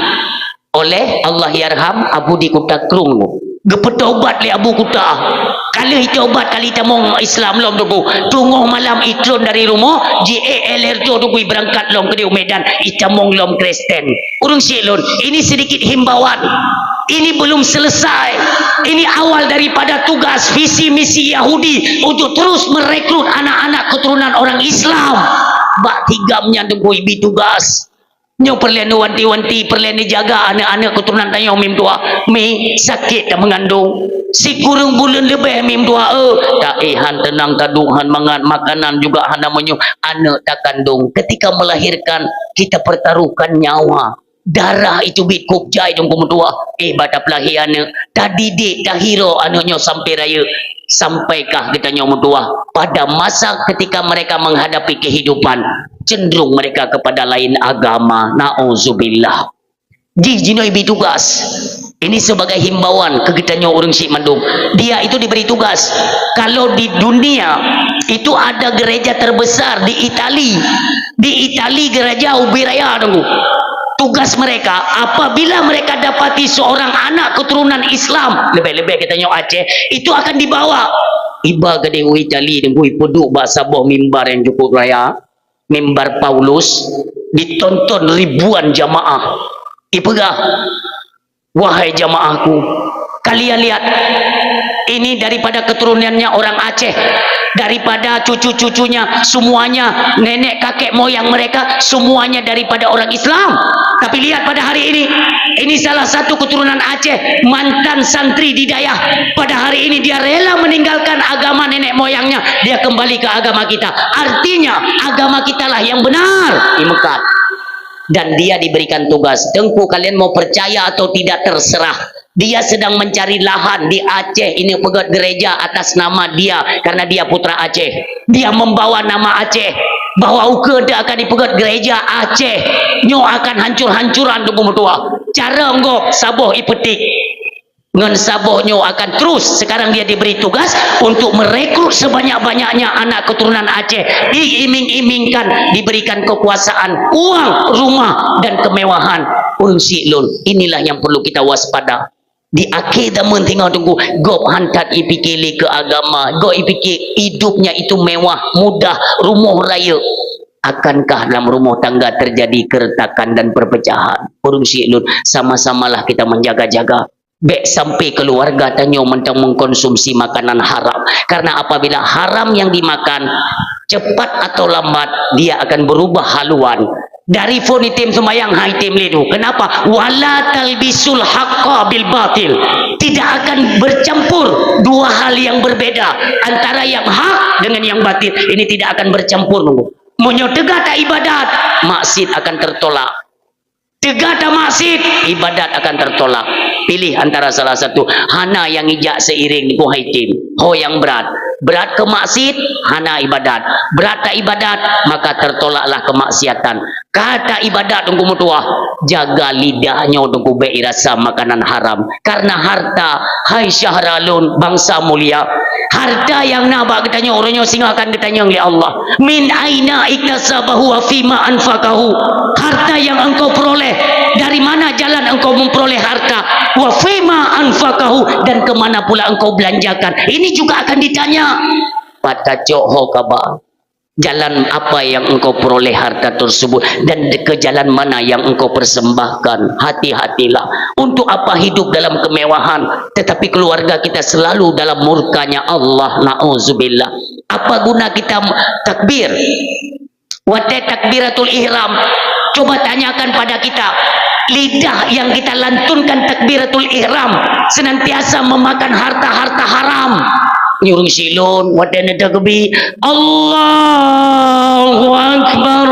oleh Allahyarham Abu di Kuta Krueng. Geupeutaubat lé Abu Kuta. Ka lheueh itaubat kali itamong Islam lom Teungku. Teungoh malam itron dari rumoh, jiék ék lhèe reutôh Teungku ibeurangkat lom keudéh u Medan, itamong lom Kristen. Ureuëng syik lôn, ini sedikit himbauan. Ini belum selesai. Ini awal daripada tugas visi misi Yahudi untuk terus merekrut anak-anak keturunan orang Islam. Bak tigam nyan Teungku ibi tugas. Nyoe peureulée neuwanti-wanti, peureulée neujaga aneuk-aneuk keuturonan tanyoe mim tuha. Mi, sakét tameungandong. Sikureueng buleuen leubeh mim tuha, eh. Taéh han teunang, taduek han mangat, makanan juga hana meunyoe. Aneuk takandong, ketika melahirkan, kita pertaruhkan nyawa. Darah itu bit kôb jai dong peumeutuah. Eh, bak tapeulahé aneuk, tadidik, tahiro aneuk nyoe sampai rayeuk. Sampaikah geutanyoe meutuah, pada masa ketika mereka menghadapi kehidupan, cenderung mereka kepada lain agama. Nauzubillah. Jih jinoe ibi tugas. Ini sebagai himbauan keu geutanyoe ureuëng syik mandum. Dia itu diberi tugas. Kalau di dunia, itu ada gereja terbesar di Itali. Di Itali gereja ubé raya Teungku. Tugas mereka, apabila mereka dapati seorang anak keturunan Islam, lebih-lebih kita nyoe Aceh, itu akan dibawa. Iba keudéh u Itali Teungku, ipeuduek bak saboh mimbar nyang cukup raya, mimbar Paulus, ditonton ribuan jamaah. Ipeugah, "Wahai jamaahku, kalian lihat, ini daripada keturunannya orang Aceh, daripada cucu-cucunya, semuanya nenek kakek moyang mereka, semuanya daripada orang Islam. Tapi lihat pada hari ini, ini salah satu keturunan Aceh, mantan santri di dayah. Pada hari ini dia rela meninggalkan agama nenek moyangnya, dia kembali ke agama kita. Artinya, agama kitalah yang benar." Imekat. Dan dia diberikan tugas. Teungku, kalian mau percaya atau tidak, terserah. Dia sedang mencari lahan di Aceh ini, peugét gereja atas nama dia, karena dia putra Aceh. Dia membawa nama Aceh, bahwa ukeue teuh akan dipeugét gereja Aceh. Nyoe akan hancur-hancuran Teungku meutuah. Cara gob saboh ipeutik. Ngon saboh nyoe akan terus, sekarang dia diberi tugas untuk merekrut sebanyak-banyaknya anak keturunan Aceh, diiming-imingkan, diberikan kekuasaan, uang, rumah, dan kemewahan. Ureuëng syik lôn, inilah yang perlu kita waspada. Di akhé zaman singoh Teungku, gob han that ipike lé keu agama, gob ipike hidupnya itu mewah, mudah, rumoh rayeuk. Akankah dalam rumah tangga terjadi keretakan dan perpecahan? Ureuëng syik lôn, sama-samalah kita menjaga-jaga. Bèk sampai keluarga tanyoe mantong mengkonsumsi makanan haram. Karena apabila haram yang dimakan, cepat atau lambat dia akan berubah haluan. Dari phôn item sembahyang, hai item lé tu. Kenapa? Wala talbisul haqqa bil batil. Tidak akan bercampur dua hal yang berbeda antara yang hak dengan yang batil. Ini tidak akan bercampur, nunggu. Meunyoe teuga ta ibadat, maksiat akan tertolak. Teuga ta maksiat, ibadat akan tertolak. Pilih antara salah satu. Hana nyang ijak seiring, nunggu, hai item. Ho nyang brat. Brat keu maksiat, hana ibadat. Brat ta ibadat, maka tertolaklah kemaksiatan. Ka ta ibadat, Teungku meutuah, jaga lidah nyoe, Teungku, bèk irasa makanan haram. Karena harta, hai syedara lôn, bansa mulia, harta nyang na bak geutanyoe uroe nyoe singoh akan geutanyong lé Allah. Min aina iktasabahu wa fima anfaqahu. Harta yang engkau peroleh, dari mana jalan engkau memperoleh harta? Wa fima anfaqahu, dan ke mana pula engkau belanjakan? Ini juga akan ditanya. Pat kacok ho kaba. Jalan apa yang engkau peroleh harta tersebut dan ke jalan mana yang engkau persembahkan? Hati-hatilah. Untuk apa hidup dalam kemewahan, tetapi keluarga kita selalu dalam murkanya Allah? Na'udzubillah. Apa guna kita takbir? Watèe takbiratul ihram, coba tanyakan pada kita, lidah yang kita lantunkan takbiratul ihram senantiasa memakan harta-harta haram. Nyoe ureueng syiek lôn, watèe neutakbir, Allahu Akbar.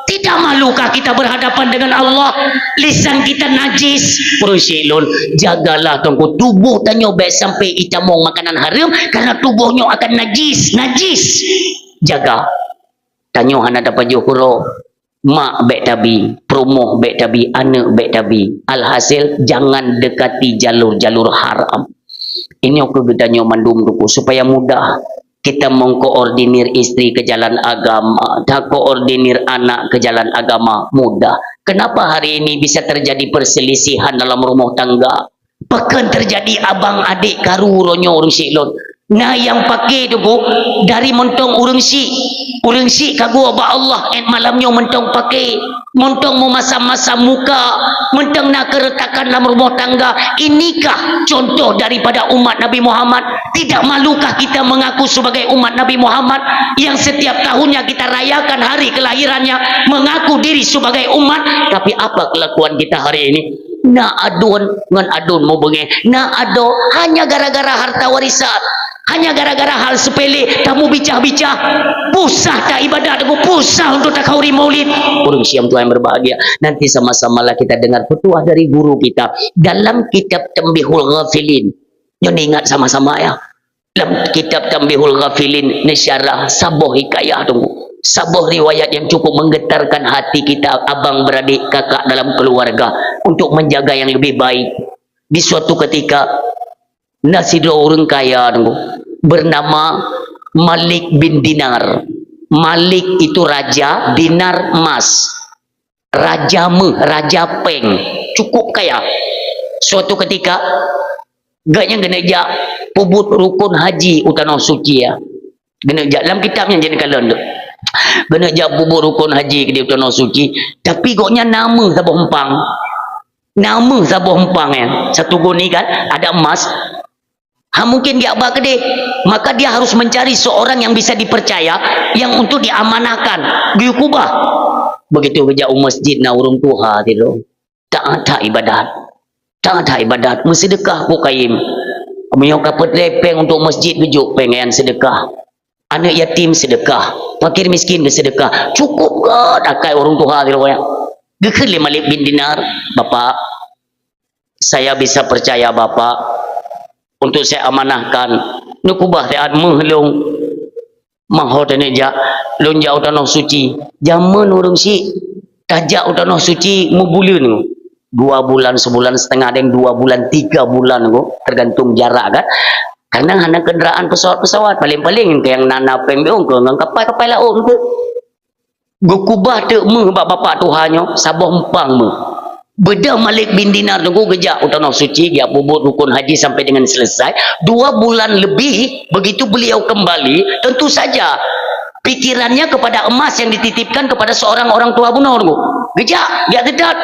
Tidak malukah kita berhadapan dengan Allah? Lisan kita najis. Ureueng syiek lôn, jagalah, Teungku, tuboh tanyoe bèk sampai itamong makanan haram, karena tuboh nyoe akan najis, najis. Jaga. Tanyoe hana tapajoh keudroe. Mak bèk tabi, peurumoh bèk tabi, aneuk bèk tabi. Alhasil, jangan dekati jalur-jalur haram. Inoe keu geutanyoe mandum, Teungku, supaya mudah kita mengkoordinir istri ke jalan agama, takoordinir anak ke jalan agama, mudah. Kenapa hari ini bisa terjadi perselisihan dalam rumah tangga? Pakon teujadi abang adék karu uroe nyoe ureueng syiek lôn. Na nyang paké, Teungku, dari mantong ureueng syiek. Ureueng syiek ka geuwoe bak Allah, 'et malam nyoe mantong paké. Mantong meumasam-masam muka, mantong na keuretakan lam rumoh tangga. Inikah contoh daripada umat Nabi Muhammad? Tidak malukah kita mengaku sebagai umat Nabi Muhammad yang setiap tahunnya kita rayakan hari kelahirannya, mengaku diri sebagai umat, tapi apa kelakuan kita hari ini? Na aduen ngon aduen mubeungéh. Na adoe hanya gara-gara harta warisan. Hanya gara-gara hal sepele, tamubicah-bicah. Pusah ta ibadat, pusah untuk takhauri maulid. Ureueng syiek tuan berbahagia. Nanti sama-samalah kita dengar petuah dari guru kita dalam kitab Tanbihul Ghafilin. Nyoe ingat sama-sama, ya. Lam kitab Tanbihul Ghafilin neusyarah saboh hikayah, Teungku. Saboh riwayat yang cukup menggetarkan hati kita, abang beradik, kakak dalam keluarga, untuk menjaga yang lebih baik. Di suatu ketika, na sidroe ureueng kaya, Teungku, bernama Malik bin Dinar. Malik itu raja, Dinar emas. Raja méuh, raja péng, cukup kaya. Suatu ketika, gobnyan geuneuk jak peubuet rukun haji u Tanoh Suci, ya. Geuneuk jak, lam kitab nyan jeuet neukalon tu. Geuneuk jak peubuet rukun haji di Tanoh Suci, tapi gobnyan na méuh saboh eumpang. Na méuh saboh eumpang, ya. Satu goni kan, ada emas. Ha, mungkin geujak ba keudeh, maka dia harus mencari seorang yang bisa dipercaya, yang untuk diamanahkan, geuyue keubah. Begitu geujak u masjid, na ureueng tuha sidroe. Taat that ibadat. Taat that ibadat, meuseudeukah, Abu Qayyim. Meunyoe ka peutré péng untuk masjid, geujok péng nyan seudeukah. Aneuk yatim seudeukah, fakir miskin geuseudeukah. Cukup gét akai ureueng tuha sidroe nyan. Geukheun lé Malik bin Dinar, "Bapak, saya bisa percaya Bapak untuk saya amanahkan, neukeubah siat méuh lôn." "Meuho taneuk jak?" "Lôn jak u Tanoh Suci." Jameun ureueng syiek tajak u Tanoh Suci meubuleuen. Dua bulan, sebulan setengah, dan dua bulan, tiga bulan, tergantung jarak kan. Kadang hana kendaraan pesawat-pesawat, paling-paling nyang na-na péng biôh ngon kapai-kapai laôt tu. Geukeubah teuk méuh bak bapak tuha nyoe, saboh eumpang méuh. Beudôh Malik bin Dinar Teungku geujak u Tanoh Suci, geujak peubuet rukun haji sampai dengan selesai. Dua bulan lebih, begitu beliau kembali, tentu saja pikirannya kepada emas yang dititipkan kepada seorang orang tua bunoe Teungku. Geujak, geujak seutôt.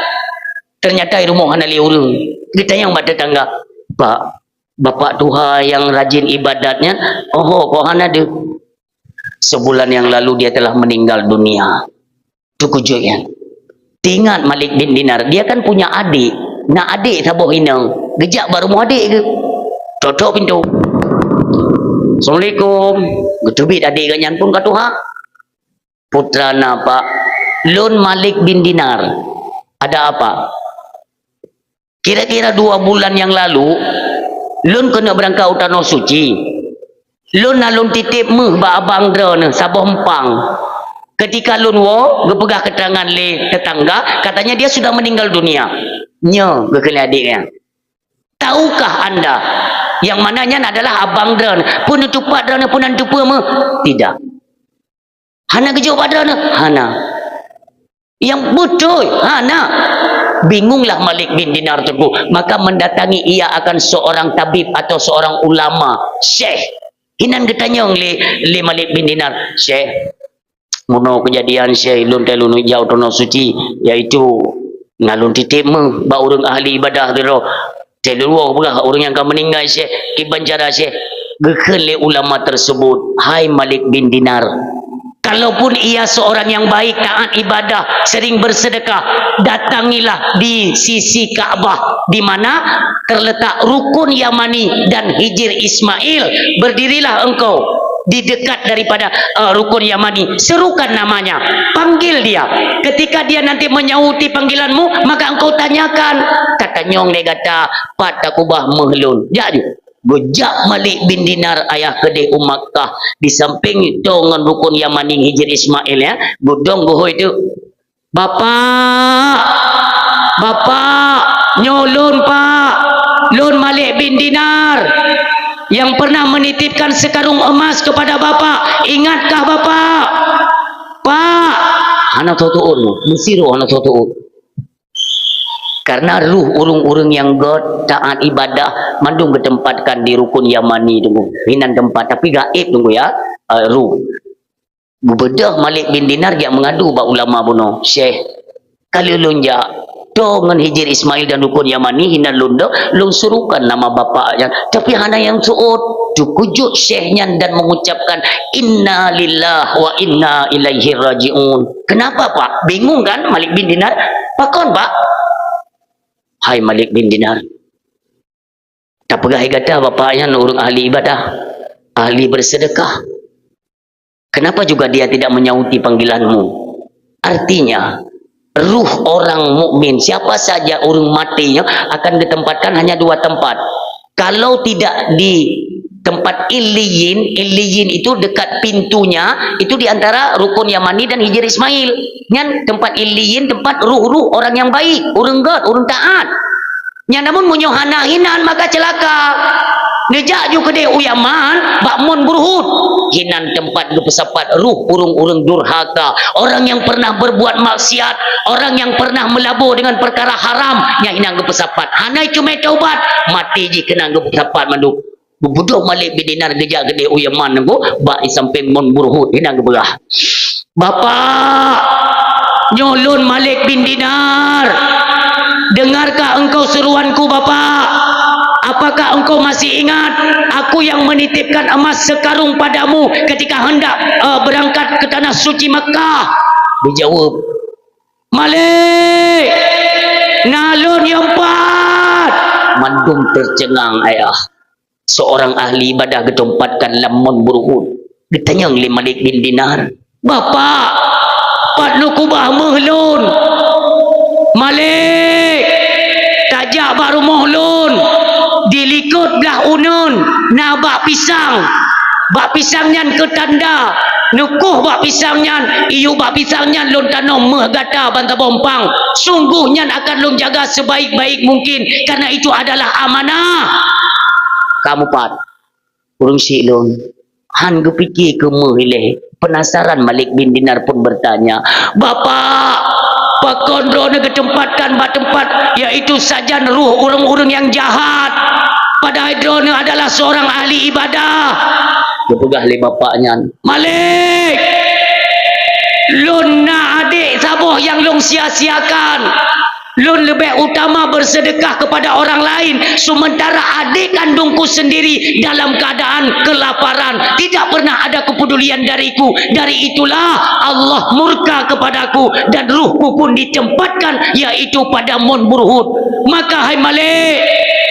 Ternyata di rumoh hana lé ureueng. Geutanyong bak tetangga, "Pak, bapak tuha nyang rajin ibadat nyan, oho, kok hana deuh?" Sebulan yang lalu dia telah meninggal dunia. Teukujut nyan. Teuingat Malik bin Dinar, dia kan punya adik. Na adik saboh inong. Geujak bak rumoh adik geuh. Tok-tok pintoe. "Assalamualaikum." Geuteubiet adik geuh nyan pun ka tuha. "Putra na, Pak?" "Lôn Malik bin Dinar." "Ada apa?" "Kira-kira dua bulan yang lalu, lôn keuneuk beurangkat u Tanoh Suci. Lôn na lôn titip méuh bak abang droeneuh saboh eumpang. Ketika lôn woe, geupeugah keterangan lé tetangga, katanya dia sudah meninggal dunia." "Nyoe," geukheun lé adék nyan. "Tahukah anda, yang mana nyan adalah abang droeneuh? Peue neuteupat droeneuh, peue neuteupeue méuh?" "Tidak." "Hana geujok bak droeneuh?" "Hana." "Nyang beutôi?" "Hana." Bingunglah Malik bin Dinar teungku, maka mendatangi ia akan seorang tabib atau seorang ulama, syekh. Inan geutanyong lé, lé Malik bin Dinar, "Syekh, bunoe keujadian, Syekh, lôn teuh lôn jak u Tanoh Suci, yaitu na lôn titip méuh bak ureuëng ahli ibadah sidroe. Teuh lôn woe peugah ureuëng nyang ka meuninggai, Syekh, kiban cara, Syekh?" Geukheun lé ulama tersebut, "Hai Malik bin Dinar, kalaupun ia seorang yang baik, taat ibadah, sering bersedekah, datangilah di sisi Ka'bah, di mana terletak Rukun Yamani dan Hijir Ismail. Berdirilah engkau di dekat daripada, eh, Rukun Yamani, serukan namanya, panggil dia. Ketika dia nanti menyauti panggilanmu, maka engkau tanyakan." Katanyong lé gata, "Pat takubah méuh lôn?" Jak ju. Geujak Malik bin Dinar ayah keudeh u Makkah, di samping toe ngon Rukun Yamani, Hijir Ismail, ya. Geudong geuhôi teuk, "Bapak, Bapak, nyoe lôn, Pak. Lôn Malik bin Dinar yang pernah menitipkan sekarung emas kepada Bapak. Ingatkah Bapak?" "Pak!" Hana tho teuôt, meusiroe hana tho teuôt. Karena ruh ureuëng-ureuëng nyang gét, taat ibadah, mandum geutempatkan di Rukun Yamani teungku. Inan teumpat, tapi gaéb teungku ya, eh, ruh. Geubeudôh Malik bin Dinar jak meungadu bak ulama bunoe, "Syekh, ka lheueh lôn jak, toe ngon Hijir Ismail dan Rukun Yamani inan lôn dôh, lôn surukan nama bapak nyan, tapi hana nyang seuôt." Teukujut syekh nyan dan mengucapkan, "Inna lillahi wa inna ilaihi raji'un." "Kenapa, Pak?" Bingung kan Malik bin Dinar? "Pakon, Pak?" "Hai Malik bin Dinar, tapeugah lé gata bapak nyan ureuëng ahli ibadah, ahli bersedekah. Kenapa juga dia tidak menyauti panggilanmu?" Artinya, ruh orang mukmin, siapa saja ureuëng maté nyoe akan ditempatkan hanya dua tempat. Kalau tidak di tempat Illiyin, Illiyin itu dekat pintunya, itu di antara Rukun Yamani dan Hijir Ismail. Nyan tempat Illiyin, tempat ruh-ruh orang yang baik, ureuëng gét, ureuëng taat. Nyan namun meunyoe hana inan maka ceulaka. Neujak ju keudeh u Yaman bak mon buruhut. Inan tempat geupeusapat ruh ureuëng-ureuëng durhaka, orang yang pernah berbuat maksiat, orang yang pernah meulabô dengan perkara haram, nyan inan geupeusapat. Hana cuma taubat, maté jih keunan geupeusapat mandum. Geubeudôh Malik bin Dinar geujak keudeh u Yaman nangku, bak di sampéng mon buruhut, inan geupeugah, "Bapak, nyoe lôn Malik bin Dinar. Dengarkah engkau seruanku, Bapak? Apakah engkau masih ingat aku yang menitipkan emas sekarung padamu ketika hendak, eh, berangkat ke tanah suci Makkah?" Dijaweueb, "Malik, na lôn nyang pat." Mandum teuceungang ayah. Seorang ahli ibadah geutumpatkan lam mon buruhut. Geutanyong lé Malik bin Dinar, "Bapak, pat neukubah méuh lôn?" "Malik, tajak bak rumoh lôn, di likot blah uneuen na bak pisang. Bak pisang nyan keu tanda, neukoh bak pisang nyan, iyup bak pisang nyan lôn tanom méuh gata ban saboh eumpang. Sunggoh nyan akan lôn jaga sebaik-baik mungkin, karena itu adalah amanah." "Kamu pat?" "Ureuëng syiek lôn." Han geupike keu méuh ilée. Penasaran Malik bin Dinar pun bertanya, "Bapak, pakon droeneuh geutempatkan bak teumpat, yaitu sajan ruh ureuëng-ureuëng nyang jahat, padahai droeneuh adalah seorang ahli ibadah?" Geupeugah lé bapak nyan, "Malik, lôn na adék saboh nyang lôn sia-siakan. Lôn leubeh utama bersedekah kepada orang lain, sementara adik kandungku sendiri dalam keadaan kelaparan, tidak pernah ada kepedulian dariku. Dari itulah Allah murka kepadaku dan ruhku pun ditempatkan, yaitu pada Mon Burhut. Maka, hai Malik,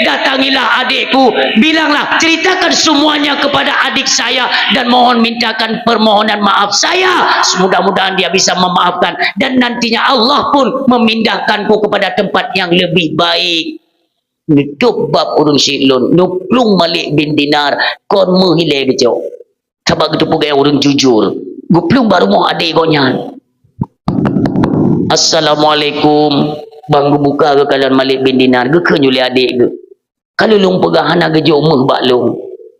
datangilah adikku, bilanglah, ceritakan semuanya kepada adik saya dan mohon mintakan permohonan maaf saya. Mudah-mudahan dia bisa memaafkan dan nantinya Allah pun memindahkanku kepada tempat yang lebih baik. Neutôb bab ureuëng syiek lôn, neuplueng Malik bin Dinar, kon meuhilée geucok. Sabab geuteupeue gaya ureuëng jujur, geuplueng bak rumoh adé gobnyan. "Assalamualaikum." Ban geubuka geukalon Malik bin Dinar, geukheun lé adé geuh, "Ka lôn peugah hana geujok méuh bak lôn."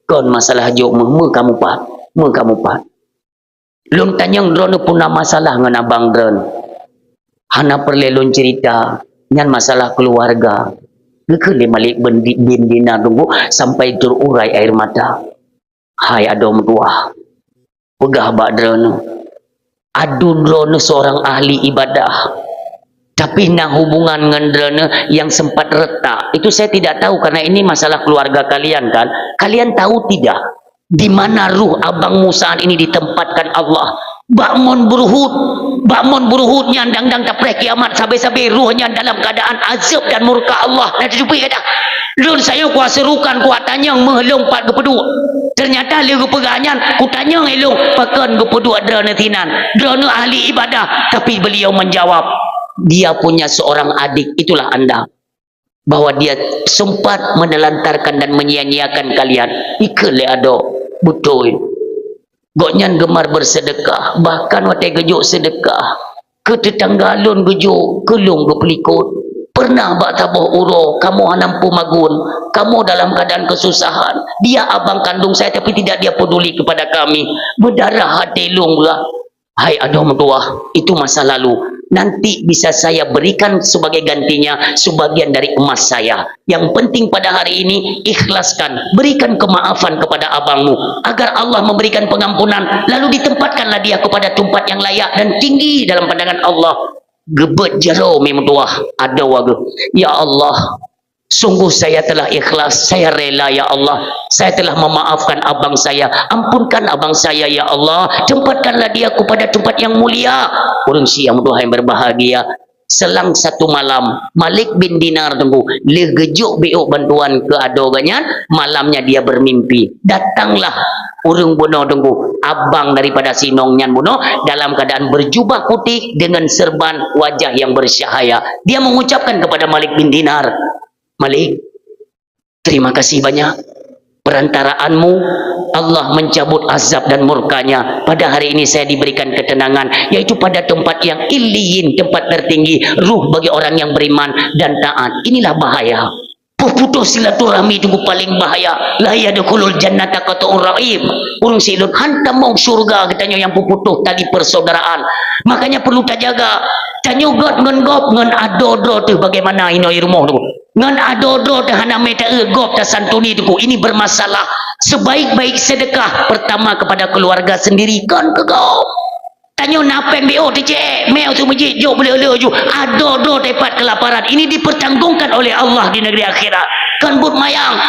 "Kon masalah jok méuh, méuh kamoe pat, méuh kamoe pat?" "Lôn tanyong droeneuh peue na masalah ngon abang droeneuh?" "Hana peureulée lôn ceurita, nyan masalah keuluwarga," geukheun lé Malik bin Di-, bin Dinar teungku sampai terurai air mata. "Hai adoe meutuwah, peugah bak droeneuh, adoe droeneuh seorang ahli ibadah, tapi na hubungan ngon droeneuh yang sempat retak. Itu saya tidak tahu karena ini masalah keluarga kalian kan. Kalian tahu tidak di mana ruh abang Musa ini ditempatkan Allah?" "Bak Mon Burhut, bak Mon Burhut nyan dang-dang tapreh kiamat sabe-sabe ruh nyan dalam keadaan azab dan murka Allah." Na teucupi kata, "Lôn sayang kuaserukan, kuatanyong méuh lôn pat geupeuduek. Ternyata lé geupeugah nyan, kutanyong ilôn, pakon geupeuduek droeneuh sinan? Droeneuh ahli ibadah." Tapi beliau menjawab, "Dia punya seorang adik, itulah anda, bahwa dia sempat menelantarkan dan menyia-nyiakan kalian." Ikheun lé adoe, "Beutôi. Gobnyan gemar bersedekah, bahkan watée geujok sedekah keu teutangga lôn geujok, keu lôn geupeulikot. Pernah bak saboh uroe kamoe hana mampu magun, kamoe dalam keadaan kesusahan. Dia abang kandung saya tapi tidak dia peduli kepada kami. Beudarah até lôn beulah." "Hai adoe meutuwah, itu masa lalu. Nanti bisa saya berikan sebagai gantinya sebagian dari emas saya. Yang penting pada hari ini, ikhlaskan, berikan kemaafan kepada abangmu, agar Allah memberikan pengampunan, lalu ditempatkanlah dia kepada tempat yang layak dan tinggi dalam pandangan Allah." Geubeuet jaroe mi meutuwah, adoe geuh, "Ya Allah, sungguh saya telah ikhlas, saya rela, ya Allah. Saya telah memaafkan abang saya. Ampunkan abang saya, ya Allah. Tempatkanlah dia kepada tempat yang mulia." Ureuëng syiek nyang meutuwah nyang berbahagia, selang satu malam, Malik bin Dinar teungku, lheueh geujok beuôk bantuan keu adoe gobnyan, malamnya dia bermimpi. Datanglah ureuëng bunoe teungku, abang daripada si inong nyan bunoe, dalam keadaan berjubah putih dengan serban wajah yang bercahaya. Dia mengucapkan kepada Malik bin Dinar, "Malik, terima kasih banyak. Perantaraanmu, Allah mencabut azab dan murkanya. Pada hari ini saya diberikan ketenangan, yaitu pada tempat yang illiyin, tempat tertinggi, ruh bagi orang yang beriman dan taat. Inilah bahaya." Peuputoh silaturahmi teungku paling bahaya. "La yadkhulul jannata qati'ur rahim." Ureuëng syiek lôn, hana tamong syurga geutanyoe nyang peuputoh tali persaudaraan. Makanya perlu tajaga. Tanyoe göt ngon gob ngon adoe droe teuh bagaimana inoe rumoh teungku. Ngon adoe droe teuh hana mé taeu gob tasantuni teungku. Ini bermasalah. Sebaik-baik sedekah pertama kepada keluarga sendiri, kon keu gob. Tanyoe na péng beuôk teucék, mé u meuseujid jok beuleuh-leuh ju. Adoe droe teuh pat kelaparan. Ini dipertanggungkan oleh Allah di negeri akhirat. Kon buet mayang.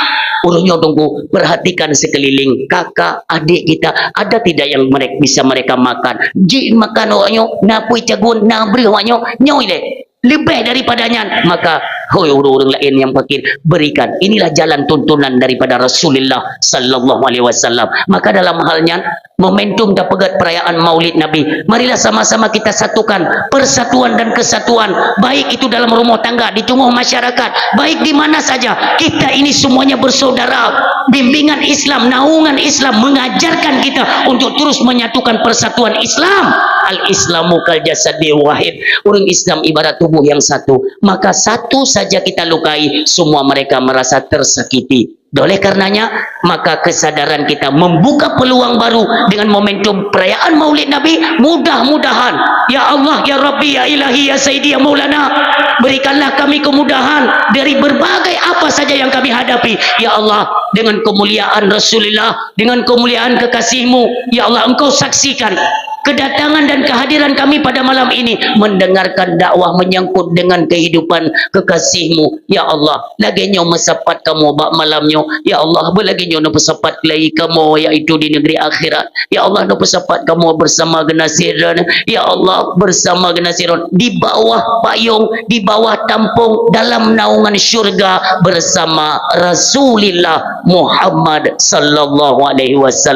Ureuëng nyoe teungku, perhatikan sekeliling, kakak, adik kita, ada tidak yang merek-, bisa mereka makan? Jih makan awak nyoe, na pui cagun, na breuh awak nyoe, nyoe ilée. Leubeh daripada nyan, maka, hoi ureuëng-ureuëng laén nyang fakir, berikan. Inilah jalan tuntunan daripada Rasulullah sallallahu alaihi wasallam. Maka dalam hal nyan, momentum tapeugét perayaan Maulid Nabi, marilah sama-sama kita satukan persatuan dan kesatuan, baik itu dalam rumah tangga, di tengah masyarakat, baik di mana saja. Kita ini semuanya bersaudara. Bimbingan Islam, naungan Islam mengajarkan kita untuk terus menyatukan persatuan Islam. Al-Islamu kal jasadil wahid. Ureuëng Islam ibarat tubuh yang satu. Maka satu saja kita lukai, semua mereka merasa tersakiti. Oleh karenanya, maka kesadaran kita membuka peluang baru dengan momentum perayaan Maulid Nabi. Mudah-mudahan, ya Allah, ya Rabbi, ya Ilahi, ya Sayyidi, ya Maulana, berikanlah kami kemudahan dari berbagai apa saja yang kami hadapi. Ya Allah, dengan kemuliaan Rasulullah, dengan kemuliaan kekasih-Mu, ya Allah, Engkau saksikan Kedatangan dan kehadiran kami pada malam ini mendengarkan dakwah menyangkut dengan kehidupan kekasih-Mu. Ya Allah, lagée nyoe meusapat kamoe bak malam nyoe. Ya Allah, beulagée nyoe neupeusapat lagi kamoe, yaitu di negeri akhirat. Ya Allah, neupeusapat kamoe bersama geunaséh Droen. Ya Allah, bersama geunaséh Droen di bawah payong, di bawah tampong dalam naungan syurga bersama Rasulillah Muhammad sallallahu alaihi wasallam.